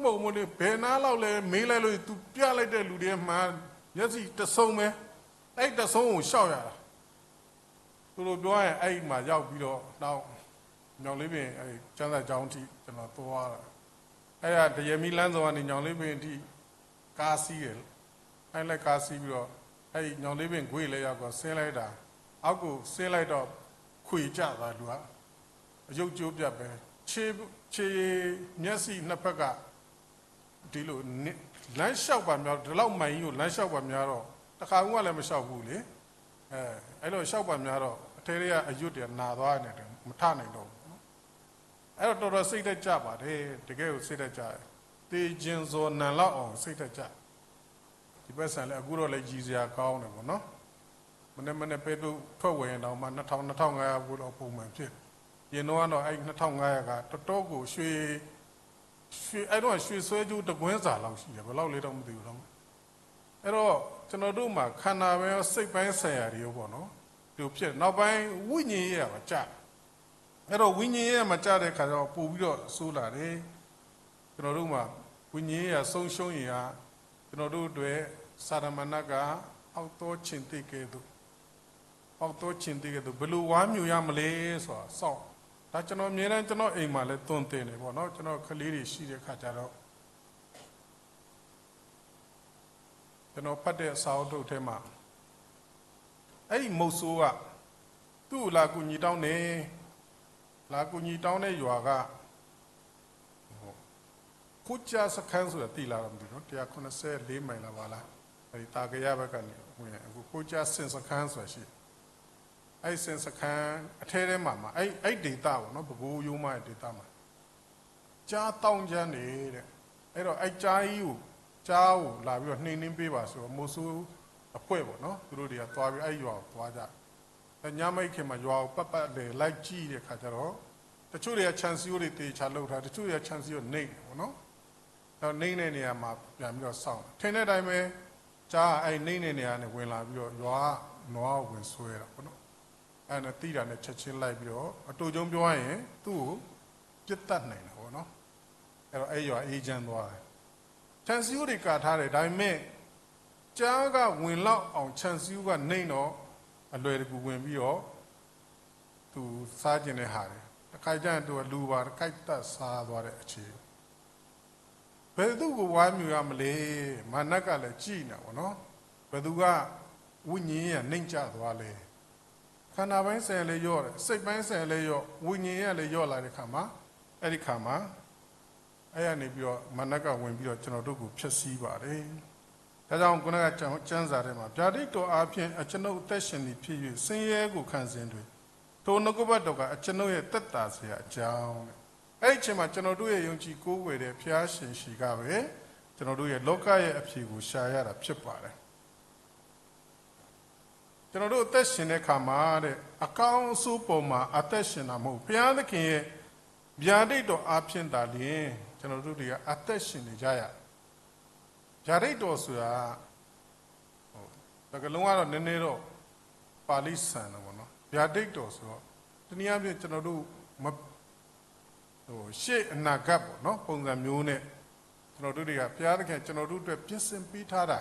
မဟုတ်မဟုတ်လေ ဘယ်နားလောက်လဲမေးလိုက်လို့ သူပြလိုက်တဲ့လူတွေမှမျက်စိတဆုံးပဲ, အဲ့တဆုံးကိုလျှောက်ရတာ. ဆိုလိုပြောရင် အဲ့မှာရောက်ပြီးတော့ နောက် ညောင်လေးပင် အဲ့ ကျမ်းစာကျောင်းထိ ကျွန်တော်သွားတာ. အဲ့ဒါ ဒိုက်ဦး လမ်းစုံကနေ ညောင်လေးပင်ထိ ကားစီးတယ်. အဲ့လဲကားစီးပြီးတော့ အဲ့ညောင်လေးပင်ကွေ့လဲရောက်တော့ ဆင်းလိုက်တာ, အောက်ကိုဆင်းလိုက်တော့ ခွေကျသွားလူက အရုပ်ကြိုးပြတ်ပဲ, ခြေ ခြေမျက်စိနှစ်ဖက်က ဒီလိုနလမ်းလျှောက်ပါများ, ဒီလောက်မိုင်ကြီးကိုလမ်းလျှောက်ပါများတော့ တစ်ခါမှလည်းမလျှောက်ဘူးလေ. အဲ အဲ့လိုလျှောက်ပါများတော့ အထဲထဲကအယွတ်တွေနာသွားနေတယ်, မထနိုင်တော့ဘူးနော်. အဲ့တော့တော်တော်စိတ်ဓာတ်ကျပါတယ်, တကယ်ကိုစိတ်ဓာတ်ကျတယ်, သေချင်စွာနားလောက်အောင်စိတ်ဓာတ်ကျတယ်. ဒီပိုက်ဆံလည်းအခုတော့လည်းရယ်စရာကောင်းတယ်ပေါ့နော်. မနေ့မနေ့ပဲတို့ထွက်ဝယ်ရင်တောင်မှနှစ်ထောင်နှစ်ထောင်ငါးရာဖိုးလောက်ပုံမှန်ဖြစ်, ရင်တော့ကတော့အဲ့နှစ်ထောင်ငါးရာကတော်တော်ကိုရွှေ ရွှေအဲ့တော့ရွှေစွဲကြိုးတစ်ကွင်းစာလောက်ရှိတယ်, ဘယ်လောက်လဲတော့မသိဘူးတော့. အဲ့တော့ကျွန်တော်တို့မှာခန္ဓာပဲရောစိတ်ပိုင်းဆိုင်ရာတွေရောပေါ့နော်, ဒီလိုဖြစ်တယ်. နောက်ပိုင်းဝိညာဉ်ရေးရာပါကျတယ်. အဲ့တော့ဝိညာဉ်ရေးရာမှာကျတဲ့ခါကျတော့ပိုပြီးတော့ဆိုးလာတယ်. ကျွန်တော်တို့မှာဝိညာဉ်ရေးရာဆုံးရှုံးရင်ဟာကျွန်တော်တို့အတွက်စာတမဏေကအောက်သောခြင်သ့ကဲ့သို့, အောက်သောခြင်သ့ကဲ့သို့ ဘယ်လိုဝါမျိုးရမလဲဆိုတာစောင့်. ဒါကျွန်တော်အမြဲတမ်းကျွန်တော်အိမ်မှာလည်းသွန်သင်နေပေါ့နော်, ကျွန်တော်ကလေးတွေရှိတဲ့ခါကျတော့ ကျွန်တော်ဖတ်တဲ့အစာအုပ်ထဲမှာ အဲ့ဒီမုတ်ဆိုးက သူ့ကိုလာကူညီတောင်းတယ်, လာကူညီတောင်းတဲ့ရွာက ခိုးကြားစခန်းဆိုတာသိလားတော့မသိဘူးနော်, တစ်ရာခုနှစ်ဆယ့်လေးမိုင်လားပါလား, အဲ့ဒီတာကရဘက်ကနေဝင်အခုခိုးကြားစင်စခန်းဆိုတာရှိတယ်. အဲ့ဒီစင်စခန်းအထဲထဲမှာမှာ အဲ့အဲ့ဒေသပေါ့နော်, ပဲခူးရိုးမရဲ့ဒေသမှာ ကြားတောင်းကြတယ်တဲ့. အဲ့တော့အဲ့ကြားကြီးကိုကြားကိုလာပြီးတော့နှိမ်နှင်းပေးပါဆိုတော့မိုးဆိုးအဖွဲ့ပေါ့နော်, သူတို့တွေကသွားပြီးအဲ့ရွာကိုသွားကြတယ်. ညမအိပ်ခင်မှာရွာကိုပတ်ပတ်လည်လိုက်ကြည့်တဲ့အခါကျတော့တချို့တွေကခြံစည်းရိုးတွေသေချာလုပ်ထား, တချို့တွေကခြံစည်းရိုးနိမ့်တယ်ပေါ့နော်. အဲ့တော့နိမ့်တဲ့နေရာမှာပြန်ပြီးတော့စောင့်တယ်, ထင်တဲ့အတိုင်းပဲ, ကြားကအဲ့နိမ့်တဲ့နေရာကနေဝင်လာပြီးတော့ရွာကနွားကိုဝင်ဆွဲတာပေါ့နော်. အဲ့ဒါနဲ့သီးတာနဲ့ချက်ချင်းလိုက်ပြီးတော့အတိုချုပ်ပြောရရင်သူ့ကိုပစ်သတ်နိုင်တာပေါ့နော်. အဲ့တော့အဲ့ရွာအေးချမ်းသွားတယ်. ခြံစည်းရိုးတွေကာထားတယ်, ဒါပေမဲ့ကြားကဝင်လောက်အောင်ခြံစည်းရိုးကနိမ့်တော့အလွယ်တကူဝင်ပြီးတော့သူစားချင်တဲ့ဟာတွေ, တစ်ခါကျရင်သူကလူပါတစ်ခါသတ်စားသွားတဲ့အခြေအနေ. ဘယ်သူ့ကိုဝါမျိုးရမလဲ, မာနကလည်းကြည့်နေတာပေါ့နော်. ဘယ်သူကဝိညာဉ်ရေးရာနိမ့်ကျသွားလဲ. ခန္ဓာပိုင်းဆိုင်ရာလည်းလျော့တယ်, စိတ်ပိုင်းဆိုင်ရာလည်းလျော့, ဝိညာဉ်ရေးရာလည်းလျော့လာတဲ့ခါမှာ, အဲ့ဒီခါမှာ အဲ့ရနေပြီးတော့မာနကဝင်ပြီးတော့ကျွန်တော်တို့ကိုဖျက်ဆီးပါတယ်. ဒါကြောင့်ခုနကကျမ်းကျမ်းစာထဲမှာဗျာဒိတ်တော်အားဖြင့်အကျွန်ုပ်အသက်ရှင်သည်ဖြစ်၍ဆင်းရဲကိုခံစဉ်တွင်ထိုနှုတ်ကပတ်တော်ကအကျွန်ုပ်ရဲ့သက်သာစရာအကြောင်းတဲ့. အဲ့ဒီအချိန်မှာကျွန်တော်တို့ရဲ့ယုံကြည်ကိုးကွယ်တဲ့ဘုရားရှင်ရှိခိုးပဲကျွန်တော်တို့ရဲ့လောကရဲ့အဖြေကိုရှာရတာဖြစ်ပါတယ်. ကျွန်တော်တို့အသက်ရှင်တဲ့အခါမှာတဲ့အကောင်းအဆိုးပေါ်မှာအသက်ရှင်တာမဟုတ်ဘုရားသခင်ရဲ့ဗျာဒိတ်တော်အားဖြင့်သာလျှင်ကျွန်တော်တို့တွေကအသက်ရှင်နေကြရဗျာဒိတ်တော်ဆိုတာဟိုတကလုံးကတော့နည်းနည်းတော့ပါဠိဆန်တယ်ပေါ့နော်ဗျာဒိတ်တော်ဆိုတော့တနည်းအားဖြင့်ကျွန်တော်တို့မဟိုရှေ့အနာဂတ်ပေါ့နော်ပုံစံမျိုးနဲ့ကျွန်တော်တို့တွေကဘုရားသခင်ကျွန်တော်တို့အတွက်ပြင်ဆင်ပေးထားတာ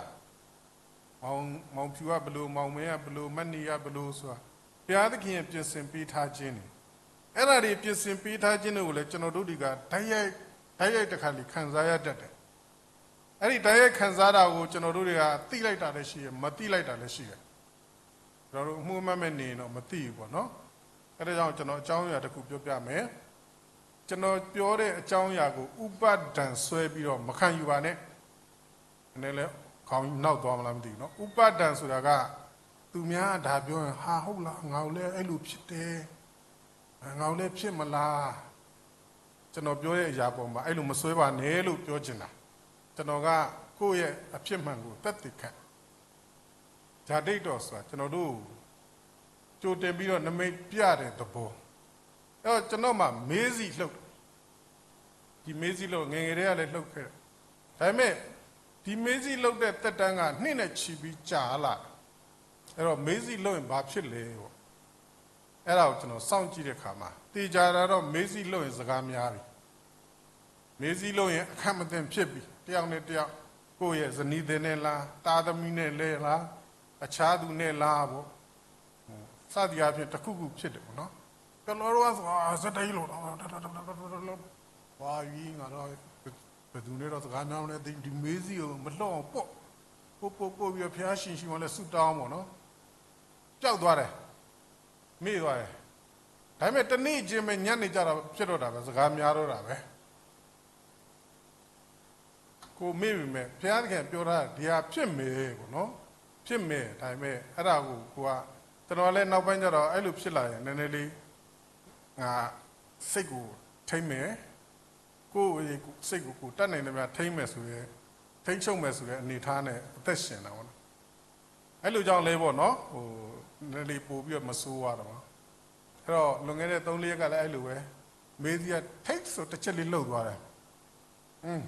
မောင်မောင်ဖြူကဘလို့မောင်မဲကဘလို့မတ်နီကဘလို့ဆိုတာဘုရားသခင်ရဲ့ပြင်ဆင်ပေးထားခြင်းနေအဲ့ဒါတွေပြင်ဆင်ပေးထားခြင်းတွေကိုလည်းကျွန်တော်တို့တွေကတိုက်ရိုက်တိုက်ရိုက်တစ်ခါလေခံစားရတတ်တယ် အဲ့ဒီတၢ်ဟဲခံစားတာကို ကျွန်တော်တို့တွေက သိလိုက်တာလည်းရှိတယ်၊ မသိလိုက်တာလည်းရှိတယ်။ ကျွန်တော်တို့ အမှုမှတ်မဲ့နေရင်တော့ မသိဘူးပေါ့နော်။ အဲ့ဒါကြောင့် ကျွန်တော် အကြောင်းအရာတစ်ခု ပြောပြမယ်။ ကျွန်တော်ပြောတဲ့ အကြောင်းအရာကို ဥပါဒဏ်ဆွဲပြီးတော့ မခံယူပါနဲ့။ နည်းနည်းလဲ ခေါင်းနောက်သွားမလား မသိဘူးနော်။ ဥပါဒဏ်ဆိုတာက သူများ ဒါပြောရင် ဟာ ဟုတ်လား၊ ငါ့ကိုလည်း အဲ့လိုဖြစ်တယ်၊ ငါ့ကိုလည်း ဖြစ်မလား။ ကျွန်တော်ပြောတဲ့အရာပေါ်မှာ အဲ့လိုမဆွဲပါနဲ့လို့ ပြောချင်တာ။ ကျွန်တော်က ကိုယ့်ရဲ့အဖြစ်မှန်ကို သက်သေခံ၊ ဗျာဒိတ်တော်ဆိုတာ ကျွန်တော်တို့ ကြိုတင်ပြီးတော့ နမိတ်ပြတဲ့သဘော။ အဲ့တော့ ကျွန်တော်မှာ မေးစေ့လှုပ်၊ ဒီမေးစေ့လှုပ် ငယ်ငယ်တည်းကလည်း လှုပ်ခဲ့တယ်။ ဒါပေမဲ့ ဒီမေးစေ့လှုပ်တဲ့ သက်တမ်းက နှစ်နဲ့ချီပြီး ကြာလာတယ်။ အဲ့တော့ မေးစေ့လှုပ်ရင် ဘာဖြစ်လဲပေါ့။ အဲ့ဒါကို ကျွန်တော် စောင့်ကြည့်တဲ့အခါမှာ သေချာတာတော့ မေးစေ့လှုပ်ရင် စကားများပြီ။ မေးစေ့လှုပ်ရင် အခက်မသင့်ဖြစ်ပြီ။ တစ်ယောက်နဲ့တစ်ယောက် ကိုယ့်ရဲ့ဇနီးသည်နဲ့လား၊ သားသမီးနဲ့လဲလား၊ အခြားသူနဲ့လားပေါ့။ စသည်အားဖြင့် တစ်ခုခုဖြစ်တယ်ပေါ့နော်။ ကျွန်တော်တို့ကဆို အာ ဆက်တိုက်လို့တော့ ဝါကြီးငါတော့ ဘယ်သူနဲ့တော့ စကားများမလဲ၊ ဒီမေးစေ့ကို မလှုပ်အောင်ပို့၊ ပို့ပို့ပို့ပြီးတော့ ဘုရားရှင်ဆီမှာလည်း ဆုတောင်းပေါ့နော်။ ပျောက်သွားတယ်။ မေ့သွားတယ်။ ဒါပေမဲ့ တစ်နေ့ချင်းပဲ ညနေကျတော့ ဖြစ်တော့တာပဲ၊ စကားများတော့တာပဲ။ ကိုယ်မေ့ပေမဲ့ ဘုရားသခင်ပြောထားတာ ဒီဟာဖြစ်မယ်ပေါ့နော်။ ဖြစ်မယ်။ ဒါပေမဲ့ အဲ့ဒါကို ကိုက ကျွန်တော်လည်း နောက်ပိုင်းကျတော့ အဲ့လိုဖြစ်လာရင် နည်းနည်းလေး ငါ စိတ်ကို ထိန်းမယ်။ ကိုယ့်စိတ်ကို ကိုယ်တတ်နိုင်သမျှ ထိန်းမယ်ဆိုတဲ့၊ ထိန်းချုပ်မယ်ဆိုတဲ့ အနေအထားနဲ့ အသက်ရှင်တာပေါ့နော်။ အဲ့လိုကြောင့်လဲပေါ့နော်၊ ဟို နည်းနည်းလေး ပိုပြီးတော့ မဆိုးဝါးတော့ပါဘူး။ အဲ့တော့ လွန်ခဲ့တဲ့ သုံးလေးရက်ကလည်း အဲ့လိုပဲ၊ မေးစေ့က ထိတ်ဆို တစ်ချက်လေး လှုပ်သွားတယ်။ อืม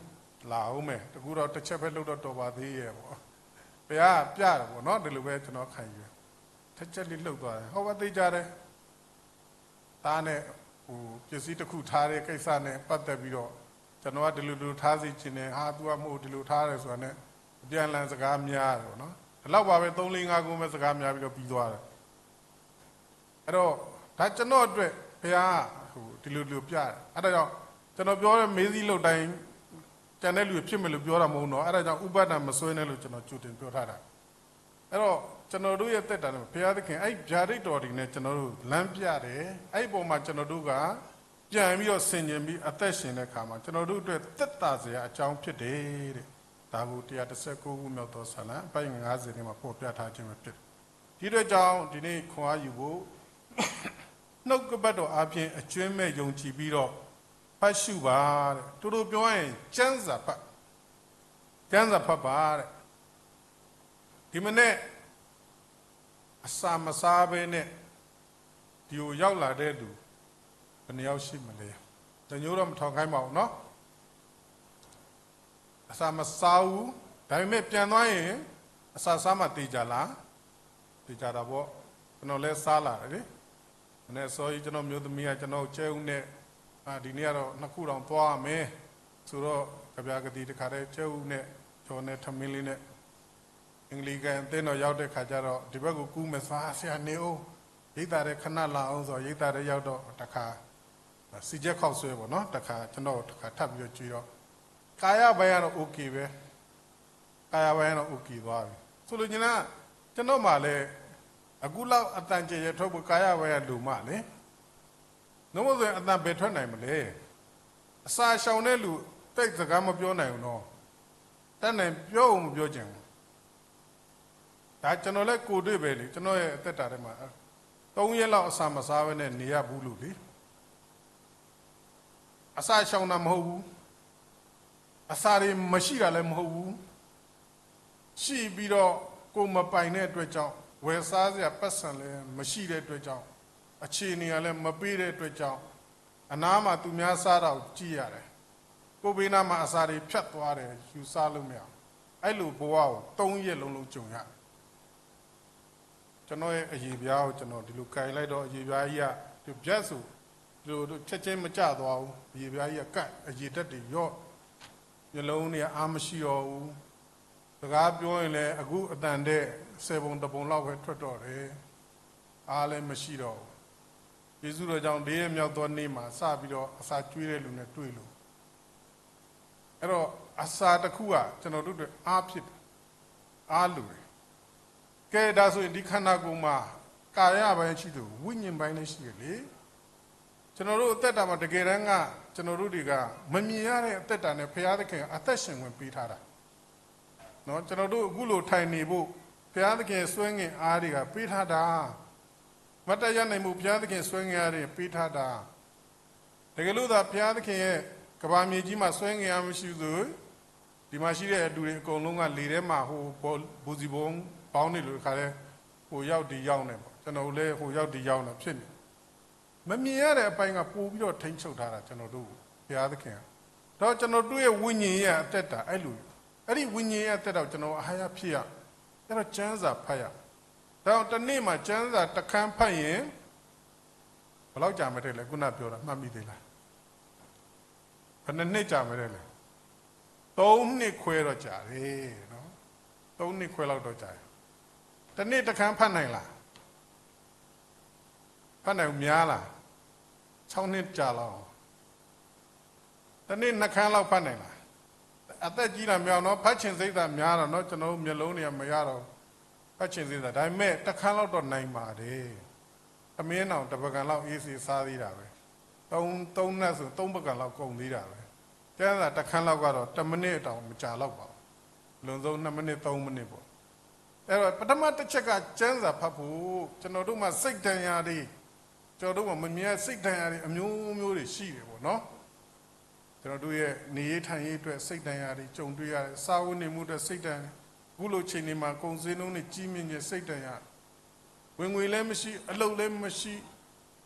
လာဦးမယ်၊ တကူတော့ တစ်ချက်ပဲ လှုပ်တော့ တော်ပါသေးရဲ့ပေါ့။ ဘုရားက ပြတယ်ပေါ့နော်။ ဒီလိုပဲ ကျွန်တော် ခံယူတယ်။ တစ်ချက်လေး လှုပ်သွားတယ်။ ဟုတ်ပါ သေချာတယ်။ သားနဲ့ ဟို ပစ္စည်းတစ်ခု ထားတဲ့ကိစ္စနဲ့ ပတ်သက်ပြီးတော့ ကျွန်တော်က ဒီလိုဒီလို ထားစေချင်တယ်၊ ဟာ သူက မဟုတ် ဒီလိုထားတယ်ဆိုတာနဲ့ အပြန်အလှန် စကားများတယ်ပေါ့နော်။ ဒီလောက်ပါပဲ၊ သုံးလေးငါးခုပဲ စကားများပြီးတော့ ပြီးသွားတယ်။ အဲ့တော့ ဒါ ကျွန်တော်အတွက် ဘုရား ဟို ဒီလိုဒီလို ပြတယ်။ အဲ့ဒါကြောင့် ကျွန်တော်ပြောတဲ့ မေးစေ့လှုပ်တိုင်း ကျန်တဲ့လူတွေ ဖြစ်မယ်လို့ ပြောတာမဟုတ်ဘူးနော်။ အဲ့ဒါကြောင့် ဥပါဒဏ်မဆွဲနဲ့လို့ ကျွန်တော် ကြိုတင်ပြောထားတာ။ အဲ့တော့ ကျွန်တော်တို့ရဲ့ သက်တာနဲ့ ဘုရားသခင် အဲ့ ဗျာဒိတ်တော်တွေနဲ့ ကျွန်တော်တို့ လမ်းပြတယ်။ အဲ့ဒီပေါ်မှာ ကျွန်တော်တို့က ပြန်ပြီးတော့ ဆင်ခြင်ပြီး အသက်ရှင်တဲ့အခါမှာ ကျွန်တော်တို့အတွက် သက်သာစရာအကြောင်း ဖြစ်တယ်တဲ့။ ဒါကို တစ်ရာတစ်ဆယ့်ကိုးခုမြောက်သော ဆာလံ အပိုဒ်ငါးဆယ်ထဲမှာ ဖော်ပြထားခြင်းပဲ ဖြစ်တယ်။ ဒီအတွက်ကြောင့် ဒီနေ့ ခွန်အားယူဖို့ နှုတ်ကပတ်တော်အားဖြင့် အကြွင်းမဲ့ယုံကြည်ပြီးတော့ ဖတ်ရှုပါတဲ့။ တိုတိုပြောရရင် ကျမ်းစာဖတ်၊ ကျမ်းစာဖတ်ပါတဲ့။ ဒီမနက် အစာမစားဘဲနဲ့ ဒီကိုရောက်လာတဲ့လူ ဘယ်နှစ်ယောက်ရှိမလဲ။ တညိတော့ မထောင်ခိုင်းပါဘူးနော်။ အစာမစားဘူး။ ဒါပေမဲ့ ပြန်သွားရင် အစာစားမှ သေချာလား။ သေချာတာပေါ့။ ကျွန်တော်လည်း စားလာတယ်လေ။ မနက်အစောကြီး ကျွန်တော့်မျိုးသမီးက ကျွန်တော့်ကို ကြက်ဥနဲ့၊ အာ၊ ဒီနေ့ကတော့ နှစ်ခုတောင် သွားရမယ်ဆိုတော့ ကဗျာကသံ တစ်ခါတည်း ကြက်ဥနဲ့ ကြော်နဲ့ ထမင်းလေးနဲ့ အင်္ဂလိပ်အသင်းတော် ရောက်တဲ့အခါကျတော့ ဒီဘက်ကို ကူးမယ်ဆို၊ အာ၊ ဆရာ နေဦး၊ ရိပ်သာထဲ ခဏလာဦးဆိုတော့ ရိပ်သာထဲရောက်တော့ တစ်ခါ စံချက်ခေါက်ဆွဲပေါ့နော်၊ တစ်ခါ ကျွန်တော့်ကို တစ်ခါ ထပ်ပြီးတော့ ကြွေးတော့ ကာယပိုင်းကတော့ OK ပဲ။ ကာယပိုင်းကတော့ OK သွားပြီ။ ဆိုလိုချင်တာက ကျွန်တော့်မှာလည်း အခုလောက် အသံကျယ်ကျယ်ထွက်ဖို့ ကာယပိုင်းက လိုမှလေ။ နမို့ဆိုရင် အသံဘယ်ထွက်နိုင်မလဲ။ အစာရှောင်တဲ့လူ သိပ်စကားမပြောနိုင်ဘူးနော်။ တတ်နိုင် ပြောကို မပြောချင်ဘူး။ ဒါ ကျွန်တော်လည်း ကိုယ်တွေ့ပဲလေ။ ကျွန်တော့်ရဲ့ အသက်တာထဲမှာ သုံးရက်လောက် အစာမစားဘဲနဲ့ နေရဘူးလို့လေ။ အစာရှောင်တာ မဟုတ်ဘူး။ အစာတွေ မရှိတာလည်း မဟုတ်ဘူး။ ရှိပြီးတော့ ကိုယ်မပိုင်တဲ့အတွက်ကြောင့်၊ ဝယ်စားစရာ ပိုက်ဆံလည်း မရှိတဲ့အတွက်ကြောင့်၊ အခြေအနေကလည်း မပေးတဲ့အတွက်ကြောင့်၊ အနားမှာ သူများစားတာကို ကြည့်ရတယ်။ ကိုယ့်ဘေးနားမှာ အစာတွေ ဖြတ်သွားတယ်၊ ယူစားလို့မရအောင်။ အဲ့လိုဘဝကို သုံးရက်လုံးလုံး ကြုံရတယ်။ ကျွန်တော့်ရဲ့ အရေပြားကို ကျွန်တော် ဒီလို ကိုင်လိုက်တော့ အရေပြားကြီးက တစ်ပြတ်ဆို ဒီလို ချက်ချင်း မကျသွားဘူး။ အရေပြားကြီးက ကပ်၊ အရေဓာတ်တွေ လျော့၊ မျက်လုံးတွေက အားမရှိတော့ဘူး။ စကားပြောရင်လည်း အခုအသံထက် ဆယ်ပုံတစ်ပုံလောက်ပဲ ထွက်တော့တယ်။ အားလည်း မရှိတော့ဘူး။ ကျေးဇူးတော်ကြောင့် လေးရက်မြောက်သောနေ့မှာ စပြီးတော့ အစာကျွေးတဲ့လူနဲ့ တွေ့လို့။ အဲ့တော့ အစာတစ်ခုက ကျွန်တော်တို့အတွက် အားဖြစ်တယ်။ အားလိုတယ်။ ကဲ ဒါဆိုရင် ဒီခန္ဓာကိုယ်မှာ ကာယပိုင်းရှိသလို ဝိညာဉ်ပိုင်းလည်းရှိတယ်လေ။ ကျွန်တော်တို့အသက်တာမှာ တကယ်တမ်းက ကျွန်တော်တို့တွေက မမြင်ရတဲ့အသက်တာနဲ့ ဘုရားသခင်ကအသက်ရှင်ခွင့်ပေးထားတာ။ နော် ကျွန်တော်တို့အခုလိုထိုင်နေဖို့ ဘုရားသခင်ရဲ့စွမ်းအင်အားတွေကပေးထားတာ။ မတ်တတ်ရပ်နိုင်ဖို့ ဘုရားသခင်စွမ်းအင်အားတွေပေးထားတာ။ တကယ်လို့သာ ဘုရားသခင်ရဲ့ကမ္ဘာမြေကြီးမှာစွမ်းအင်အားမရှိဘူးဆိုရင် ဒီမှာရှိတဲ့လူတွေအကုန်လုံးက လေထဲမှာ ဟို ဘူစီဘုံဘောင်းတွေလို တခါတည်း ဟိုရောက်ဒီရောက်နဲ့ပေါ့။ ကျွန်တော်တို့လည်း ဟိုရောက်ဒီရောက်နဲ့ဖြစ်နေ။ မမြင်ရတဲ့အပိုင်းက ပိုပြီးတော့ထိန်းချုပ်ထားတာ ကျွန်တော်တို့ကို ဘုရားသခင်က။ ဒီးကျွန်တော်တို့ရဲ့ဝိညာဉ်ရေးအသက်တာ အဲ့လို အဲ့ဒီဝိညာဉ်ရေးအသက်တာကို ကျွန်တော် အဟါရဖြစ်ရ။ အဲ့တော့ ကျမ်းစာဖတ်ရ။ ဒါကြောင့် တစ်နေ့မှာ ကျမ်းစာတစ်ခန်းဖတ်ရင် ဘယ်လောက်ကြာမလဲလဲ ခုနပြောတာ မှတ်မိသေးလား။ ဘယ်နှစ်နှစ်ကြာမလဲလဲ။ သုံးနှစ်ခွဲတော့ကြာတယ်နော်။ သုံးနှစ်ခွဲလောက်တော့ကြာတယ်။ တစ်နေ့တစ်ခန်းဖတ်နိုင်လား။ ဖတ်နိုင်ဘူး များလား။ ခြောက်နှစ်ကြာလောက်။ တစ်နေ့နှစ်ခန်းလောက်ဖတ်နိုင်လား။ အသက်ကြီးတာများနော်။ ဖတ်ချင်စိတ်သာများတော့နော်။ ကျွန်တော်တို့မျက်လုံးတွေကမရတော့ဘူး။ ဖတ်ချင်စိတ်သာ။ ဒါပေမဲ့တစ်ခန်းလောက်တော့နိုင်ပါတယ်။ ထမင်းတောင်တစ်ပကံလောက် အေးစေးစားသေးတာပဲ။ သုံး- သုံးနပ်ဆို သုံးပကံလောက်ကုန်သေးတာပဲ။ ကျမ်းစာတစ်ခန်းလောက်ကတော့ တစ်မိနစ်တောင်မကြာလောက်ပါဘူး။ လွန်ဆုံးနှစ်မိနစ် သုံးမိနစ်ပေါ့။ အဲ့တော့ ပထမတစ်ချက်က ကျမ်းစာဖတ်ဖို့ ကျွန်တော်တို့မှာ စိတ်ဒဏ်ရာတွေ ကျွန်တော်တို့မှာ မမြင်ရ စိတ်ဒဏ်ရာတွေ အမျိုးမျိုးတွေရှိတယ်ပေါ့နော်။ ကျွန်တော်တို့ရဲ့နေရေးထိုင်ရေးအတွက် စိတ်ဒဏ်ရာတွေ ကြုံတွေ့ရတယ်။ စားဝတ်နေမှုအတွက် စိတ်ဒဏ်ရာတွေ၊ အခုလိုအချိန်တွေမှာ ကုန်ဈေးနှုန်းတွေကြီးမြင့်ခြင်း စိတ်ဒဏ်ရာ၊ ဝင်ငွေလည်းမရှိ၊ အလုပ်လည်းမရှိ၊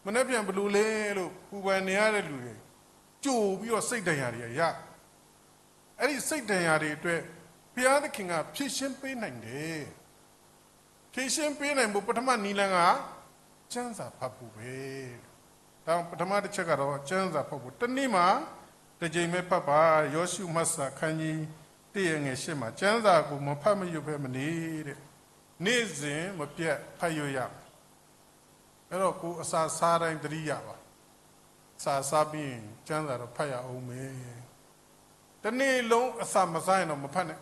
မနက်ဖြန်ဘယ်လိုလဲလို့ ပူပန်နေရတဲ့လူတွေ ကြိုပြီးတော့ စိတ်ဒဏ်ရာတွေအရ အဲ့ဒီစိတ်ဒဏ်ရာတွေအတွက် ဘုရားသခင်က ဖြေရှင်းပေးနိုင်တယ်။ ဖြေရှင်းပေးနိုင်ဖို့ ပထမနည်းလမ်းက ကျမ်းစာဖတ်ဖို့ပဲ။ ဒါပထမတစ်ချက်ကတော့ ကျမ်းစာဖတ်ဖို့။ တစ်နေ့မှာတစ်ကြိမ်ပဲဖတ်ပါ။ ယောရှုမှတ်စာခန်းကြီးတစ်ရဲ့ငယ်ရှစ်မှာ ကျမ်းစာကိုမဖတ်မယုတ်ဘဲမနေတဲ့။ နေ့စဉ်မပြတ်ဖတ်ရရမယ်။ အဲ့တော့ ကိုယ်အစာစားတိုင်းသတိရပါ။ စာစားပြီးရင် ကျမ်းစာတော့ဖတ်ရအောင်မယ်။ တစ်နေ့လုံးအစာမစားရင်တော့မဖတ်နဲ့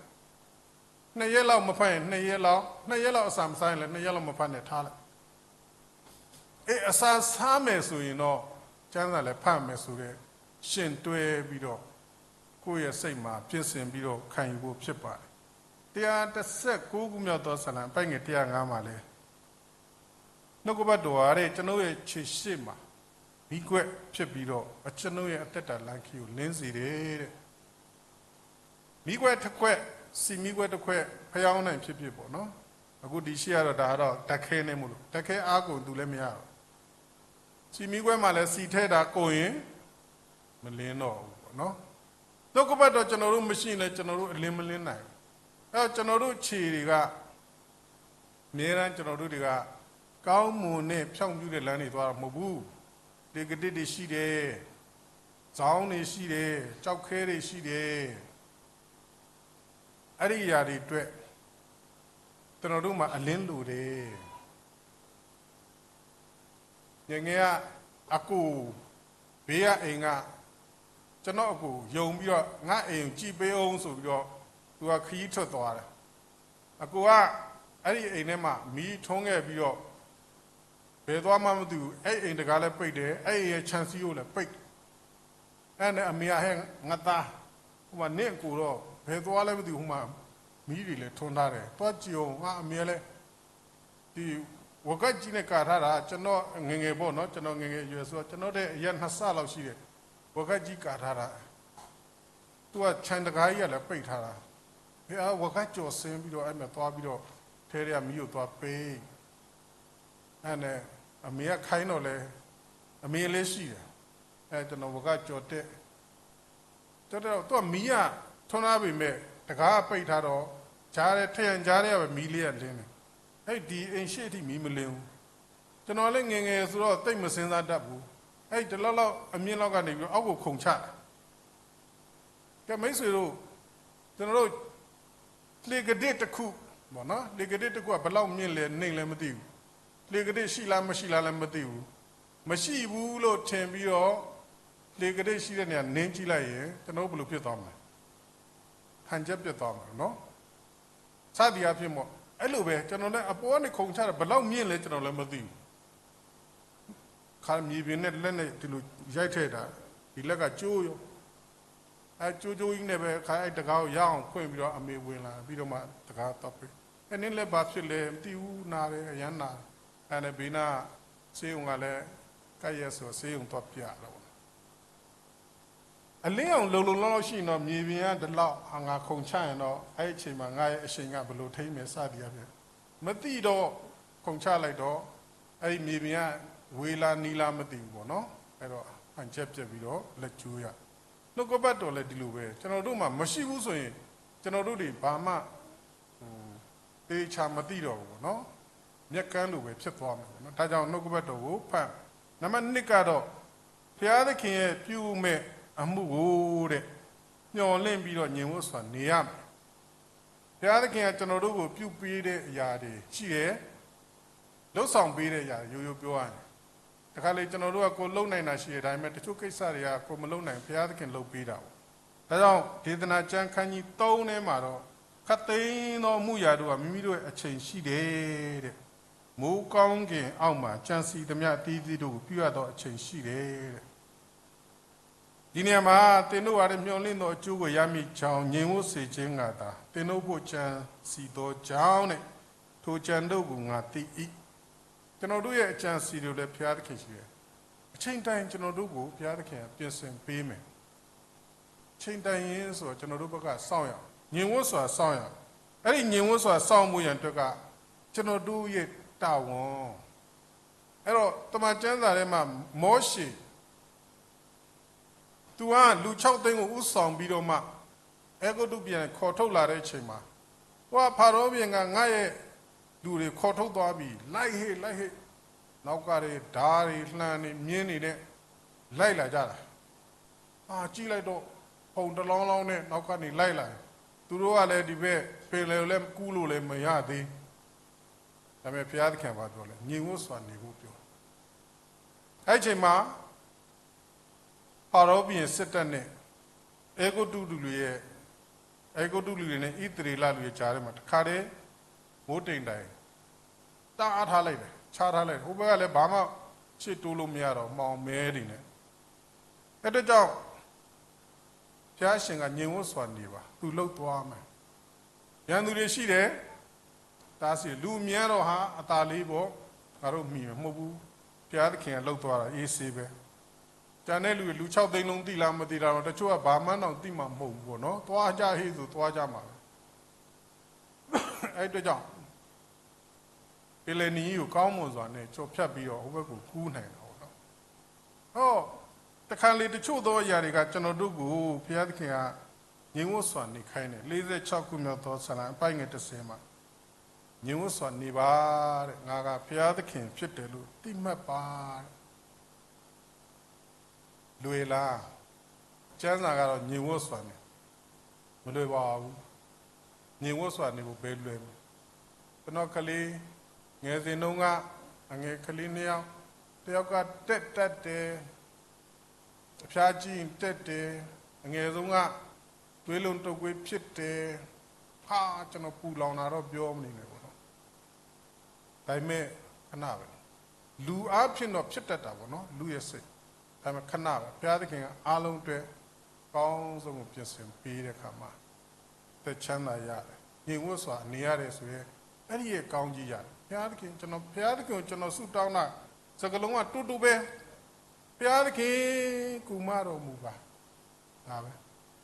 ။ နှစ်ရက်လောက်မဖတ်ရင် နှစ်ရက်လောက်၊ နှစ်ရက်လောက်အစာမစားရင်လည်း နှစ်ရက်လောက်မဖတ်နဲ့ ထားလိုက်။ အေး အစာစားမယ်ဆိုရင်တော့ ကျမ်းစာလည်းဖတ်မယ်ဆိုတဲ့ ယှဉ်တွဲပြီးတော့ ကိုယ့်ရဲ့စိတ်မှာပြင်ဆင်ပြီးတော့ ခံယူဖို့ဖြစ်ပါတယ်။ တစ်ရာတစ်ဆယ့်ကိုးခုမြောက်သောစာလံ အပိုဒ်ငယ် တစ်ရာငါးမှာလည်း နှုတ်ကပတ်တော်ဟာတဲ့ ကျွန်တော်ရဲ့ခြေရှေ့မှာ မီးခွက်ဖြစ်ပြီးတော့ ကျွန်တော်ရဲ့အသက်တာလမ်းခရီးကိုလင်းစေတယ်တဲ့။ မီးခွက်တစ်ခွက်၊ ဆီမီးခွက်တစ်ခွက် ဖယောင်းတိုင်ဖြစ်ဖြစ်ပေါ့နော်။ အခုဒီရှေ့ကတော့ ဒါကတော့ဓာတ်ခဲနဲ့မို့လို့ ဓာတ်ခဲအားကုန်သူလည်းမရတော့၊ ဆီမီးခွက်မှာလည်း ဆီထဲတာကုန်ရင် မလင်းတော့ဘူးပေါ့နော်။ နှုတ်ကပတ်တော် ကျွန်တော်တို့မရှိရင်လည်း ကျွန်တော်တို့အလင်းမလင်းနိုင်ဘူး။ အဲ့တော့ ကျွန်တော်တို့ခြေတွေက အမြဲတမ်းကျွန်တော်တို့တွေက ကောင်းမွန်တဲ့ဖြောင့်ပြုတဲ့လမ်းတွေသွားတာမဟုတ်ဘူး။ လှေကဒစ်တွေရှိတယ်။ ဇောင်းတွေရှိတယ်။ ကျောက်ခဲတွေရှိတယ်။ အဲ့ဒီအရာတွေအတွက် ကျွန်တော်တို့မှာအလင်းလိုတယ်။ ငယ်ငယ်က အကို ဘေးကအိမ်က ကျွန်တော့်အကို ယုံပြီးတော့ ငါ့အိမ်ကိုကြည့်ပေးဦးဆိုပြီးတော့ သူကခရီးထွက်သွားတယ်။ အကိုက အဲ့ဒီအိမ်ထဲမှာ မီးထွန်းခဲ့ပြီးတော့ ဘယ်သွားမှန်းမသိဘူး။ အဲ့အိမ်တံခါးလည်းပိတ်တယ်။ အဲ့အိမ်ရဲ့ခြံစည်းရိုးလည်းပိတ်တယ်။ အဲ့နဲ့အမေက ဟဲ ငါသား ဟိုမှာ နင့်အကိုတော့ ဘယ်သွားလဲမသိဘူး။ ဟိုမှာ မီးတွေလည်းထွန်းထားတယ်။ သွားကြည့်ဦး။ ငါအမေကလည်း ဒီဝက်ခတ်ကြီးနဲ့ကာထားတာ ကျွန်တော်ငယ်ငယ်ပေါ့နော်။ ကျွန်တော်ငယ်ငယ်အရွယ်ဆိုတော့ ကျွန်တော်ထက်အရက်နှစ်ဆလောက်ရှိတယ်။ ဝက်ခတ်ကြီးကာထားတာ။ သူကခြံတံခါးကြီးကလည်းပိတ်ထားတာ။ ဘုရားဝက်ခတ်ကျော်ဆင်းပြီးတော့ အဲ့မှာသွားပြီးတော့ ထဲထဲကမီးကိုသွားပိတ်။ အဲ့နဲ့ အမေကခိုင်းတော့လဲ အမေလည်းရှိတယ်။ အဲ့ကျွန်တော်ဝက်ခတ်ကျော်တက် ကျော်တက်တော့ သူကမီးကထွန်းထားပေမဲ့ တံခါးပိတ်ထားတော့ ကြားထဲ ထရံကြားထဲကပဲမီးလေးကလင်းတယ်။ အဲ့ဒီအိမ်ရှေ့ထိမီးမလင်းဘူး။ ကျွန်တော်လည်းငယ်ငယ်ဆိုတော့ သိပ်မစဉ်းစားတတ်ဘူး။ အဲ့တလောက်လောက်အမြင့်လောက်ကနေပြီးတော့ အောက်ကိုခုန်ချတယ်။ ကဲ မိတ်ဆွေတို့ ကျွန်တော်တို့ လှေကဒစ်တစ်ခုပေါ့နော်။ လှေကဒစ်တစ်ခုက ဘယ်လောက်မြင့်လဲ နိမ့်လဲ မသိဘူး။ လှေကဒစ်ရှိလား မရှိလားလည်း မသိဘူး။ မရှိဘူးလို့ထင်ပြီးတော့ လှေကဒစ်ရှိတဲ့နေရာ နင်းကြည့်လိုက်ရင် ကျွန်တော်တို့ ဘယ်လိုဖြစ်သွားမလဲ။ ဟန်ချက်ပျက်သွားမယ်နော်။ စသည်အားဖြင့်ပေါ့ အဲ့လိုပဲ ကျွန်တော်လည်း အပေါ်ကနေ ခုန်ချတာ ဘယ်လောက်မြင့်လဲ ကျွန်တော်လည်း မသိဘူး။ ခါ မြေပြင်နဲ့ လက်နဲ့ ဒီလို ရိုက်ထည့်တာ ဒီလက်က ကျိုးရော အဲ ကျိုးကျိုးကြီးနဲ့ပဲ ခါ အဲ့တံခါးကို ရအောင် ဖွင့်ပြီးတော့ အမေဝင်လာ ပြီးတော့မှ တံခါးသွားပိတ်။ အဲ့နင်းလည်း ဘာဖြစ်လဲ မသိဘူး နာတယ် အရမ်းနာတယ်။ အဲ့နဲ့ ဘီနာ ဆေးရုံကလည်း ကပ်ရက်ဆို ဆေးရုံသွားပြတော့ပေါ့နော်။ အလင်းရောင် လုံလုံလောက်လောက်ရှိရင်တော့ မြေပြင်က ဒီလောက် ငါခုန်ချရင်တော့ အဲ့အချိန်မှာ ငါ့ရဲ့အရှိန်က ဘယ်လိုထိန်းမယ် စသည်အားဖြင့် မသိတော့ ခုန်ချလိုက်တော့ အဲ့ဒီမြေပြင်က ဝေးလားနီးလား မသိဘူးပေါ့နော်။ အဲ့တော့ ဟန်ချက်ပျက်ပြီးတော့ လက်ကျိုးရ နှုတ်ကပတ်တော်လည်း ဒီလိုပဲ ကျွန်တော်တို့မှာ မရှိဘူးဆိုရင် ကျွန်တော်တို့တွေ ဘာမှ သေချာမသိတော့ဘူးပေါ့နော်။ မျက်ကန်းလိုပဲ ဖြစ်သွားမယ်ပေါ့နော်။ ဒါကြောင့် နှုတ်ကပတ်တော်ကို ဖတ်။ နံပါတ်နှစ်ကတော့ ဘုရားသခင်ရဲ့ ပြုမယ့်အမှုကိုတဲ့ မျှော်လင့်ပြီးတော့ ငြိမ်ဝပ်စွာ နေရမယ်။ ဘုရားသခင်က ကျွန်တော်တို့ကို ပြုပေးတဲ့အရာတွေ ရှိတယ်။ လုပ်ဆောင်ပေးတဲ့အရာတွေ ရိုးရိုးပြောရရင် တခါလေ ကျွန်တော်တို့က ကိုယ်လုပ်နိုင်တာရှိတယ်။ ဒါပေမဲ့ တချို့ကိစ္စတွေက ကိုယ်မလုပ်နိုင်ဘူး။ ဘုရားသခင် လုပ်ပေးတာပေါ့။ ဒါကြောင့် ဒေသနာကျမ်း ခန်းကြီးသုံးထဲမှာတော့ ခပ်သိမ်းသော အမှုရာတို့ဟာ မိမိတို့ရဲ့ အချိန်ရှိတယ်တဲ့။ မိုးကောင်းကင်အောက်မှာ ကြံစည်သမျှ အသီးသီးတို့ကို ပြုရသော အချိန်ရှိတယ်တဲ့။ ဒီနေရာမှာ သင်တို့ဟာလည်း မျှော်လင့်သော အကျိုးကို ရမည်အကြောင်း ငြိမ်ဝပ်စေခြင်းငှာသာ သင်တို့အဖို့ ကြံစည်သောကြောင့်နဲ့ ထိုအကြံတို့ကို ငါသိ၏။ ကျွန်တော်တို့ရဲ့ အကြံအစည်တွေကိုလည်း ဘုရားသခင် ရှိတယ်။ အချိန်တန်ရင် ကျွန်တော်တို့ကို ဘုရားသခင်က ပြင်ဆင်ပေးမယ်။ အချိန်တန်ရင်ဆိုတော့ ကျွန်တော်တို့ဘက်က စောင့်ရအောင်။ ငြိမ်ဝပ်စွာ စောင့်ရအောင်။ အဲ့ဒီ ငြိမ်ဝပ်စွာ စောင့်ဖို့ရန်အတွက်က ကျွန်တော်တို့ရဲ့ တာဝန်။ အဲ့တော့ တမန်ကျမ်းစာထဲမှာ မောရှေ သူက လူခြောက်သိန်းကို ဦးဆောင်ပြီးတော့မှ အဲဂုတ္တုပြည်ကနေ ခေါ်ထုတ်လာတဲ့အချိန်မှာ ဟိုက ဖာရောဘုရင်က ငါ့ရဲ့လူတွေ ခေါ်ထုတ်သွားပြီ၊ လိုက်ဟ့ၣ် လိုက်ဟ့ၣ်၊ နောက်ကနေ ဓားတွေ လှံတွေ မြင်းတွေနဲ့ လိုက်လာကြတာ။ အာ ကြည့်လိုက်တော့ ဖုံတလောင်းလောင်းနဲ့ နောက်ကနေ လိုက်လာတယ်။ သူတို့ကလည်း ဒီဘက် ပင်လယ်ကိုလည်း ကူးလို့လည်း မရသေး။ ဒါပေမဲ့ ဘုရားသခင်က ဘာပြောလဲ။ ငြိမ်ဝပ်စွာ နေဖို့ပြောတယ်။ အဲ့ဒီအချိန်မှာ ဖာရောဘုရင်စစ်တပ်နဲ့ အဲဂုတ္တုလူတွေရဲ့ အဲဂုတ္တုလူတွေနဲ့ ဣသရေလလူတွေကြားထဲမှာ တခါတည်း မိုးတိမ်တိုင် တအားထားလိုက်တယ်။ ချထားလိုက်တယ်။ ဟိုဘက်ကလည်း ဘာမှ ရှေ့တိုးလို့မရတော့ မှောင်မဲတွေနဲ့။ အဲ့အတွက်ကြောင့် ဘုရားရှင်က ငြိမ်ဝပ်စွာနေပါ။ သူလုပ်သွားမယ်။ ရန်သူတွေရှိတယ်။ တားဆီးတယ်။ လူအမြင်ကတော့ ဟာ အသာလေးပေါ့။ ငါတို့မှီမယ် မဟုတ်ဘူး။ ဘုရားသခင်က လုပ်သွားတာ အေးဆေးပဲ။ ကျန်တဲ့လူတွေ လူခြောက်သိန်းလုံး သိလား မသိလားတော့ တချို့က ဘာမှန်းတောင် သိမှာ မဟုတ်ဘူးပေါ့နော်။ သွားကြဟေ့ဆို သွားကြမှာပဲ။ အဲ့ဒီအတွက်ကြောင့် ပင်လယ်နီကြီးကို ကောင်းမွန်စွာနဲ့ ကျော်ဖြတ်ပြီးတော့ ဟိုဘက်ကို ကူးနိုင်တာပေါ့နော်။ တော့ တခါလေ တချို့သောအရာတွေက ကျွန်တော်တို့ကို ဘုရားသခင်က ငြိမ်ဝပ်စွာ နေခိုင်းတယ်။ လေးဆယ့်ခြောက်ခုမြောက်သော ဆာလံ အပိုဒ်ငယ်တစ်ဆယ်မှာ ငြိမ်ဝပ်စွာ နေပါတဲ့။ ငါက ဘုရားသခင် ဖြစ်တယ်လို့ သိမှတ်ပါတဲ့။ လွယ်လား။ ကျမ်းစာကတော့ ငြိမ်ဝပ်စွာ နေ မလွယ်ပါဘူး။ ငြိမ်ဝပ်စွာ နေဖို့ ဘယ်လွယ်မလဲ။ ကျွန်တော်ကလေး ငယ်စဉ်တုန်းက အငယ်ကလေးနှစ်ယောက် တစ်ယောက်က တက်တတ်တယ်။ အဖျားကြီးရင် တက်တယ်။ အငယ်ဆုံးက သွေးလွန်တုပ်ကွေး ဖြစ်တယ်။ ဟာ ကျွန်တော် ပူလောင်တာတော့ ပြောမနေနဲ့ပေါ့နော်။ ဒါပေမဲ့ ခဏပဲ။ လူအားဖြင့်တော့ ဖြစ်တတ်တာပေါ့နော်။ လူရဲ့စိတ်။ ဒါပေမဲ့ ခဏပဲ။ ဘုရားသခင်က အားလုံးအတွက် အကောင်းဆုံးကို ပြင်ဆင်ပေးတဲ့အခါမှာ အသက်ချမ်းသာရတယ်။ ငြိမ်ဝပ်စွာ နေရတယ်ဆိုရင် အဲ့ဒီရဲ့ ကောင်းကြီးရတယ်။ ဘုရားသခင် ကျွန်တော် ဘုရားသခင်ကို ကျွန်တော် ဆုတောင်းတာ စကားလုံးက တူတူပဲ။ ဘုရားသခင် ကူမတော်မူပါ။ ဒါပဲ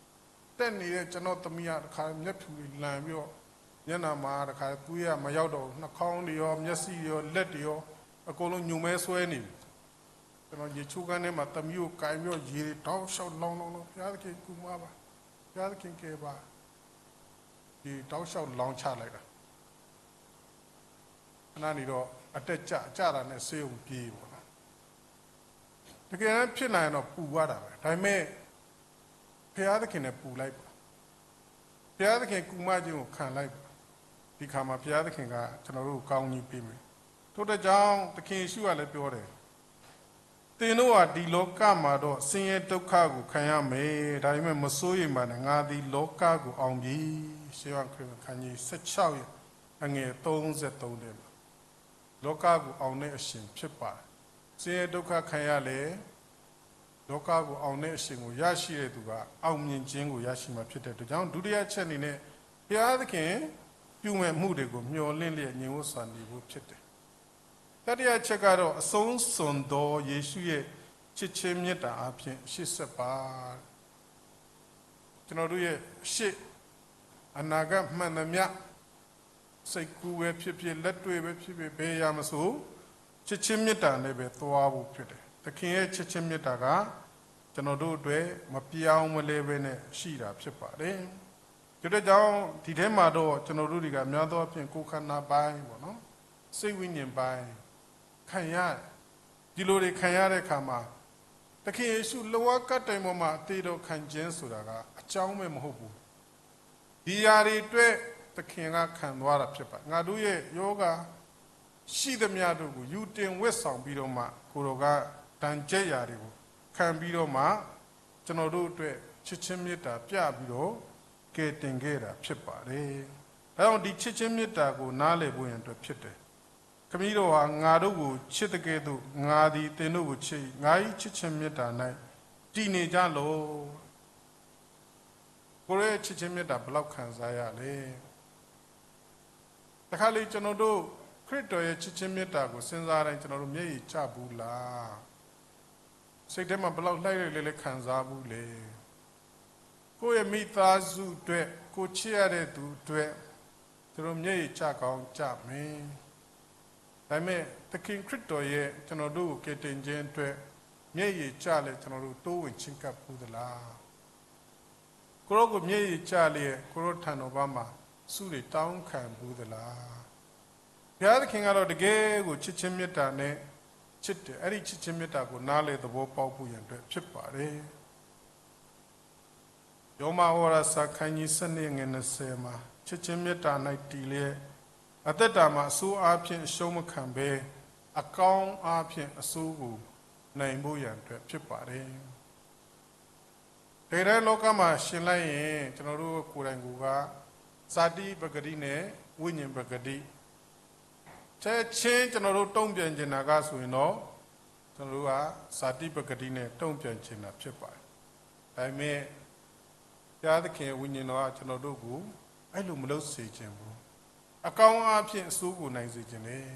။ တက်နေတဲ့ ကျွန်တော့်သမီးက တခါ မျက်ဖြူတွေလန်ပြီးတော့ မျက်နှာမှာ တခါ သွေးက မရောက်တော့ဘူး။ နှာခေါင်းတွေရော မျက်စိတွေရော လက်တွေရော အကုန်လုံး ညိုမဲစွဲနေပြီ။ ကျွန်တော် ရေချိုးခန်းထဲမှာ သမီးကို ကိုင်ပြီးတော့ ရေတွေ တောက်လျှောက် လောင်းလောင်းလောင်း။ ဘုရားသခင် ကူမပါ။ ဘုရားသခင် ကယ်ပါ။ ရေ တောက်လျှောက် လောင်းချလိုက်တာ။ ခဏနေတော့ အတက်ကျ ကျတာနဲ့ ဆေးရုံပြေးပေါ့နော်။ တကယ်တမ်း ဖြစ်နိုင်ရင်တော့ ပူရတာပဲ။ ဒါပေမဲ့ ဘုရားသခင်နဲ့ ပူလိုက်ပါ။ ဘုရားသခင် ကူမခြင်းကို ခံလိုက်ပါ။ ဒီအခါမှာ ဘုရားသခင်က ကျွန်တော်တို့ကို ကောင်းကြီးပေးမယ်။ ထို့အတွက်ကြောင့် သခင်ယေရှုကလည်း ပြောတယ်။ သင်တို့ဟာ ဒီလောကမှာတော့ ဆင်းရဲဒုက္ခကို ခံရမယ်။ ဒါပေမဲ့ မစိုးရိမ်ပါနဲ့။ ငါသည် လောကကို အောင်ပြီ။ ရှေးဟောင်းခရစ်ဝင် ခန်းကြီး ဆယ့်ခြောက် ရဲ့ အငယ် သုံးဆယ့်သုံးထဲမှာ လောကကို အောင်တဲ့အရှင် ဖြစ်ပါတယ်။ ဆင်းရဲဒုက္ခ ခံရလဲ လောကကို အောင်တဲ့အရှင်ကို ရရှိတဲ့သူက အောင်မြင်ခြင်းကို ရရှိမှာ ဖြစ်တဲ့အတွက်ကြောင့် ဒုတိယအချက်အနေနဲ့ ဘုရားသခင် ပြုမဲ့အမှုတွေကို မျှော်လင့်လျက် ငြိမ်ဝပ်စွာ နေဖို့ဖြစ်တယ်။ တတိယအချက်ကတော့ အဆုံးစွန်သော ယေရှုရဲ့ ချစ်ခြင်းမေတ္တာအားဖြင့် ရှေ့ဆက်ပါ။ ကျွန်တော်တို့ရဲ့ ရှေ့ အနာဂတ်မှန်သမျှ စိတ်ကူးပဲဖြစ်ဖြစ် လက်တွေ့ပဲဖြစ်ဖြစ် ဘယ်အရာမဆို ချစ်ခြင်းမေတ္တာနဲ့ပဲ သွားဖို့ဖြစ်တယ်။ သခင်ရဲ့ ချစ်ခြင်းမေတ္တာက ကျွန်တော်တို့အတွက် မပြောင်းမလဲပဲနဲ့ ရှိတာဖြစ်ပါတယ်။ ဒီအတွက်ကြောင့် ဒီထဲမှာတော့ ကျွန်တော်တို့တွေက များသောအားဖြင့် ကိုယ်ခန္ဓာပိုင်းပေါ့နော်၊ စိတ်ဝိညာဉ်ပိုင်း ခံရတယ်။ ဒီလိုတွေခံရတဲ့အခါမှာ သခင်ယေရှု လက်ဝါးကပ်တိုင်ပေါ်မှာ အသေတော်ခံခြင်းဆိုတာက အကြောင်းပဲမဟုတ်ဘူး။ ဒီအရာတွေအတွက် သခင်က ခံသွားတာဖြစ်ပါတယ်။ ငါတို့ရဲ့ရောဂါ ရှိသမျှတို့ကို ယူတင်ဝတ်ဆောင်ပြီးတော့မှ ကိုယ်တော်က ဒဏ်ချက်ရာတွေကို ခံပြီးတော့မှ ကျွန်တော်တို့အတွက် ချစ်ခြင်းမေတ္တာပြပြီးတော့ ကယ်တင်ခဲ့တာဖြစ်ပါတယ်။ ဒါကြောင့် ဒီချစ်ခြင်းမေတ္တာကို နားလည်ဖို့ရန်အတွက်ဖြစ်တယ်။ ခမည်းတော်ဟာ ငါတို့ကိုချစ်သကဲ့သို့ ငါသည်သင်တို့ကိုချစ်၏။ ငါ၏ချစ်ခြင်းမေတ္တာ၌ တည်နေကြလော့။ ကိုယ်ရဲ့ချစ်ခြင်းမေတ္တာ ဘယ်လောက်ခံစားရလဲ။ တခါလေ ကျွန်တော်တို့ ခရစ်တော်ရဲ့ချစ်ခြင်းမေတ္တာကို စဉ်းစားတိုင်း ကျွန်တော်တို့ မျက်ရည်ကျဘူးလား။ စိတ်ထဲမှာ ဘယ်လောက်လှိုက်လှိုက်လဲလဲ ခံစားဘူးလဲ။ ကိုယ့်ရဲ့မိသားစုအတွက် ကိုယ်ချစ်ရတဲ့သူအတွက် ကျွန်တော်မျက်ရည်ကျကောင်းကျမယ်။ ဒါပေမဲ့ သခင်ခရစ်တော်ရဲ့ ကျွန်တော်တို့ကို ကယ်တင်ခြင်းအတွက် မျက်ရည်ကျလဲ ကျွန်တော်တို့ တိုးဝင်ချဉ်းကပ်ဘူးသလား။ ကိုယ်တော်ကို မျက်ရည်ကျလျက် ကိုယ်တော်ထံတော်ဘက်မှာ ဆုတွေတောင်းခံဘူးသလား။ ဘုရားသခင်ကတော့ တကယ်ကို ချစ်ခြင်းမေတ္တာနဲ့ ချစ်တယ်။ အဲ့ဒီချစ်ခြင်းမေတ္တာကို နားလည်သဘောပေါက်ဖို့ရန်အတွက် ဖြစ်ပါတယ်။ ယောမဩဝါဒစာ ခန်းကြီးဆယ့်နှစ် အငယ်နှစ်ဆယ်မှာ ချစ်ခြင်းမေတ္တာ၌တည်လျက် အသက်တာမှာ အဆိုးအားဖြင့် အရှုံးမခံဘဲ အကောင်းအားဖြင့် အဆိုးကို နိုင်ဖို့ရန်အတွက် ဖြစ်ပါတယ်။ တကယ်တမ်း လောကမှာ ယှဉ်လိုက်ရင် ကျွန်တော်တို့ကိုယ်တိုင်ကိုယ်က ဇာတိပကတိနဲ့ ဝိညာဉ်ပကတိ ချက်ချင်း ကျွန်တော်တို့ တုံ့ပြန်ချင်တာကဆိုရင်တော့ ကျွန်တော်တို့က ဇာတိပကတိနဲ့ တုံ့ပြန်ချင်တာဖြစ်ပါတယ်။ ဒါပေမဲ့ ဘုရားသခင်ဝိညာဉ်တော်က ကျွန်တော်တို့ကို အဲ့လိုမလုပ်စေချင်ဘူး။ အကောင်းအားဖြင့် အဆိုးကို နိုင်စေချင်တယ်။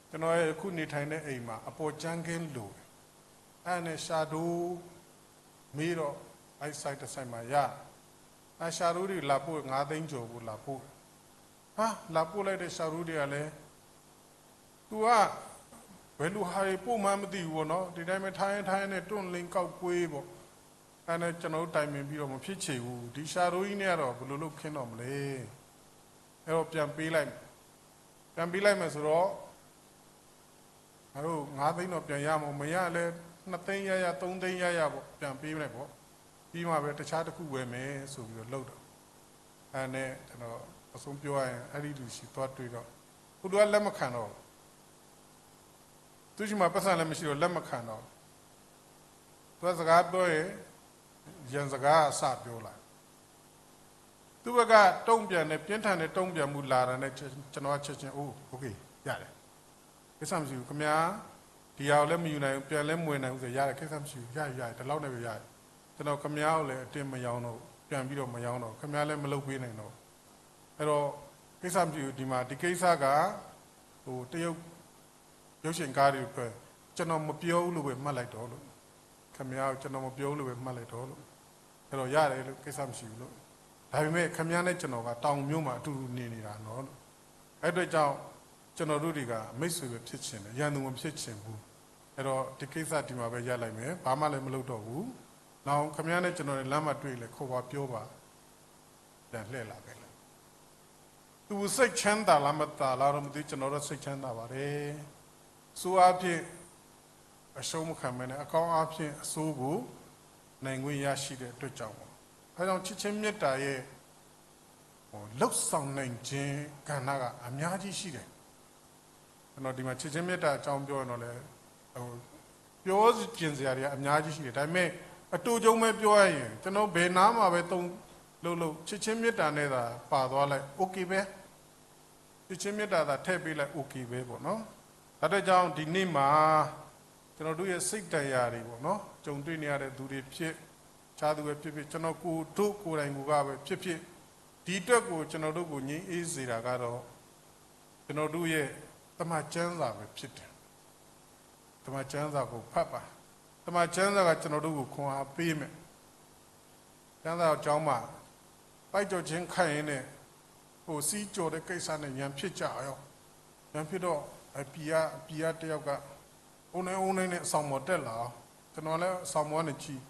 ကျွန်တော်ရဲ့ အခုနေထိုင်တဲ့အိမ်မှာ အပေါ်ကြမ်းခင်းလိုတယ်။ အဲ့ဒါနဲ့ လျှာဒိုးမေးတော့ အဲ့ဆိုင်တစ်ဆိုင်မှာရတယ်။ အဲ့လျှာဒိုးတွေလာပို့ ငါးသိန်းကျော်ကိုလာပို့တယ်။ ဟာ၊ လာပို့လိုက်တဲ့ လျှာဒိုးတွေကလည်း သူက ဘယ်လိုဟာတွေပို့မှန်းမသိဘူးပေါ့နော်။ ဒီတိုင်းပဲ ထိုင်ထိုင်နဲ့ တွန့်လင်းကောက်ကွေးပေါ့။ အဲ့ဒါနဲ့ ကျွန်တော်တို့တိုင်ပင်ပြီးတော့ မဖြစ်ချေဘူး။ ဒီလျှာဒိုးကြီးနဲ့ကတော့ ဘယ်လိုလုပ်ခင်းတော့မလဲ။ အဲ့တော့ ပြန်ပေးလိုက်မယ်။ ပြန်ပေးလိုက်မယ်ဆိုတော့ ငါတို့ ငါးသိန်းတော့ ပြန်ရမှာပေါ့။ မရလဲ နှစ်သိန်းရရ သုံးသိန်းရရပေါ့။ ပြန်ပေးလိုက်ပေါ့။ ပြီးမှပဲ တခြားတစ်ခုဝယ်မယ်ဆိုပြီးတော့ လုပ်တော့ အဲ့ဒါနဲ့ ကျွန်တော် အဆုံးပြောရရင် အဲ့ဒီလူဆီသွားတွေ့တော့ ဟိုလူက လက်မခံတော့ဘူး။ သူ့ဆီမှာ ပိုက်ဆံလည်းမရှိတော့ လက်မခံတော့ဘူး။ သူက စကားပြောရင် ရန်စကားအစပြောလာတယ်။ သူ့ဘက်က တုံ့ပြန်တဲ့ ပြင်းထန်တဲ့ တုံ့ပြန်မှုလာတာနဲ့ ကျွန်တော်က ချက်ချင်း အိုး okay ရတယ်။ ကိစ္စမရှိဘူး။ ခင်ဗျား ဒီဟာကိုလည်း မယူနိုင်ဘူး။ ပြန်လည်း မဝယ်နိုင်ဘူးဆိုရင် ရတယ်။ ကိစ္စမရှိဘူး။ ရတယ် ရတယ်။ ဒီလောက်နဲ့ပဲ ရတယ်။ ကျွန်တော် ခင်ဗျားကိုလည်း အတင်းမရောင်းတော့ဘူး။ ပြန်ပြီးတော့ မရောင်းတော့ဘူး။ ခင်ဗျားလည်း မလုပ်ပေးနိုင်တော့ဘူး။ အဲ့တော့ ကိစ္စမရှိဘူး။ ဒီမှာ ဒီကိစ္စက ဟို တရုတ် ရုပ်ရှင်ကားတွေအတွက် ကျွန်တော်မပြောဘူးလို့ပဲ မှတ်လိုက်တော့လို့။ ခင်ဗျားကို ကျွန်တော်မပြောဘူးလို့ပဲ မှတ်လိုက်တော့လို့။ အဲ့တော့ ရတယ်လို့ ကိစ္စမရှိဘူးလို့။ ဒါပေမဲ့ ခင်ဗျားနဲ့ ကျွန်တော်က တောင်မြို့မှာ အတူတူနေနေတာနော်လို့။ အဲ့အတွက်ကြောင့် ကျွန်တော်တို့တွေက မိတ်ဆွေပဲ ဖြစ်ချင်တယ်။ ရန်သူမဖြစ်ချင်ဘူး။ အဲ့တော့ ဒီကိစ္စ ဒီမှာပဲ ရပ်လိုက်မယ်။ ဘာမှလည်း မလုပ်တော့ဘူး။ နောက် ခင်ဗျားနဲ့ ကျွန်တော်နဲ့ လမ်းမှာတွေ့ရင်လည်း ခေါ်ပါ ပြောပါ။ ပြန်လှည့်လာခဲ့တယ်။ သူစိတ်ချမ်းသာလား မသာလားတော့ မသိဘူး။ ကျွန်တော်တော့ စိတ်ချမ်းသာပါတယ်။ အဆိုးအားဖြင့် အရှုံးမခံဘဲနဲ့ အကောင်းအားဖြင့် အဆိုးကို နိုင်ခွင့်ရရှိတဲ့အတွက်ကြောင့်ပေါ့။ ဒါကြောင့် ချစ်ခြင်းမေတ္တာရဲ့ ဟို လုပ်ဆောင်နိုင်ခြင်း ကဏ္ဍက အများကြီးရှိတယ်။ ကျွန်တော် ဒီမှာ ချစ်ခြင်းမေတ္တာအကြောင်း ပြောရင်တော့လည်း ပြောချင်စရာတွေက အများကြီးရှိတယ်။ ဒါပေမဲ့ အတိုချုပ်ပဲပြောရရင် ကျွန်တော် ဘယ်နားမှာပဲသုံးလုပ်လုပ် ချစ်ခြင်းမေတ္တာနဲ့သာ ပါသွားလိုက် OK ပဲ။ ချစ်ခြင်းမေတ္တာသာ ထည့်ပေးလိုက် OK ပဲပေါ့နော်။ ဒါအတွက်ကြောင့် ဒီနေ့မှာ ကျွန်တော်တို့ရဲ့ စိတ်ဒဏ်ရာတွေပေါ့နော် ကြုံတွေ့နေရတဲ့သူတွေဖြစ် တခြားသူပဲဖြစ်ဖြစ် ကျွန်တော်ကိုယ်တို့ကိုယ်တိုင်ကိုယ်ကပဲဖြစ်ဖြစ် ဒီအတွက်ကို ကျွန်တော်တို့ကို ငြိမ်းအေးစေတာကတော့ ကျွန်တော်တို့ရဲ့ သမ္မာကျမ်းစာပဲဖြစ်တယ်။ သမ္မာကျမ်းစာကိုဖတ်ပါ။ သမ္မာကျမ်းစာက ကျွန်တော်တို့ကို ခွန်အားပေးမယ်။ ကျမ်းစာကျောင်းမှာ ပိုက်ကျော်ချင်းခိုင်ရင်နဲ့ ဟို စီးကျော်တဲ့ကိစ္စနဲ့ ရန်ဖြစ်ကြရော။ ရန်ဖြစ်တော့ အပီက အပီကတယောက်က အိုးနဲ့အိုးနဲ့နဲ့ ဆောင်မော်တက်လာအောင်။ ကျွန်တော်လည်း ဆောင်မော်ကနေကြည့်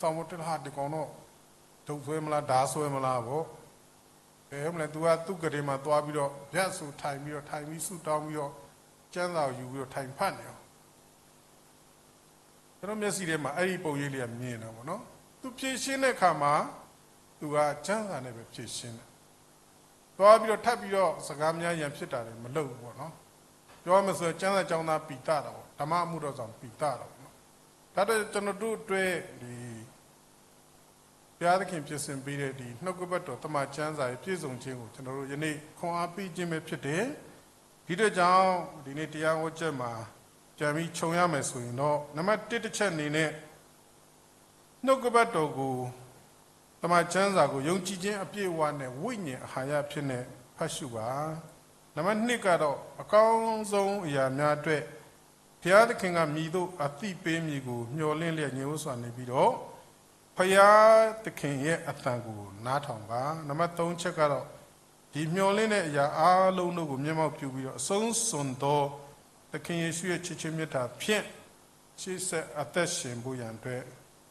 ဆောင်မော်တက်လာဟာ ဒီကောင်တော့ တုတ်ဆွဲမလား ဓားဆွဲမလားပေါ့။ အဲမလဲ သူက သူ့ကရင်မှာသွားပြီးတော့ ဗျတ်ဆိုထိုင်ပြီးတော့ ထိုင်ပြီးဆုတောင်းပြီးတော့ ကျမ်းစာကိုယူပြီးတော့ ထိုင်ဖတ်နေရော။ ကျွန်တော်မျက်စိထဲမှာ အဲ့ဒီပုံရိပ်လေးကမြင်တာပေါ့နော်။ သူဖြေရှင်းတဲ့အခါမှာ သူကကျမ်းစာနဲ့ပဲဖြေရှင်းတယ်။ သွားပြီးတော့ ထပ်ပြီးတော့ စကားများရန်ဖြစ်တာတွေ မလုပ်ဘူးပေါ့နော်။ ပြောမယ်ဆိုရင် ကျမ်းစာကျောင်းသားပီသတာပေါ့။ ဓမ္မအမှုတော်ဆောင်ပီသတာပေါ့နော်။ ဒါတော့ ကျွန်တော်တို့အတွက် ဒီ ဘုရားသခင်ပြင်ဆင်ပေးတဲ့ ဒီနှုတ်ကပတ်တော် သမ္မာကျမ်းစာရဲ့ပြည့်စုံခြင်းကို ကျွန်တော်တို့ယနေ့ခွန်အားပေးခြင်းပဲဖြစ်တယ်။ ဒီအတွက်ကြောင့် ဒီနေ့တရားဟောချက်မှာ ပြန်ပြီးခြုံရမယ်ဆိုရင်တော့ နံပါတ်တစ်တစ်ချက်အနေနဲ့ နှုတ်ကပတ်တော်ကို သမ္မာကျမ်းစာကို ယုံကြည်ခြင်းအပြည့်အဝနဲ့ ဝိညာဉ်အာဟာရအဖြစ်နဲ့ ဖတ်ရှုပါ။ နံပါတ်နှစ်ကတော့ အကောင်းဆုံးအရာများအတွက် ဘုရားသခင်က မည်သို့အသိပေးမည်ကို မျှော်လင့်လျက် ငြိမ်ဝပ်စွာနေပြီးတော့ ဘုရားသခင်ရဲ့အသံကို နားထောင်ပါ။ နံပါတ်သုံးချက်ကတော့ ဒီမျှော်လင့်တဲ့အရာအားလုံးတို့ကို မျက်မှောက်ပြုပြီးတော့ အဆုံးစွန်သော သခင်ယေရှုရဲ့ချစ်ခြင်းမေတ္တာဖြင့် ရှေ့ဆက်အသက်ရှင်ဖို့ရန်အတွက်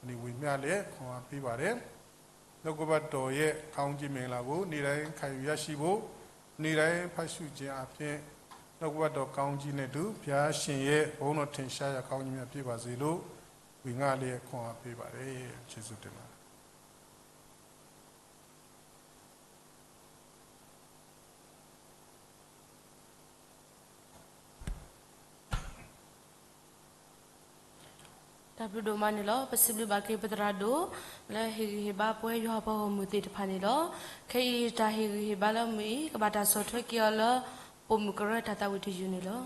ဒီဝေမျှလျက်ခွန်အားပေးပါတယ်။ နှုတ်ကပတ်တော်ရဲ့ကောင်းကြီးမင်္ဂလာကို နေ့တိုင်းခံယူရရှိဖို့၊ နေ့တိုင်းဖတ်ရှုခြင်းအားဖြင့် နှုတ်ကပတ်တော်ကောင်းကြီးနဲ့အတူ ဘုရားရှင်ရဲ့ဘုန်းတော်ထင်ရှားရာကောင်းကြီးများဖြစ်ပါစေလို့ ဝေငှလျက်ခွန်အားပေးပါတယ်။ ကျေးဇူးတင်ပါတယ်။ တၢ်ဘျုးဒိၣ်မးန့ၣ်လီၤ. ပစံးဘျုးဘၣ်က့ၤပသရၣ်ဒိၣ် လၢဟ့ၣ်ဂံၢ်ဟ့ၣ်ဘါပဝဲယွၤအပှၤဂီၢ်မုၢ်သ့ၣ်တဖၣ်န့ၣ်လီၤ. ခဲအံၤတၢ်ဟ့ၣ်ဂံၢ်ဟ့ၣ်ဘါလၢမုၢ်အံၤ ကဘၣ်တၢ်ဆီၣ်ထွဲက့ၤအီၤလၢ ပိာ်မုၣ်ကရၢတၢ်သးဝံၣ်တယုၢ်န့ၣ်လီၤ.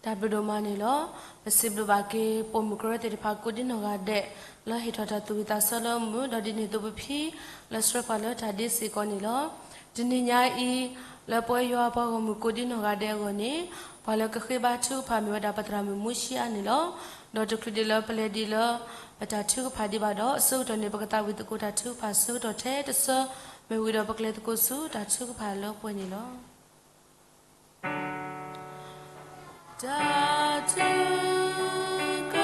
တၢ်ဘျုးဒိၣ်မးန့ၣ်လီၤ. ပစံးဘျုးဘၣ်က့ၤ ပိာ်မုၣ်ကရၢသ့ၣ်တဖၣ်ကိးဒ်နီၢ်ဂၤဒဲး လၢဟ့ၣ်ထီၣ်တၢ်သူၣ်ဝံၣ်သးဆၢလၢမုာ် ဒီးဒ်န့ၣ်အသိးပဖံ လၢဆှၢပှၤလၢတၢ်ဒ့စ့ၢ်ကီးန့ၣ်လီၤ. တနံၤညါအံၤ လၢပဝဲယွၤပှၤဂီၢ်မုၢ်ကိးဒ်နီၢ်ဂၤဒဲးအဂီၢ်န့ၣ် ပှၤလၢကဃ့ဘါထုကဖၣ်မ့ၢ်ဝဲဒၣ်ပသရၣ်မုၣ်မူၡံအါန့ၣ်လီၤ. ဒီးတချုးဒံးလၢပလဲၤဒံးလၢ ပတၢ်ထုကဖၣ်ဒံးဘၣ်ဒီး အဆၢကတီၢ်န့ၣ် ပကသးဝံၣ်သကိးတၢ်ထုကဖၣ်ဆၢကတီၢ်ထဲတဆၢ မ့ၢ်ဝံၤဒီးပကလဲၤသကိးဆူတၢ်ထုကဖၣ်လၢပှဲၤန့ၣ်လီၤ. တၢ်ထုက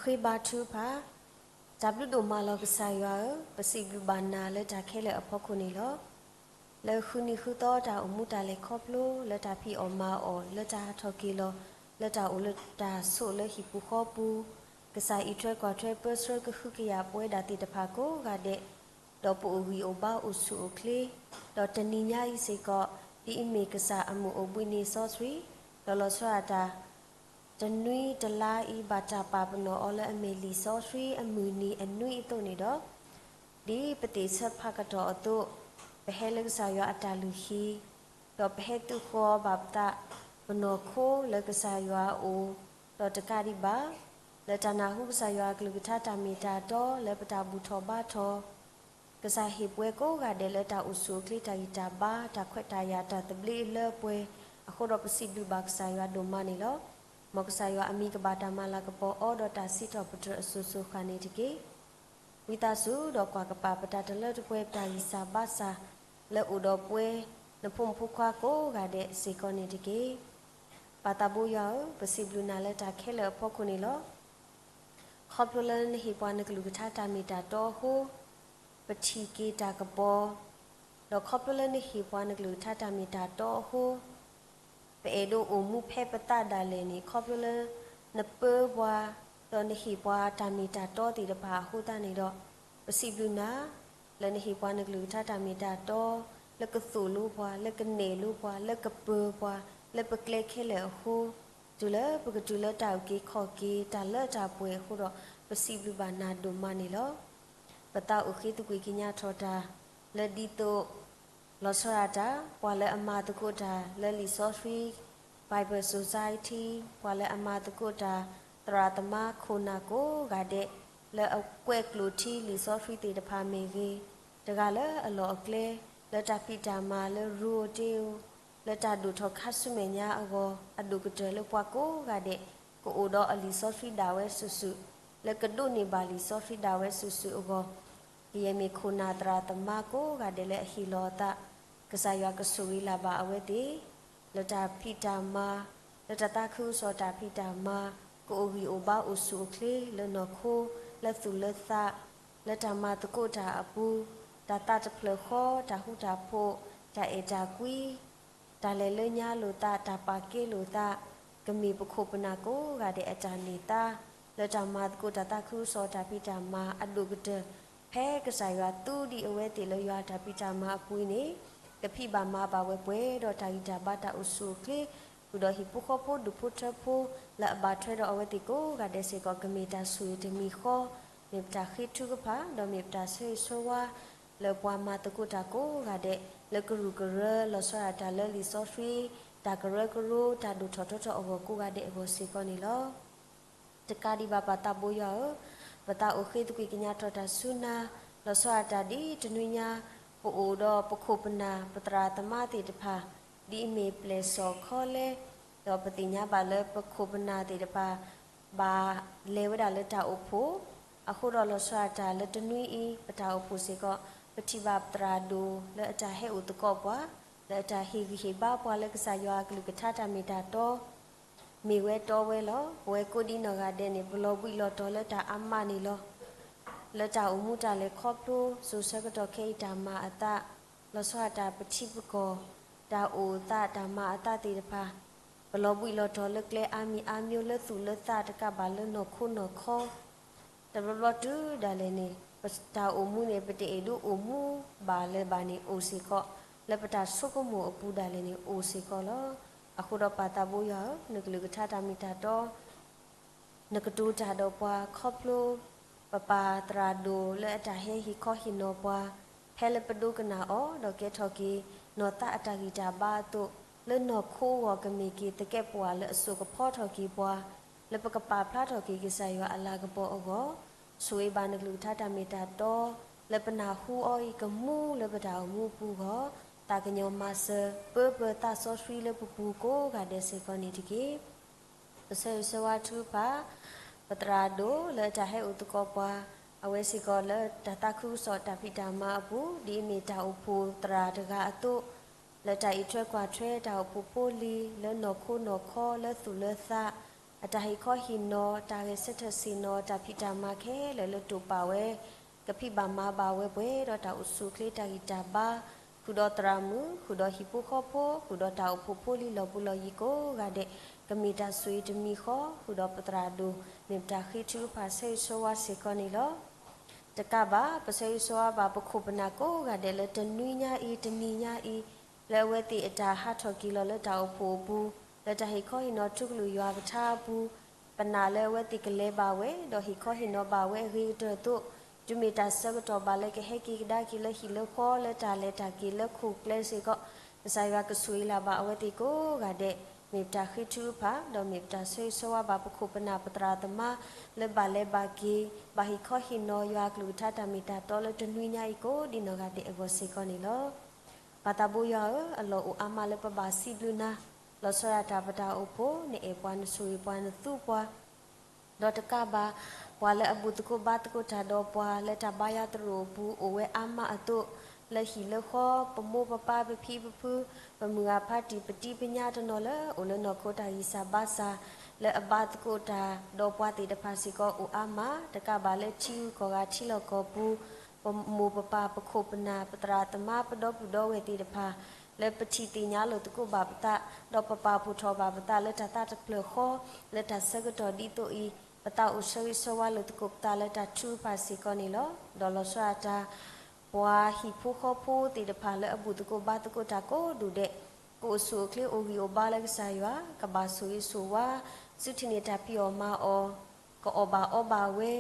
ဖၣ် ပဃ့ဘါထုကဖၣ်. တၢ်ဘျုးဒိၣ်မးလီၤကစၢ်ယွၤဧၢ, ပစံးဘျုးဘၣ်နၤလၢတၢ်ခဲလၢာ်အဖီခိၣ်န့ၣ်လီၤ. လၢဃုနံၤဃုသီတၢ်အိၣ်မူတၢ်လဲၤခီဖျိ လၢတၢ်ဖံးအီၣ်မၤအီၣ် လၢတၢ်ဟးထီၣ်က့ၤလီၤ လၢတၢ်အိၣ်လၢတၢ်ဆိးလၢဟံၣ်ပူၤဃီပူၤ, ကစၢ်အံးထွဲကွၢ်ထွဲပၢဆှၢကဟုကယာ်ပဝဲဒၣ်သ့ၣ်တဖၣ်ကိးဂၤဒဲး, ဒီးပအိၣ်ဂံၢ်အိၣ်ဘါအိၣ်ဆူၣ်အိၣ်ချ့, ဒီးတနံၤညါအံၤစ့ၢ်ကီး ဒ်အမ့ၢ်ကစၢ်အမုၢ်အိၣ်ဘှံးနံၤစီဆှံ, ဒီးလီၤဆီဒၣ်တၢ် တနွံတလါအံၤ ဘၣ်တၢ်ပာ်ပနီၣ်အီၤလၢအမ့ၢ်လံာ်စီဆှံအမုၢ်နံၤအနွံအသိးန့ၣ်ဒီး, ဒ်ပသ့ၣ်ဆၢဖးကတီၢ်အသိး, ပဟဲလၢကစၢ်ယွၤအတၢ်လုၢ်ဟံၣ်, ဒီးပဟဲသုးဃီၤဘၣ်ပသး ပနီၢ်ခိလၢကစၢ်ယွၤအအိၣ်, ဒီးတကးဒံးဘၣ် လၢတၢ်နၢ်ဟူကစၢ်ယွၤအကလုၢ်ကထါတၢ်မ့ၢ်တၢ်တီ လၢပတၢ်ဘူၣ်ထီၣ်ဘါထီၣ် ကစၢ်ဟ့ၣ်ပှၤကိးဂၤဒဲးလၢတၢ်အိၣ်ဆူၣ်အိၣ်ချ့ တၢ်ဂံၢ်တၢ်ဘါ တၢ်ခွဲးတၢ်ယာ်တၢ်သဘျ့လၢပှဲၤအဃိဒီး ပစံးဘျုးဘၣ်ကစၢ်ယွၤဒိၣ်မးန့ၣ်လီၤ. မ်ကစၢ်ယွၤအမံၤကဘၣ်တၢ်မၤလၤကပီၤအီၤဒီးတၢ်စံးထီၣ်ပတြၢၤအစိၤစိၤဃၣ်န့ၣ်တက့ၢ်. ဝံသးစူၤဒီးကွၢ်ကပၤပတၢ်တလၢတပှဲၤ ပတၢ်ဂံၢ်စၢ်ဘါစၢ် လၢအိၣ်ဒီးပှၤ နဖိမုၣ်ဖိခွါကိးဂၤဒဲးစ့ၢ်ကီးန့ၣ်တက့ၢ်. ပၢ်သးဘိယွၤဧၢ, ပစံးဘျုးနၤလၢတၢ်ခဲလၢာ်အဖီခိၣ်န့ၣ်လီၤ. ခီဖျိလၢနဟ့ၣ်ပှၤနကလုၢ်ကထါတၢ်မ့ၢ်တၢ်တီအဃိ, ပထံၣ်က့ၤတၢ်ကပီၤ, ဒီးခီဖျိလၢနဟ့ၣ်ပှၤနကလုၢ်ကထါတၢ်မ့ၢ်တၢ်တီအဃိ, ပအဲၣ်ဒိးအိၣ်မူဖဲပသးဒၣ်လဲာ်န့ၣ် ခီဖျိလၢနပၢပှၤ, ဒီးနဟ့ၣ်ပှၤတၢ်မ့ၢ်တၢ်တီသ့ၣ်တဖၣ်အဃိသတးန့ၣ်ဒီး, ပစံးဘျုးနၤ လၢနဟ့ၣ်ပှၤနကလုၢ်ကထါတၢ်မ့ၢ်တၢ်တီ, လၢကသိၣ်လိပှၤ, လၢကနဲၣ်လိပှၤ, လၢကပၢပှၤ, လၢပကျဲခဲလၢာ်အဃိ, တုၤလၢပကတုၤလၢတၢ်အုၣ်က့ၤခီၣ်က့ၤ တၢ်လၢတၢ်ပှဲၤအဃိဒီး, ပစံးဘျုးဘၣ်နၤဒိၣ်မးန့ၣ်လီၤ. ပသးအိၣ်ဃ့သကွံာ်ကညးထီၣ်တၢ် လၢဒ်သိး လီၤဆီဒၣ်တၢ် ပှၤလၢအမၤသကိးတၢ်လၢလံာ်စီဆှံ Bible Society, ပှၤလၢအမၤသကိးတၢ် သရၣ်သမါခိၣ်နၢ်ကိးဂၤဒဲး လၢအကွဲးကျိာ်ထံလံာ်စီဆှံသ့ၣ်တဖၣ်မ့ၢ်ဂ့ၤ, တဂၤလၢအလီၢ်အကျဲ လၢတၢ်ဖံးတၢ်မၤလၢရူအိၣ်တ့ၢ်အိၣ် လၢတၢ်ဒိၣ်ထီၣ်ခါဆူမဲာ်ညါအဂီၢ် အဒိၣ်ကတၢၢ်လၢပှၤကိးဂၤဒဲး ကအိၣ်ဒီးအလံာ်စီဆှံဒၣ်ဝဲစုာ်စုာ်, လၢကဒိးန့ၢ်ဘၣ်လံာ်စီဆှံဒၣ်ဝဲစုာ်စုာ်အဂီၢ်, ကယဲၢ်မ့ၢ်ခိၣ်နၢ်သရၣ်သမါကိးဂၤဒဲးလၢအဟ့ၣ်လီၤအသး, ကစၢ်ယွၤကဆိၣ်ဂ့ၤလၢ်ဘၣ်အဝဲသ့ၣ် လၢတၢ်ဖံးတၢ်မၤ, လၢတၢ်သးခုကစီၣ်တၢ်ဖံးတၢ်မၤ, ကအိၣ်ဂံၢ်အိၣ်ဘါအိၣ်ဆူၣ်အိၣ်ချ့လၢနီၢ်ခိ, လၢသူၣ်လၢသး, လၢတၢ်မၤသကိးတၢ်အပူၤ, တၢ်သးတဖျၢၣ်ဃီ, တၢ်ဃူတၢ်ဖိး, တၢ်အဲၣ်တၢ်ကွံ, တၢ်လဲၤလၢညါလိာ်သး, တၢ်ပာ်ကဲလိာ်သး, ကမ့ၢ်ပခိၣ်ပနၢ်ကိးဂၤဒဲးအတၢ်န့ၢ်သါ, လၢတၢ်မၤသကိးတၢ်သးခုကစီၣ်တၢ်ဖံးတၢ်မၤအဒိၣ်ကတၢၢ်, ဖဲကစၢ်ယွၤသူဒံးအဝဲသ့ၣ်လၢယွၤအတၢ်ဖံးတၢ်မၤအပူၤအံၤန့ၣ်, ကဖံးဘၣ်မၤဘၣ်ဝဲပှဲၤဒီးတၢ်ဂံၢ်တၢ်ဘါတၢ်အိၣ်ဆူၣ်အိၣ်ချ့, ဃုာ်ဒီးဟံၣ်ဖိဃီဖိဒူၣ်ဖိထၢဖိ လၢအဘၣ်ထွဲဒီးအဝဲသ့ၣ်ကိးဂၤဒဲးစ့ၢ်ကီး ကမ့ၢ်တၢ်ဆိၣ်ဂ့ၤတမံၤဃီ, မ့ၢ်ပတၢ်ဃ့ထုကဖၣ်, ဒီးမ့ၢ်ပတၢ်ဆၢဂ့ၤဆၢဝါ လၢပှၤမၤသကိးတၢ်ကိးဂၤဒဲး လၢကရူၢ်ကရၢ လီၤဆီဒၣ်တၢ်လၢလံာ်စီဆှံ တၢ်ကရၢကရိ တၢ်ဒိၣ်ထီၣ်ထီထီၣ်အဂီၢ်ကိးဂၤဒဲးအဂီၢ်စ့ၢ်ကီးန့ၣ်လီၤ. တကးဒံးဘၣ်ပၢ်သးဘိယွၤဧၢ, ပသးအိၣ်ဃ့သကွံာ်ကညးထီၣ်တၢ်ဆူနၤ, လီၤဆီဒၣ်တၢ်ဒ်တနွံညါ ပအိၣ်ဒီးပခိၣ်ပနၢ်ပသရၣ်သမါသ့ၣ်တဖၣ် ဒ်အမ့ၢ်ပျဲၢ်စီၣ်ခီလဲ, ဒီးပသ့ၣ်ညါဘၣ်လၢပခိၣ်ပနၢ်သ့ၣ်တဖၣ် ဘၣ်လဲၤဝဲဒၣ်လၢတၢ်အိၣ်ဖှိၣ်, အဃိဒီးလီၤဆီဒၣ်တၢ်လၢတနွံအံၤ ပတၢ်အိၣ်ဖှိၣ်စ့ၢ်ကီး ပထံၣ်ဘၣ်ပသရၣ်ဒိၣ်လၢအတၢ်ဟဲအိၣ်သကိးပှၤ, လၢအတၢ်ဟ့ၣ်ဂံၢ်ဟ့ၣ်ဘါပှၤလၢကစၢ်ယွၤအကလုၢ်ကထါတၢ်မ့ၢ်တၢ်တီ မ့ၢ်ဝဲတီဝဲလီၤ. ပဝဲကိးဒံနီၢ်ဂၤဒဲးန့ၣ် ပလီၤဘှံးလီၤတီၤလၢတၢ်အါမးန့ၣ်လီၤ. လၢတၢ်အိၣ်မူတၢ်လဲၤခီဖျိ စိၤဆၢကတီၢ်ခဲအံၤတၢ်မၤအသး, လီၤဆီဒၣ်တၢ်ပထံပကီၢ် တၢ်အိၣ်သး တၢ်မၤအသးသ့ၣ်တဖၣ်, ပလီၤဘှံးလီၤတီၤလၢကျဲအါမံၤအါမျိုး လၢသူၣ်လၢသးတကးဘၣ်လၢနီၢ်ခိနီၢ်ခီ တဘျီဘျီတုၤဒၣ်လဲာ်န့ၣ် ပတၢ်အိၣ်မူန့ၣ် ပတအဲၣ်ဒိးအိၣ်မူဘၣ်လၢၤဘၣ်န့ၣ် အိၣ်စ့ၢ်ကီး, လၢပတၢ်ဆိကမိၣ်အပူၤဒၣ်လဲာ်န့ၣ် အိၣ်စ့ၢ်ကီးလီၤ. အဃိဒီးပၢ်သးဘိယွၤဧၢ, နကလုၢ်ကထါတၢ်မ့ၢ်တၢ်တီ နကတိၤတၢ်ဒီးပှၤခီဖျိ ပပၢ်သရၣ်ဒိၣ်လၢအတၢ်ဟဲဟ့ၣ်ခီဟ့ၣ်နီၤပှၤ, ဖဲလၢပဒိကနၣ်အီၤ ဒီးကဲထီၣ်က့ၤ နီၢ်သးအတၢ်ဂံၢ်တၢ်ဘါအသိး, လၢနီၢ်ခိအဂီၢ်ကမ့ၢ်က့ၤသကဲးပဝးလၢအစိာ်ကဖီထီၣ်က့ၤပှၤ, လၢပကပာ်ဖျါထီၣ်က့ၤကစၢ်ယွၤအလၤကပီၤအဂီၢ်, ဆိၣ်ဂ့ၤဘၣ်နကလုၢ်ကထါတၢ်မ့ၢ်တၢ်တီ လၢပနၢ်ဟူအီၤအံၤကမူလၢပတၢ်အိၣ်မူအပူၤအဂီၢ်, သးကညီၤမၤစၢၤ ပၢပၢသးစီဆှံလၢပပူၤကိးဂၤဒဲးစ့ၢ်ကီးန့ၣ်တက့ၢ်. ပဆၢဂ့ၤဆၢဝါထုကဖၣ် ပသရၣ်ဒိၣ်လၢအတၢ်ဟဲအိၣ်သကိးပှၤ, အဝဲစ့ၢ်ကီးလၢတၢ်သးခုကစီၣ်တၢ်ဖံးတၢ်မၤအပူၤ ဒ်အမ့ၢ်တၢ်အိၣ်ဖှိၣ်သရၣ်တဂၤအသိး, လၢတၢ်အံးထွဲကွၢ်ထွဲ တၢ်အိၣ်ဖှိၣ်ဖိလံၤ လၢနီၢ်ခိနီၢ်ခီ လၢသူၣ်လၢသး, အတၢ်ဟ့ၣ်ခီဟ့ၣ်နီၤ တၢ်ဂဲၤဆၢထၢၣ်ဆ့ၣ်နီၤ တၢ်ဖံးတၢ်မၤခဲလၢာ်လၢတိာ်ပာ်ဝဲ ကဖံးဘၣ်မၤဘၣ်ဝဲပှဲၤ ဒီးတၢ်အိၣ်ဆူၣ်အိၣ်ချ့တၢ်ဂံၢ်တၢ်ဘါ, ဃုာ်ဒီးသရၣ်မုၣ်, ဃုာ်ဒီးဟံၣ်ဖိဃီဖိ, ဃုာ်ဒီးတၢ်အိၣ်ဖှိၣ်ဖိလံၤလီၢ်ဘူးလီၢ်ယံၤကိးဂၤဒဲး, ကမ့ၢ်တၢ်ဆိၣ်ဂ့ၤတမံၤဃီ, ဃုာ်ဒီးပသရၣ်ဒိၣ် မ့ၢ်ပတၢ်ဃ့ထုကဖၣ်ဆၢဂ့ၤဆၢဝါစ့ၢ်ကီးန့ၣ်လီၤ. တကးဘၣ် ပဆၢဂ့ၤဆၢဝါဘၣ်ပခိၣ်ပနၢ်ကိးဂၤဒဲးလၢတနွံညါအံၤ တနံၤညါအံၤ, လၢအဝဲသ့ၣ်အတၢ်ဟးထီၣ်က့ၤလီၤလၢတၢ်အိၣ်ဖှိၣ်အပူၤ, လၢတၢ်ဟ့ၣ်ခီဟ့ၣ်နီၤထူကလုာ်ယွၤကထါအပူၤ, ပနာ်လၢအဝဲသ့ၣ်ကလဲၤဘၣ်ဝဲ ဒီးဟ့ၣ်ခီဟ့ၣ်နီၤဘၣ်ဝဲအဂ့ၤကတၢၢ်အသိး, တုၤမ့ၢ်တၢ်ဆၢကတီၢ်ဘၣ်လၢကဟဲက့ၤကဒါက့ၤလၢဟံၣ်လၢဃီ လၢတၢ်လဲၤတၢ်က့ၤလၢခိၣ်ကျဲစ့ၢ်ကီး, ကစၢ်ယွၤကဆိၣ်ဂ့ၤလၢ်ဘၣ်အဝဲသ့ၣ်ကိးဂၤဒဲး, မ့ၢ်ပတၢ်ဃ့ထုကဖၣ် ဒီးမ့ၢ်ပတၢ်ဆၢဂ့ၤဆၢဝါဘၣ်ပခိၣ်ပနၢ်ပသရၣ်သမါ လၢဘၣ်လဲၤဘၣ်က့ၤ ဘၣ်ဟ့ၣ်ခီဟ့ၣ်နီၤယွၤအကလုၢ်ကထါတၢ်မ့ၢ်တၢ်တီလၢတနွံညါအံၤကိးဒံနီၢ်ဂၤဒဲးအဂီၢ်စ့ၢ်ကီးန့ၣ်လီၤ. ပၢ်သးဘိယွၤဧၢ, အလီၢ်အိၣ်အါမးလၢပဘၣ်စံးဘျုးနၤ, လီၤဆီဒၣ်တၢ်ပတၢ်အိၣ်ဖှိၣ် နအဲၣ်ပှၤ နဆိၣ်ဂ့ၤပှၤ နသူပှၤ ဒီးတကးဘၣ် ပှၤလၢအဘူၣ်သကိးဘါသကိးတၢ်ဒီးပှၤ လၢတၢ်ဘါယွၤသရိာ်အပူၤအိၣ်ဝဲအါမးအသိး, လၢဟံၣ်လၢဃီ ပမိၢ်ပပၢ်ပဖံပဖု ပမုၢ်ဂၤဖါတံၢ်ပတံၤပညါတနီၤလၢအိၣ်လၢနီၢ်ခိတၢ်ဂံၢ်စၢ်ဘါစၢ် လၢအဘါသကိးတၢ်ဒီးပှၤသ့ၣ်တဖၣ်စ့ၢ်ကီးအိၣ်အါမး, တကးဘၣ်လၢထံဂုၤကီၢ်ဂၤထံလီၢ်ကီၢ်ပူၤ ပမိၢ်ပပၢ်ပခိၣ်ပနၢ်ပသရၣ်သမါပဒီပုၢ်ဒီဝဲၢ်သ့ၣ်တဖၣ် လၢပထံၣ်သ့ၣ်ညါလိာ်သကိးဘၣ်ပသး ဒီးပပာ်ဖှိၣ်ထီၣ်ဘၣ်ပသးလၢတၢ်သးတဖျၢၣ်ဃီ လၢတၢ်ဆၢကတီၢ်ဒ်သိးအံၤ, ပသးအိၣ်ဆၢဂ့ၤဆၢဝါလိာ်သကိးပသးလၢတၢ်ထုကဖၣ်စ့ၢ်ကီးန့ၣ်လီၤ. ဒီးလီၤဆီဒၣ်တၢ် ပှၤဟံၣ်ဖိဃီဖိသ့ၣ်တဖၣ်လၢအဘူၣ်သကိးဘါသကိးတၢ်ကိးဒူၣ်ဒဲး ကအိၣ်ဆူၣ်အိၣ်ချ့အိၣ်ဂံၢ်အိၣ်ဘါလၢကစၢ်ယွၤ ကဘၣ်ဆိၣ်ဂ့ၤဆိၣ်ဝါ စုထံၣ်န့ၢ်တၢ်ဖံးအီၣ်မၤအီၣ် ကအီၣ်ဘၣ်အီဘၣ်ဝဲ,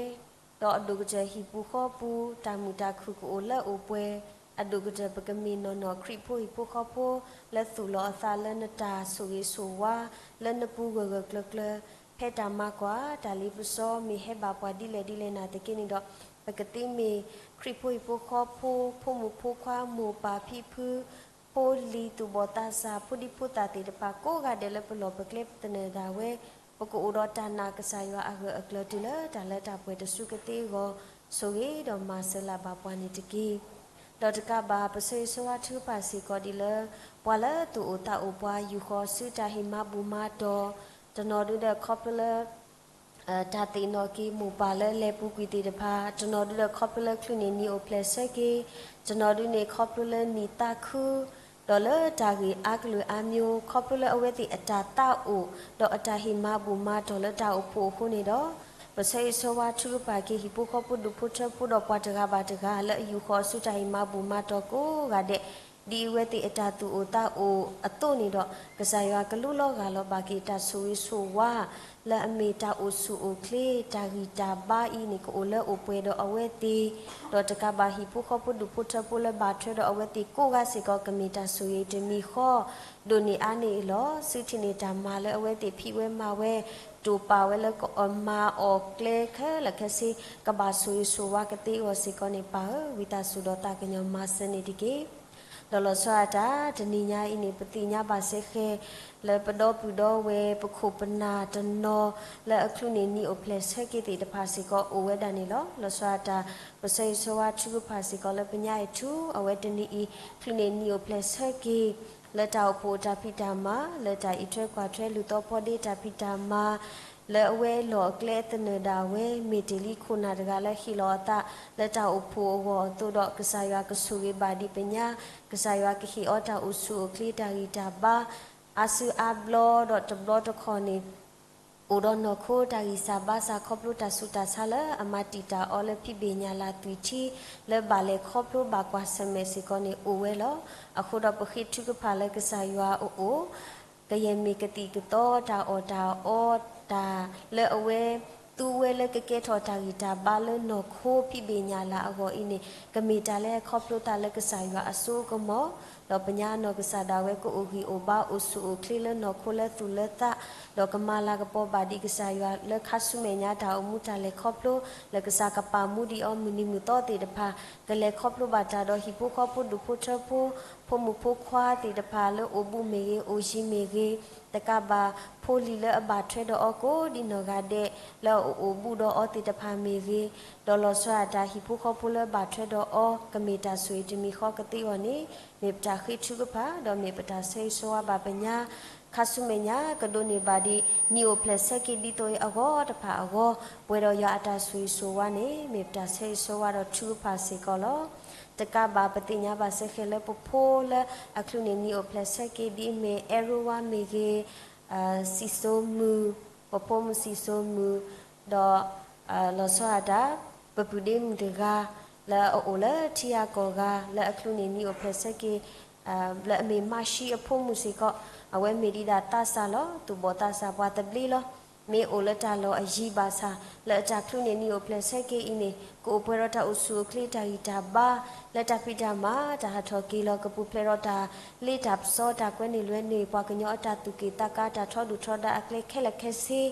ဒီးအဒိၣ်ကတၢၢ်ဟံၣ်ပူၤဃီပူၤ တၢ်မုာ်တၢ်ခုၣ်ကအိၣ်လၢအိၣ်ပှဲၤ, အဒိၣ်ကတၢၢ်ပကမ့ၢ်နီၢ်နီၢ်ခရံာ်ဖိဟံၣ်ဖိဃီဖိ လၢသူၣ်လီၤအသးလၢနတၢ်ဆိၣ်ဂ့ၤဆိၣ်ဝါ လၢနပူၤဂၢၢ်ဂၢၢ်ကျၢၤကျၢၤ, ဖဲတၢ်မၤကွၢ် တၢ်လ့ပစီမ့ၢ်ဟဲဘၣ်ပှၤဒ်လဲၣ်ဒ်လဲၣ်နာ်သက့န့ၣ်ဒီး ပကသ့မ့ၢ်ခရံာ်ဖိဟံၣ်ဖိဃီဖိ ဖိမုၣ်ဖိခွါမိၢ်ပၢ်ဖံဖု ဖိလံၤသူၣ်ဘီၣ်သးစၢ် ဖိဒံဖိသၣ်သ့ၣ်တဖၣ်ကိးဂၤဒဲးလၢပလီၢ်ပကျဲပသနၢၣ်ဒၣ်ဝဲ, ပကအိၣ်ဒီးတၢ်နာ်ကစၢ်ယွၤအဂၢၢ်အကျၢၤတုၤလၢတၢ်လၢတၢ်ပှဲၤတစုကသ့အဂီၢ်, ဆိၣ်ဂ့ၤဒီးမၤစၢၤလၢ်ဘၣ်ပှၤန့ၣ်တက့ၢ်. ဒီးတကးဘၣ် ပဆၢဂ့ၤဆၢဝါထုကဖၣ်စ့ၢ်ကီးဒ်လၢ ပှၤလၢသူၣ်အိၣ်သးအိၣ်ပှၤ ယူာ်ဃီၤဆူတၢ်ဟ့ၣ်မၤဘူၣ်မၤတီၢ်, တနီၤဒုဒီးခီဖျိလၢ တၢ်သ့ၣ်နီၣ်က့ၤမိၢ်ပၢ်လၢလဲၤပူၤကွံာ်သ့ၣ်တဖၣ်, တနီၤဒုဒီးခီဖျိလၢချုးန့ၢ်နံၤအိၣ်ဖျဲၣ်ဆၢက့ၤ, တနီၤဒုန့ၣ်ခီဖျိလၢနံၣ်သးခု, ဒီးလၢတၢ်ဂ့ၢ်အါကလုာ်အါမျိုး ခီဖျိလၢအဝဲသ့ၣ်အတၢ်သးအိၣ် ဒီးအတၢ်ဟ့ၣ်မၤဘူၣ်မၤတီၢ်လၢတၢ်အိၣ်ဖှိၣ်အဃိန့ၣ်ဒီး, ပဆၢဂ့ၤဆၢဝါထုကဖၣ်က့ၤဟံၣ်ဖိဃီဖိဒူၣ်ဖိထၢဖိဒီးပှၤတဂၤဘၣ်တဂၤ လၢအယူာ်ဃီၤဆူတၢ်ဟ့ၣ်မၤဘူၣ်မၤတီၢ်ကိးဂၤဒဲး ဒ်အဝဲသ့ၣ်အတၢ်သူၣ်အိၣ်သးအိၣ်အသိးန့ၣ်ဒီး, ကစၢ်ယွၤကလူလီၤဂာ်လီၤဘၣ်က့ၤတၢ်ဆိၣ်ဂ့ၤဆိၣ်ဝါ လၢအမ့ၢ်တၢ်အိၣ်ဆူၣ်အိၣ်ချ့ တၢ်ဂံၢ်တၢ်ဘါအံၤန့ၣ် ကအိၣ်လၢအိၣ်ပှဲၤဒီးအဝဲသ့ၣ်, ဒီးတကးဘၣ်ဟံၣ်ဖိဃီဖိဒူၣ်ဖိထၢဖိလၢဘၣ်ထွဲဒီးအဝဲသ့ၣ်ကိးဂၤစ့ၢ်ကီး ကမ့ၢ်တၢ်ဆိၣ်ဂ့ၤတမံၤဃီ ဒိၣ်န့ၢ်အါန့ၢ်အလီၢ်, စုထံၣ်န့ၢ်တၢ်မၤလၢအဝဲသ့ၣ်ဖံးဝဲမၤဝဲ, တိာ်ပာ်ဝဲလၢကမၤအီၤကျဲခဲလၢာ်ခဲဆ့ ကဘၣ်ဆိၣ်ဂ့ၤဆိၣ်ဝါကသ့အဂီၢ်စ့ၢ်ကီးန့ၣ် ပၢ်ဧၢ, ဝံသးစူၤဒီးသးကညီၤမၤစၢၤန့ၣ်တက့ၢ်. ဒီးလီၤဆီဒၣ်တၢ် တနံၤညါအံၤန့ၣ် ပသ့ၣ်ညါဘၣ်စ့ၢ်ကီး လၢပဒီပုၢ်ဒီဝဲၢ် ပခိၣ်ပနၢ်တနီၤ လၢအချုးန့ၢ်နံၣ်အိၣ်ဖျဲၣ်ဆၢက့ၤသ့ၣ်တဖၣ်စ့ၢ်ကီး အိၣ်ဝဲဒၣ်န့ၣ်လီၤ. လီၤဆီဒၣ်တၢ် ပဆၢဂ့ၤဆၢဝါထုကဖၣ်စ့ၢ်ကီးလၢပညါအံၤထူ အဝဲတနံၤအံၤ ချုးန့ၢ်နံၣ်အိၣ်ဖျဲၣ်ဆၢက့ၤ လၢတၢ်အိၣ်ဖှိၣ်တၢ်ဖံးတၢ်မၤ လၢတၢ်အံးထွဲကွၢ်ထွဲ လူၤသီဖီဒ့တၢ်ဖံးတၢ်မၤ လၢအဝဲလီၢ်အကျဲအသနၢၣ်ဒၣ်ဝဲ မ့ၢ်တ့ၢ်လံခိၣ်နၢ်တဂၤလၢဟ့ၣ်လီၤအသး လၢတၢ်အိၣ်ဖှိၣ်အဂီၢ်အသိးဒီး ကစၢ်ယွၤကဆိၣ်ဂ့ၤဘၣ်ဒံးပညါ, ကစၢ်ယွၤကဟ့ၣ်အီၤတၢ်အိၣ်ဆူၣ်အိၣ်ချ့ တၢ်ဂံၢ်တၢ်ဘါ အါစုအါဘျီဒီးတဘျီတခီၣ်န့ၣ် အိၣ်ဒီးနီၢ်ခိတၢ်ဂံၢ်စၢ်ဘါစၢ် ခီဖျိတၢ်ဆူးတၢ်ဆါလၢအမၤတံာ်တာ်အီၤလၢဖံးဘ့ၣ်ညၣ်လၢ်သွံၣ်ထံ လၢဘၣ်လဲၤခီဖျိဘၣ်ကွၢ်ဆၢၣ်မဲာ်စ့ၢ်ကီးန့ၣ်အိၣ်ဝဲလီၤ. အဃိဒီးပဃ့ထုကဖၣ်လၢကစၢ်ယွၤအအိၣ် ကယဲၢ်မ့ၢ်ကသံၣ်ကသီ တၢ်အီၣ်တၢ်အီ တၢ်လၢအဝဲသူဝဲလၢကကဲထီၣ်တၢ်ဂံၢ်တၢ်ဘါလၢနီၢ်ခိဖံးဘ့ၣ်ညၣ်လၢ်အဂီၢ်အံၤန့ၣ် ကမ့ၢ်တၢ်လၢအခီဖျိသးလၢကစၢ်ယွၤအစိအကမီၤ, ဒီးပညါနီၢ်ကစၢ်ဒၣ်ဝဲကအိၣ်ဂံၢ်အိၣ်ဘါအိၣ်ဆူၣ်အိၣ်ချ့လၢနီၢ်ခိလၢသူၣ်လၢသး, ဒီးကမၤလၤကပီၤဘၣ်ဒံးကစၢ်ယွၤလၢခါဆူမဲာ်ညါတၢ်အိၣ်မူတၢ်လဲၤခီဖျိ လၢကစၢ်ကပာ်မူဒံးအီၤမုၢ်နံၤမုၢ်သီသ့ၣ်တဖၣ်, ကလဲၤခီဖျိဘၣ်တၢ်ဒီးဟံၣ်ဖိဃီဖိဒူၣ်ဖိထၢဖိ ဖိမုၣ်ဖိခွါသ့ၣ်တဖၣ်လၢအိၣ်ဘူးမ့ၢ်ဂ့ၤ အိၣ်ယံၤမ့ၢ်ဂ့ၤ, တကးဘၣ်ဖိလံၤလၢအဘၣ်ထွဲဒီးအီၤကိးဒံနီၢ်ဂၤဒဲး လၢအအိၣ်ဘူးဒီးအီၤသ့ၣ်တဖၣ်မ့ၢ်ဂ့ၤ, ဒီးလီၤဆီဒၣ်တၢ်ဟံၣ်ဖိဃီဖိလၢဘၣ်ထွဲဒီးအီၤ ကမ့ၢ်တၢ်ဆိၣ်ဂ့ၤတမံၤဃီကသ့အဂီၢ်န့ၣ် မ့ၢ်ပတၢ်ဃ့ထုကဖၣ် ဒီးမ့ၢ်ပတၢ်ဆၢဂ့ၤဆၢဝါဘၣ်ပညါ ခါဆူမဲာ်ညါကဒိးန့ၢ်ဘၣ်ဒံး နံၣ်အိၣ်ဖျဲၣ်ဆၢက့ၤဒ်သိးအံၤအဂီၢ်တဖၣ်အဂီၢ် ပှဲၤဒီးယွၤအတၢ်ဆိၣ်ဂ့ၤဆိၣ်ဝါန့ၣ် မ့ၢ်ပတၢ်ဆၢဂ့ၤဆၢဝါဒီးထုကဖၣ်စ့ၢ်ကီးလီၤ. တကးဘၣ်ပသ့ၣ်ညါဘၣ်စ့ၢ်ကီးလၢပဖိလၢအချုးန့ၢ်နံၣ်အိၣ်ဖျဲၣ်ဆၢက့ၤဒ်အမ့ၢ် အဲရဝါမ့ၢ်ဂ့ၤ, စံၣ်စိမုၣ်, ပဖိမုၣ်စံၣ်စိမုၣ်, ဒီး လီၤဆီဒၣ်တၢ် ပပုၢ်ဒ့မုၣ်တဂၤ လၢအအိၣ်လၢထံဂၤကီၢ်ဂၤ လၢအချုးန့ၢ်နံၣ်အိၣ်ဖျဲၣ်ဆၢက့ၤ လၢအမ့ၢ်မၤၡံအဖိမုၣ်စ့ၢ်ကီး အဝဲမ့ၢ်ဒံးဒၣ်သးစၢ်လီၤ. သူၣ်ဘီၣ်သးစၢ်ပှၤသဘျ့လီၤ. မ့ၢ်အိၣ်လၢတၢ်လီၢ်အယံၤဘၣ်ဆၣ် လၢအတၢ်ချုးန့ၢ်နံၣ်အိၣ်ဖျဲၣ်ဆၢက့ၤအံၤန့ၣ် ကအိၣ်ပှဲၤဒီးတၢ်အိၣ်ဆူၣ်အိၣ်ချ့တၢ်ဂံၢ်တၢ်ဘါ လၢတၢ်ဖံးတၢ်မၤ တၢ်ဟးထီၣ်က့ၤလီၤ ကပူၤဖျဲးဒီးတၢ်လ့တၢ်ပစီ တၢ်ကွဲန့ၢ်လွဲန့ၢ် ပှၤကညီအတၢ်သူၣ်က့ၣ်သးကါ တၢ်ထီဒုၣ်ထီဒါအကျဲခဲလၢာ်ခဲဆ့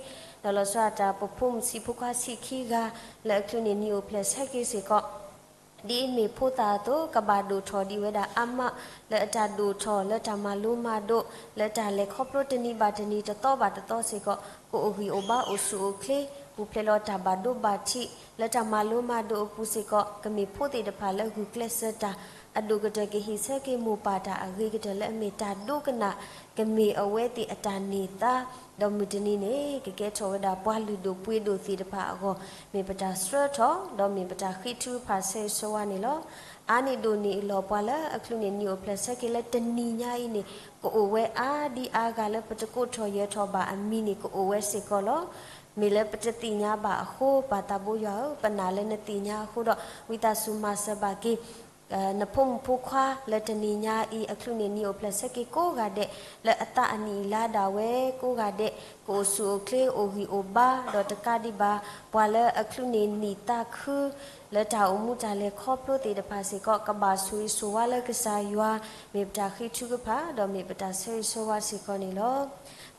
ဒီးလီၤဆီဒၣ်တၢ် ပဖိမုၣ်ဆံးဖိခွါဆံးခံဂၤ လၢအချုးန့ၢ်နံၣ်အိၣ်ဖျဲၣ်ဆၢက့ၤစ့ၢ်ကီး ဒ်အမ့ၢ်ဖိသၣ်အသိး ကဘၣ်ဒိၣ်ထီၣ်ဒံးဝဲဒၣ်အါမး လၢအတၢ်ဒိၣ်ထီၣ် လၢတၢ်မၤလိမၤဒိး လၢတၢ်လဲၤခီဖျိတနံၤဘၣ်တနံၤ တသီဘၣ်တသီစ့ၢ်ကီး ကအိၣ်ဂံၢ်အိၣ်ဘါအိၣ်ဆူၣ်အိၣ်ချ့ ပူၤဖျဲးလီၤတၢ်ဘၣ်ဒိဘၣ်ထံး လၢတၢ်မၤလိမၤဒိးအပူၤစ့ၢ်ကီး ကမ့ၢ်ဖိသ့ၣ်တဖၣ်လၢဂုာ်ကျဲးစၢးတၢ် အဒိၣ်ကတၢၢ်ကဟ့ၣ်ဆၢက့ၤမိၢ်ပၢ်တၢ်အဂ့ၤကတၢၢ်လၢအမ့ၢ်တၢ်ဒိကနၣ် ကမ့ၢ်အဝဲသ့ၣ်အတၢ်န့ၢ်သါ ဒီးမုၢ်တနံၤန့ၣ် ကကဲထီၣ်ဝဲဒၣ်ပှၤလုၢ်ဒိၣ်ပှ့ၤဒိၣ်သ့ၣ်တဖၣ်အဂီၢ် မ့ၢ်ပတၢ်ဆှၢထီၣ် ဒီးမ့ၢ်ပတၢ်ဃ့ထုကဖၣ်ဆၢဂ့ၤဆၢဝါန့ၣ်လီၤ. အါန့ၢ်ဒိၣ်န့ၢ်အလီၢ်ပှၤလၢအချုးန့ၢ်နံၣ်အိၣ်ဖျဲၣ်ဆၢက့ၤလၢတနံၤညါအံၤန့ၣ် ကအိၣ်ဝဲအါဒံအါဂၤလၢပတကိးထီၣ်ယၢၤထီၣ်ဘၣ်အမံၤန့ၣ် ကအိၣ်ဝဲစ့ၢ်ကီးလီၤ. မ့ၢ်လၢပတသ့ၣ်ညါဘၣ်အဃိ ပၢ်သးဘိယွၤဧၢ, ပနာ်လၢနသ့ၣ်ညါအဃိဒီး ဝံသးစူၤမၤစၢၤဘၣ်က့ၤ နဖိမုၣ်ဖိခွါလၢတနံၤညါအံၤ အချုးန့ၢ်နံၣ်အိၣ်ဖျဲၣ်ဆၢက့ၤကိးဂၤဒဲး လၢအသးအနံၣ်အလါဒၣ်ဝဲကိးဂၤဒဲး ကအိၣ်ဆူၣ်အိၣ်ချ့အိၣ်ဂံၢ်အိၣ်ဘါ ဒီးတကးဒံးဘၣ် ပှၤလၢအချုးန့ၢ်နံၣ်သးခု လၢတၢ်အိၣ်မူတၢ်လဲၤခီဖျိသ့ၣ်တဖၣ်စ့ၢ်ကီး ကဘၣ်ဆိၣ်ဂ့ၤဆိၣ်ဝါလၢကစၢ်ယွၤ မ့ၢ်ပတၢ်ဃ့ထုကဖၣ် ဒီးမ့ၢ်ပတၢ်ဆၢဂ့ၤဆၢဝါစ့ၢ်ကီးန့ၣ်လီၤ.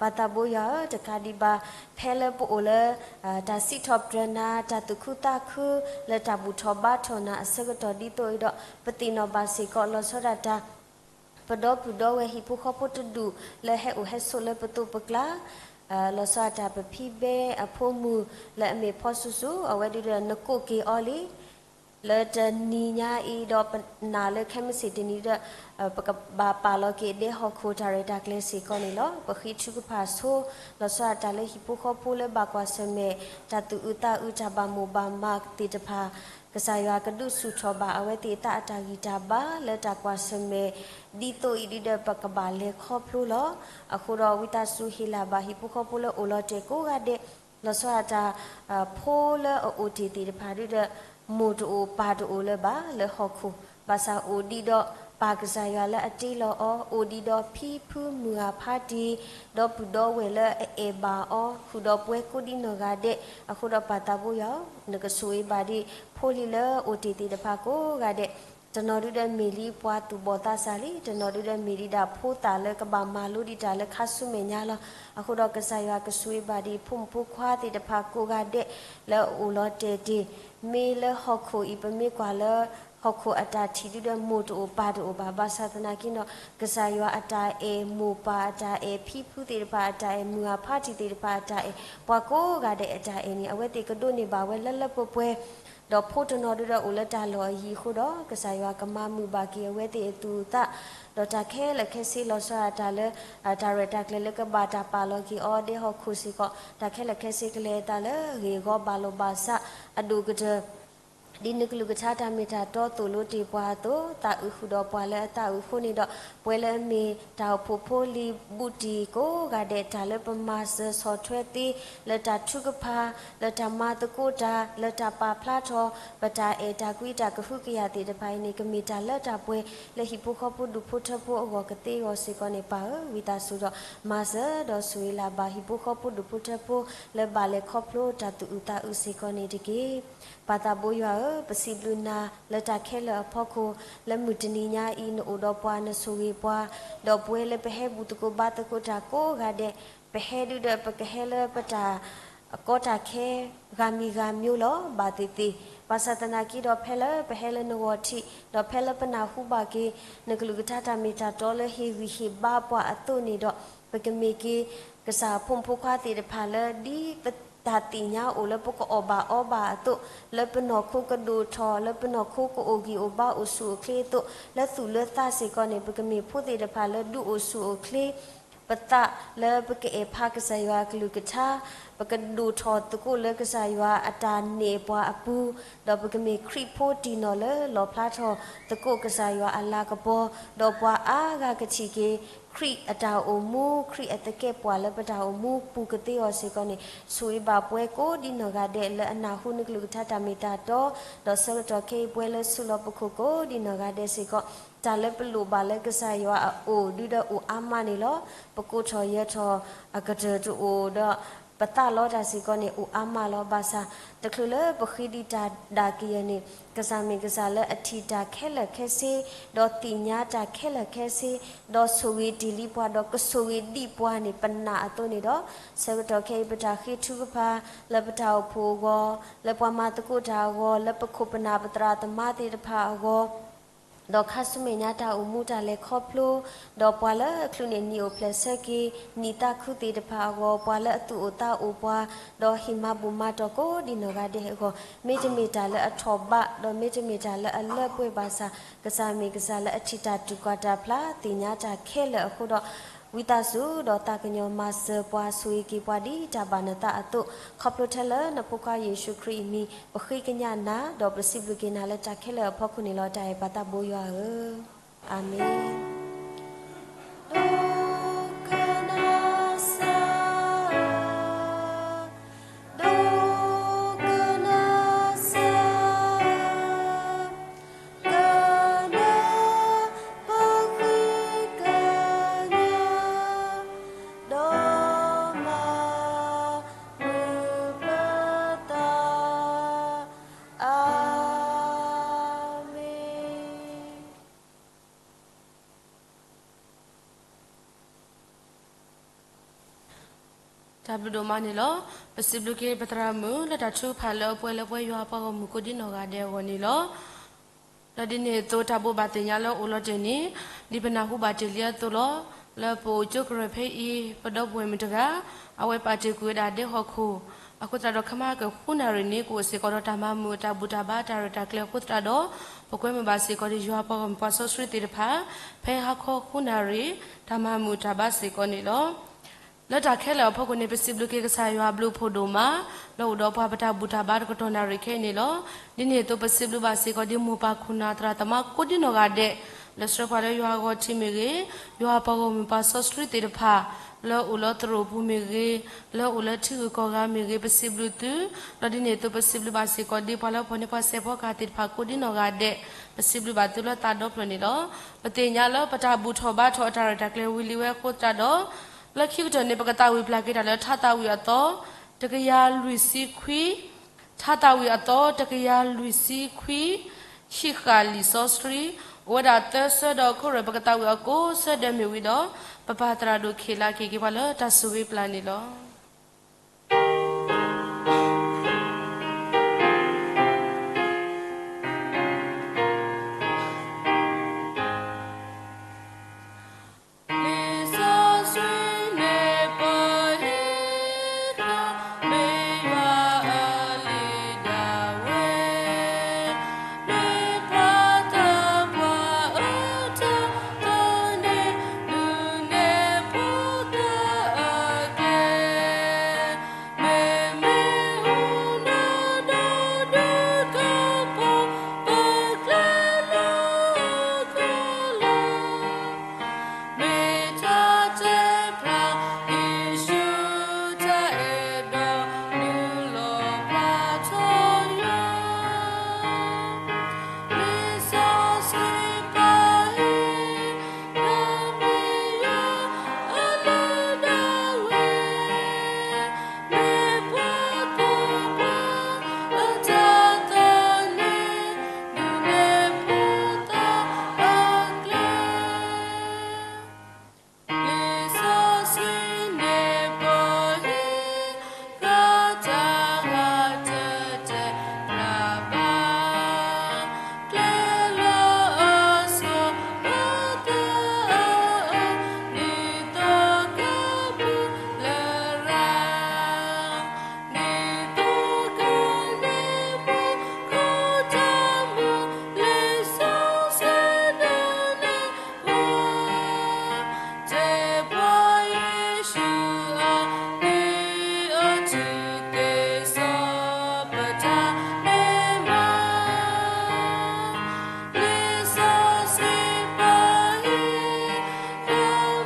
ပၢ်သးဘိယွၤဧၢ, တကးဒံးဘၣ် ဖဲလၢပအိၣ်လၢ တၢ်စံးထီၣ်ပတြၢၤနၤ တၢ်သူၣ်ခုသးခု လၢတၢ်ဘူၣ်ထီၣ်ဘါထီၣ်နၤအဆၢကတီၢ်ဒ်သိးအံၤဒီး ပသ့ၣ်နီၣ်ဘၣ်စ့ၢ်ကီး လီၤဆီဒၣ်တၢ် ပဒီပုၢ်ဒီဝဲၢ်ဟံၣ်ဖိဃီဖိတဒူၣ် လၢဟဲအိၣ်ဟဲဆိးလၢပသိးပကျါ လီၤဆီဒၣ်တၢ်ပဖံဘဲအဖိမုၣ် လၢအမ့ၢ်ဖီဆူၣ်ဆူၣ် အဝဲဒုဒီးနကိးက့ၤအီၤလံ လၢတနံၤညါအံၤဒီးပနာ်လၢခဲမုၢ်ဆ့ၣ်တနံၤဒီး ပကဘၣ်ပာ်လီၤက့ၤဒဲဟီၣ်ခိၣ်တၢ်ရဲၣ်တၢ်ကျဲၤစ့ၢ်ကီးန့ၣ်လီၤ. ပဃ့ထုကဖၣ်ဆိ လီၤဆီဒၣ်တၢ်လၢဟံၣ်ဖိဃီဖိလၢဘၣ်ကွၢ်ဆၢၣ်မဲာ် တၢ်သူၣ်အုးသးအုး တၢ်ဘၣ်မိၣ်ဘၣ်မးသ့ၣ်တဖၣ် ကစၢ်ယွၤကဒုးဆူၣ်ထီၣ်ဘၣ်အဝဲသ့ၣ်အသးအတၢ်ဂံၢ်တၢ်ဘါ လၢတၢ်ကွၢ်ဆၢၣ်မဲာ် ဒ်သိးအံၤဒုဒီးပကဘၣ်လဲၤခီဖျိလီၤ. အဃိဒီးဝံသးစူၤဟ့ၣ်လၢ်ဘၣ်ဟံၣ်ဖိဃီဖိလၢအိၣ်လီၤတဲာ်ကိးဂၤဒဲး လီၤဆီဒၣ်တၢ် ဖိလၢအအိၣ်တ့ၢ်သ့ၣ်တဖၣ်ဒုဒီး မိၢ်တအိၣ်ပၢ်တအိၣ်လၢၤဘၣ်လၢဟီၣ်ခိၣ် ဘၣ်ဆၣ်အိၣ်ဒံးဒီး ပၢ်ကစၢ်ယွၤလၢအတ့လီၤအီၤ အိၣ်ဒံးဒီးဖံဖုမုၢ်ဂၤဖးတံၢ်, ဒီပုၢ်ဒီဝဲၢ်လၢအအဲၣ်ဘၣ်အီၤ ဃုာ်ဒီးပှၤကိးဒံနီၢ်ဂၤဒဲး, အဃိဒီးပၢ်သးဘိယွၤဧၢ, နကဆိၣ်ဂ့ၤဘၣ်ဒံး ဖိလံၤလၢအိၣ်တ့ၢ်သ့ၣ်တဖၣ်ကိးဂၤဒဲး, တနီၤဒုဒီးမ့ၢ်လံပှၤသူၣ်ဘီၣ်သးစၢ်လံ, တနီၤဒုဒီးမ့ၢ်ဒံးဒၣ်ဖိသၣ်လၢကဘၣ်မၤလိဒံးတၢ်လၢခါဆူမဲာ်ညါလီၤ. အဃိဒီးကစၢ်ယွၤကဆိၣ်ဂ့ၤဘၣ်ဒံး ဖိမုၣ်ဖိခွါသ့ၣ်တဖၣ်ကိးဂၤဒဲး လၢအအိၣ်လီၤတဲာ်တ့ၢ်, မ့ၢ်လၢဟီၣ်ခိၣ်အံၤ ပမ့ၢ်ကွၢ်လၢ ဟီၣ်ခိၣ်အတၢ်ထံၣ်ဒုဒီးမိၢ်တအိၣ်ပၢ်တအိၣ်ဘၣ်, ဘၣ်ဆၣ်သနာ်က့ဒီး ကစၢ်ယွၤအတၢ်အဲၣ်, မိၢ်ပၢ်အတၢ်အဲၣ်, ဖံဖုသ့ၣ်တဖၣ်အတၢ်အဲၣ်, မုၢ်ဂၤဖးတံၢ်သ့ၣ်တဖၣ်အတၢ်အဲၣ်, ပှၤကိးဂၤဒဲးအတၢ်အဲၣ်န့ၣ် အဝဲသ့ၣ်ကဒိးန့ၢ်ဘၣ်ဝဲလၢလၢပှဲၤပှဲၤ, ဒီးဖိတနီၤဒုဒီးအိၣ်လၢတၢ်လီၢ်အယံၤအဃိဒီး ကစၢ်ယွၤကမၤမုာ်ဘၣ်က့ၤအဝဲသ့ၣ်အသူၣ်အသး, ဒီးတၢ်ခဲလၢာ်ခဲဆ့လီၤဆီဒၣ်တၢ်လၢ တၢ်ရဲၣ်တၢ်ကျဲၤလၢကဘၣ်တၢ်ပာ်လီၤက့ၤအီၤဒဲဟီၣ်ခိၣ်စ့ၢ်ကီး, တၢ်ခဲလၢာ်ခဲဆ့ကလဲၤအသးလၢအဂ့ၢ်အဂီၢ်ဘၣ်လိာ်ဘၣ်စးအဒိၣ်ကတၢၢ် ဒ်နကလုၢ်ကထါတၢ်မ့ၢ်တၢ်တီသိၣ်လိတ့ၢ်ပှၤအသိး, သးအုးဃုာ်ဒီးပှၤလၢအသးအုးအဃိန့ၣ်ဒီး, ပဝဲလၢအမ့ၢ်တၢ်အိၣ်ဖှိၣ်ဖိလံၤဘူးတံၢ်ကိးဂၤဒဲး တၢ်လၢပမၤစၢၤဆီၣ်ထွဲသ့, လၢတၢ်ထုကဖၣ်, လၢတၢ်မၤသကိးတၢ်, လၢတၢ်ပာ်ဖျါထီၣ် ပတၢ်အဲၣ်တၢ်ကွံတၢ်ကဟုကယာ်သ့ၣ်တဖၣ်အံၤန့ၣ် ကမ့ၢ်တၢ်လၢတၢ်ပှဲၤလၢဟံၣ်ဖိဃီဖိဒူၣ်ဖိထၢဖိအဂီၢ်ကသ့အဂီၢ်စ့ၢ်ကီးန့ၣ် ပၢ်ဧၢ, ဝံသးစူၤဒီး မၤစၢၤဒီးဆိၣ်ဂ့ၤလၢ်ဘၣ်ဟံၣ်ဖိဃီဖိဒူၣ်ဖိထၢဖိ လၢဘၣ်လဲၤခီဖျိတၢ်သူၣ်အုးသးအုးစ့ၢ်ကီးန့ၣ်တက့ၢ်. ပၢ်သးဘိယွၤဧၢ, ပစံးဘျုးနၤလၢတၢ်ခဲလၢာ်အဖီခိၣ်, လၢမုၢ်တနံၤညါအံၤ နအိၣ်ဒီးပှၤ နဆိၣ်ဂ့ၤပှၤ, ဒီးပဝဲလၢပဟဲဘူၣ်သကိးဘါသကိးတၢ်ကိးဂၤဒဲး, ပဟဲဒုဒီးပကဟဲလၢပတၢ် ကီတၢ်ခဲ ဂၤမံၤဂၤမံၤလီၤ ဘၣ်သ့ၣ်သ့ၣ်, ဘၣ်ဆၣ်သနာ်က့ဒီး ဖဲလၢပဟဲလၢနဂီၢ်ထံး, ဒီးဖဲလၢပနၢ်ဟူဘၣ်က့ၤ နကလုၢ်ကထါတၢ်မ့ၢ်တၢ်တီလၢဟ့ၣ်ဂံၢ်ဟ့ၣ်ဘါပှၤအသိးန့ၣ်ဒီး, ပကမ့ၢ်က့ၤ ကစၢ်ဖိမုၣ်ဖိခွါသ့ၣ်တဖၣ်လၢ ဒ်ပတၢ်သ့ၣ်ညါအိၣ်လၢပကအီၣ်ဘၣ်အီဘၣ်အသိး, လၢပနီၢ်ခိကဒိၣ်ထီၣ်, လၢပနီၢ်ခိကအိၣ်ဂံၢ်အိၣ်ဘါအိၣ်ဆူၣ်အိၣ်ချ့အသိး, လၢသူၣ်လၢသးစ့ၢ်ကီးန့ၣ် ပကမ့ၢ်ဖိသ့ၣ်တဖၣ်လၢဒုးအိၣ်ဆူၣ်အိၣ်ချ့ ပသးလၢပကအဲၣ်ဖးကစၢ်ယွၤအကလုၢ်ကထါ, ပကဒိၣ်ထီၣ်သကိးလၢကစၢ်ယွၤအတၢ်နဲၣ်ပှၤအပူၤ, ဒီးပကမ့ၢ်ခရံာ်ဖိတံၢ်နီၢ်လၢလီၣ်ဖျါထီၣ်သကိးကစၢ်ယွၤအလၤကပီၤ, ဒီးပှၤအါဂၤကထံၣ်က့ၤ ခရံာ်အတၢ်အိၣ်မူ, ခရံာ်အသကဲာ်ပဝးလၢပတၢ်အိၣ်မူပူၤကသ့အီၤစ့ၢ်ကီးန့ၣ်, ဆိၣ်ဂ့ၤဘၣ်ပှၤကိးဒ်နီၢ်ဂၤဒဲးလၢအနၢ်ဟူနကလုၢ်ကထါတၢ်မ့ၢ်တၢ်တီ, ဒီးဆၢကတီၢ်ခဲအံၤပှၤလၢဆူၣ်လီၤပခိၣ်ကိးဒ်နီၢ်ဂၤဒဲးစ့ၢ်ကီး, တၢ်လၢပလိၣ်ဘၣ်လၢကစၢ်ယွၤအအိၣ်ဒုဒီးအိၣ်အါမးန့ၣ်လီၤ. ပကိးထီၣ်ယၢၤထီၣ်အကတၢၢ်တအိၣ်ဒီး ပသးလီတၢ်စ့ၢ်ကီးန့ၣ် အိၣ်အါမးလီၤ. ဘၣ်ဆၣ် တချုးလၢပဃ့ဒံးတၢ်ဒၣ်ကယဲၢ်န့ၣ် ကစၢ်မ့ၢ်ကစၢ်လၢအထံၣ်တၢ်ခဲလၢာ်ခဲဆ့, ဒီးသ့ၣ်ညါတၢ်ခဲလၢာ်ခဲဆ့, ဒီးဆိၣ်ဂ့ၤတ့ၢ်လံပှၤ, ဒီးကဆိၣ်ဂ့ၤဒံးပှၤန့ၣ် ပနာ်အသိးန့ၣ်ဒီး, ဆၢကတီၢ်ခဲအံၤ ပတၢ်ဃ့ထုကဖၣ် လၢပတၢ်အိၣ်ဖှိၣ်အဂီၢ်, လၢပှၤမၤသကိးတၢ်အဂီၢ်, လၢပခိၣ်ပနၢ်ပသရၣ်သမါသ့ၣ်တဖၣ်အဂီၢ် ဒီးခါဆူမဲာ်ညါတၢ်အိၣ်မူတၢ်လဲၤခီဖျိ, ဒီးပှၤလၢအချုးန့ၢ်နံၣ်အိၣ်ဖျဲၣ်ဆၢက့ၤ နံၣ်သးခုသ့ၣ်တဖၣ်အဂီၢ်, ပှၤလၢအသူၣ်အိၣ်သးအိၣ်ပှၤ, ဒီးဟ့ၣ်မၤဘူၣ်မၤတီၢ်ကိးဒ်နီၢ်ဂၤဒဲးအဂီၢ်, မ့တမ့ၢ်တၢ်လၢအထီၣ်ဘး, ဒီးမ့တမ့ၢ်တၢ်လၢအလၢပှဲၤဘၣ်ဆၣ်, ကစၢ်မ့ၢ်ကစၢ်လၢအထံၣ်တၢ်တူၢ်ကွၢ်တၢ်ဖျါ သ့ၣ်ညါတၢ်ခဲလၢာ်အဃိဒီး, ဝံသးစူၤဒီးသးကညီၤမၤစၢၤပှၤဆိၣ်ဂ့ၤက့ၤပှၤဒ်တၢ်ဘၣ်နသးအသိး, ခီဖျိထဲလၢနဖိခွါယ့ၣ်ၡူးခရံာ်အမံၤ, ပဃ့ကညးနၤ, ဒီးပစံးဘျုးက့ၤနၤလၢတၢ်ခဲလၢာ်အဖီခိၣ်န့ၣ်လီၤ. တၢ်အဲၣ်ပၢ်သးဘိယွၤဧၢ, အၤမ့ၣ်. ဒိကနၣ်စၢ်, ဒိကနၣ်စၢ်, ကနၣ်ပဃ့ကညး, ဒီးမၤမုာ်ပသး, အၤမ့ၣ်. တၢ်ဘျုးဒိၣ်မးန့ၣ်လီၤ. ပစံးဘျုးက့ၤပသရၣ်မုၣ် လၢတၢ်ထုကဖၣ်လၢအပှဲၤလၢပှဲၤယွၤအပှၤဂီၢ်မုၢ်ကိးဒ်နီၢ်ဂၤဒဲးအဂီၢ်န့ၣ်လီၤ. ဒီးဒ်န့ၣ်အသိးတၢ်ဘိးဘၣ်သ့ၣ်ညါလၢအိၣ်လီၤတဲာ်န့ၣ်, ဒ်ပနၢ်ဟူဘၣ်တ့ၢ်လံအသိးလီၤ. လၢပအိၣ်ကၠိကရၢၢ်ဖဲအံၤ ပဒီပုၢ်ဝဲၢ်မုၣ်တဂၤ, အဝဲပာ်တ့ၢ်ကွံာ်ဝဲဒၣ်ဒဲဟီၣ်ခိၣ်, အဃိသတးဒီးခဲမုၢ်ဟါကဃုနၣ်ရံၣ်န့ၣ် ကအိၣ်စ့ၢ်ကီးဒီးတၢ်မၤမုာ်အတၢ်ဘူၣ်တၢ်ဘါတၢ်ရဲၣ်တၢ်ကျဲၤအဃိသတးဒီး, ပကွဲမုာ်ဘၣ်စ့ၢ်ကီးဒီးယွၤပှၤဂီၢ်မုၢ်ပှၤစီဆှံသ့ၣ်တဖၣ်, ဖဲဟါခီဃုနၣ်ရံၣ်, တၢ်မၤမုာ်တၢ်ဘါစ့ၢ်ကီးန့ၣ်လီၤ. လၢတၢ်ခဲလၢာ်အဖီခိၣ်န့ၣ် ပစံးဘျုးက့ၤကစၢ်ယွၤအဘျုးအဖှိၣ်ဒိၣ်မး, လၢအိၣ်ဒီးပှၤပတၢ်ဘူၣ်တၢ်ဘါတကတီၢ်နၣ်ရံၣ်ခဲအံၤန့ၣ်လီၤ. ဒ်န့ၣ်အသိးပစံးဘျုးဘၣ်စ့ၢ်ကီးဒ်မိၢ်ပၢ်ခိၣ်နၢ်သရၣ်သမါကိးဒ်နီၢ်ဂၤဒဲး, လၢဆှၢပှၤလၢယွၤအဂီၢ်ထံးမ့ၢ်ဂ့ၤ, ယွၤအပှၤဂီၢ်မုၢ်ပှၤစီဆှံသ့ၣ်တဖၣ် လၢအိၣ်လၢသရိာ်ပူၤမ့ၢ်ဂ့ၤ, လၢအိၣ်လၢထံဂုၤကီၢ်ဂၤမ့ၢ်ဂ့ၤ, ပစံးဘျုးသု, ဒီးဒ်န့ၣ်အသိးပစံးဘျုးဘၣ်စ့ၢ်ကီးဒ်ပှၤလၢဖီၣ်န့ၢ်ပှၤစဲးဖီကဟၣ်သ့ၣ်တဖၣ်ကိးဒ်နီၢ်ဂၤဒဲး, ပစံးဘျုးဘၣ်သုလၢသးဒီဖျၢၣ်န့ၣ်လီၤ. ပသ့ၣ်ညါလၢပတၢ်ဘူၣ်ထီၣ်ဘါထီၣ်အတၢ်ရဲၣ်တၢ်ကျဲၤဝံၤလံဝဲအဃိသတးဒီး လၢခံကတၢၢ်န့ၣ် ပကသးဝံၣ်ပျၢ်က့ၤတၢ်လၢထါသးဝံၣ်အသီ တကယၤလွံၢ်ဆံခွံ ထါသးဝံၣ်အသီတကယၤလွံၢ်ဆံခွံ, ဟံးဃာ်လံာ်စီဆှံ, အိၣ်ဝဲဒၣ်သၢဆၢဒီးအခိၣ်ရၢၢ် ပကသးဝံၣ်အီၤကိးဆၢဒဲးမ့ၢ်ဝံၤဒီး ပပၢ်သရၣ်ဒိၣ်ခ့ၣ်လၤက့ၤက့ၤပှၤလၢတၢ်ဆိၣ်ဂ့ၤပျၢ်န့ၣ်လီၤ. လံာ်စီဆှံန့ၣ်ပဟ့ၣ်ဃာ် မ့ၢ်ယွၤအလံာ်ဒၣ်ဝဲ, မ့ၢ်ပှၤသးပှၢ်အၢတၢ်သန့ၤ ဒုးနဲၣ်ဖိသၣ်အကျဲ မ့မ့ၢ်ဟူနၢဒိၣ်ဒိၣ်ကပီၤ ပကျဲလၢကီၢ်လီၤ. မ့ၢ်တၢ်တဲဖျါယ့ၣ်ၡူးတၢ်အဲၣ်ဒီး နုာ်လီၤပျၢ်ထီၣ်ယွၤ လံာ်စီဆှံပဟ့ၣ်ဃာ် မ့ၢ်ယွၤအလံာ်ဒၣ်ဝဲ, မ့ၢ်ပှၤသးပှၢ်အၢတၢ်သန့ၤ ဒုးနဲၣ်ဖိသၣ်အကျဲ လံာ်စီဆှံန့ၣ်ပဟ့ၣ်ဃာ် တၢ်ဂ့ၤတၢ်တဲဖျါဘၣ် ကျဲလၢအစီၤပၤသၢအအၢ နံၣ်သီကပူၤလရာ် နံၣ်သီကန့ၢ်မူခိၣ်တၢ်မူ လံာ်စီဆှံန့ၣ်နဲၣ်ပှၤ တဲပှၤယ့ၣ်ၡူးအမံၤအထံၣ် သ့စီပတၢ်မ့ၢ်မး လံာ်စီဆှံပဟ့ၣ်ဃာ်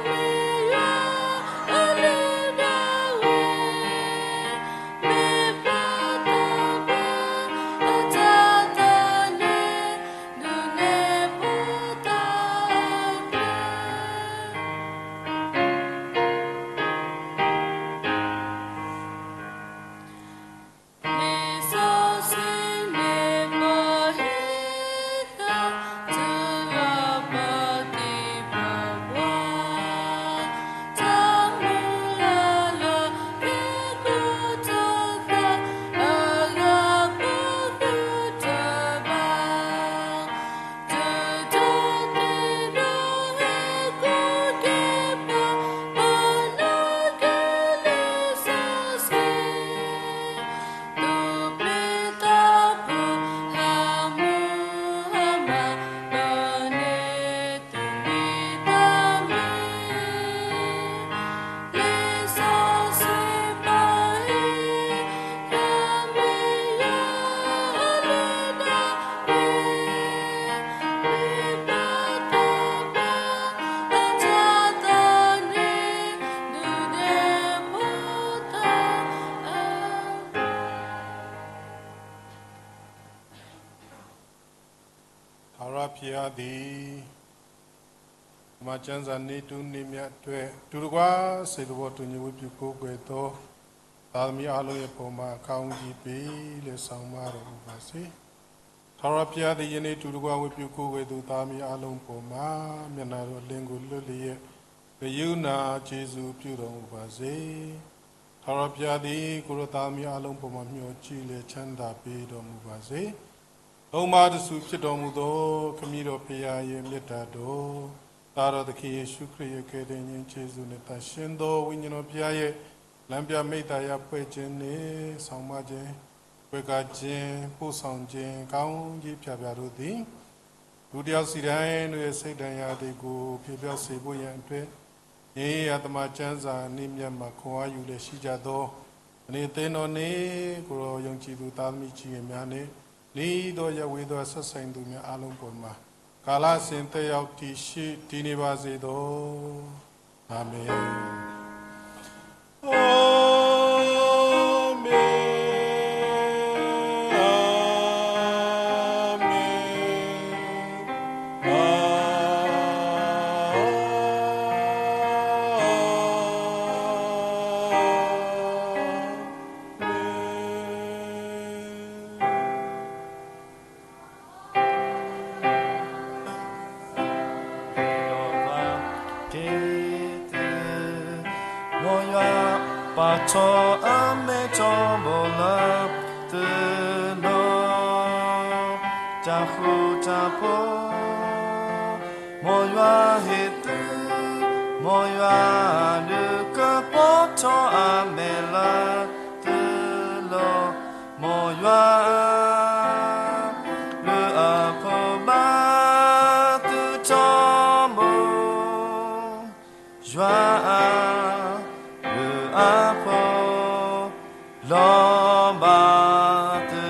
မ့ၢ်ယွၤအလံာ်ဒၣ်ဝဲ, မ့ၢ်ပှၤသးပှၢ်အၢတၢ်သန့ၤ ဒုးနဲၣ်ဖိသၣ်အကျဲ လံာ်စီဆှံန့ၣ်ပဟ့ၣ်ဃာ် တုၤလီၤပသံပပှၢ် တၢ်မုၢ်လၢ်လၢ ကဲခိၣ်တီဃာ် အဂၤပဃုတဘၣ် တၢ်တသ့ၣ်နီၣ်ဟဲကိးက့ၤပှၤ ပနာ်က့ၤလံာ်စီဆှံ သူၣ်ပျံၤသးဖုး ဟးမုၢ်ဟါမၢ် လၢန့ၣ်သူၣ်မံသးမံ လံာ်စီဆှံပဟ့ၣ်ဃာ် မ့ၢ်ယွၤအလံာ်ဒၣ်ဝဲ, မ့ၢ်ပှၤသးပှၢ်အၢတၢ်သန့ၤ ဒုးနဲၣ်ဖိသၣ်အကျဲ ထာဝရဘုရားသည် သမ္မာကျမ်းစာ နေ့ထူးနေ့မြတ်အတွက် တူတကွ စိတ်သဘောတူညီ ဝတ်ပြုကိုးကွယ်သော သားသမီးအားလုံးရဲ့အပေါ်မှာ ကောင်းကြီးပေး လက်ဆောင်မတော်မူပါစေ။ ထာဝရဘုရားသည် ယနေ့တူတကွ ဝတ်ပြုကိုးကွယ်သူ သားသမီးအားလုံးအပေါ်မှာ မျက်နှာတော်အလင်းကိုလွတ်လျက် ဂရုဏာကျေးဇူးပြုတော်မူပါစေ။ ထာဝရဘုရားသည် ကိုယ်တော်သားသမီးအားလုံးအပေါ်မှာ မျှော်ကြည့်လျက် ချမ်းသာပေးတော်မူပါစေ။ သုံးပါးတဆူဖြစ်တော်မူသော ခမည်းတော်ဘုရားရဲ့ မေတ္တာတော်၊ သားတော်သခင်ယေရှုခရစ်ရဲ့ ကယ်တင်ခြင်းကျေးဇူးနှင့် သန့်ရှင်းသောဝိညာဉ်တော်ဘုရားရဲ့ လမ်းပြမိတ်္တရာဖွဲ့ခြင်းနှင့် ဆောင်မခြင်း၊ ကွယ်ကာခြင်း၊ ပို့ဆောင်ခြင်း၊ ကောင်းကြီးဖြာဖြာတို့သည် လူတစ်ယောက်စီတိုင်းတို့ရဲ့ စိတ်ဒဏ်ရာတွေကို ဖြေပျောက်စေဖို့ရန်အတွက် နေ့ရက်သမ္မာကျမ်းစာအနှစ်မျက်မှ ခွန်အားယူလျက်ရှိကြသော မနေ့အသင်းတော်နေ့ ကိုယ်တော်ယုံကြည်သူသားသမီးကြီးငယ်များနှင့် နီးသောရက်ဝေးသောဆက်ဆံသူများအားလုံးပေါ်မှာ ကာလစဉ်သက်ရောက်တည်ရှိတည်နေပါစေသော။ အာမင်။ အာမင်။ အာမင်။ အာမင်။ က့ၤသု မ်ယွၤ ပာ်ထီၣ်အမဲထီဘိလၢ သုလိၤ တၢ်ဃူတၢ်ဖိး, မ်ယွၤဟ့ၣ်သု, မ်ယွၤ ဒုးကပီၤထီၣ်အမဲလၢ သုလိၤ, မ်ယွၤ လုၢ်အဖိဘၣ် သုထီဘိ, ယွၤ လုၢ်အဖိ လီၤဘၣ်သု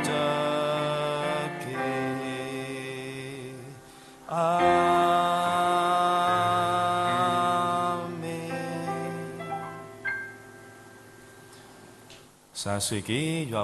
တက့ၢ်. အၤမ့ၣ်. စံးဆၢက့ၤယွၤ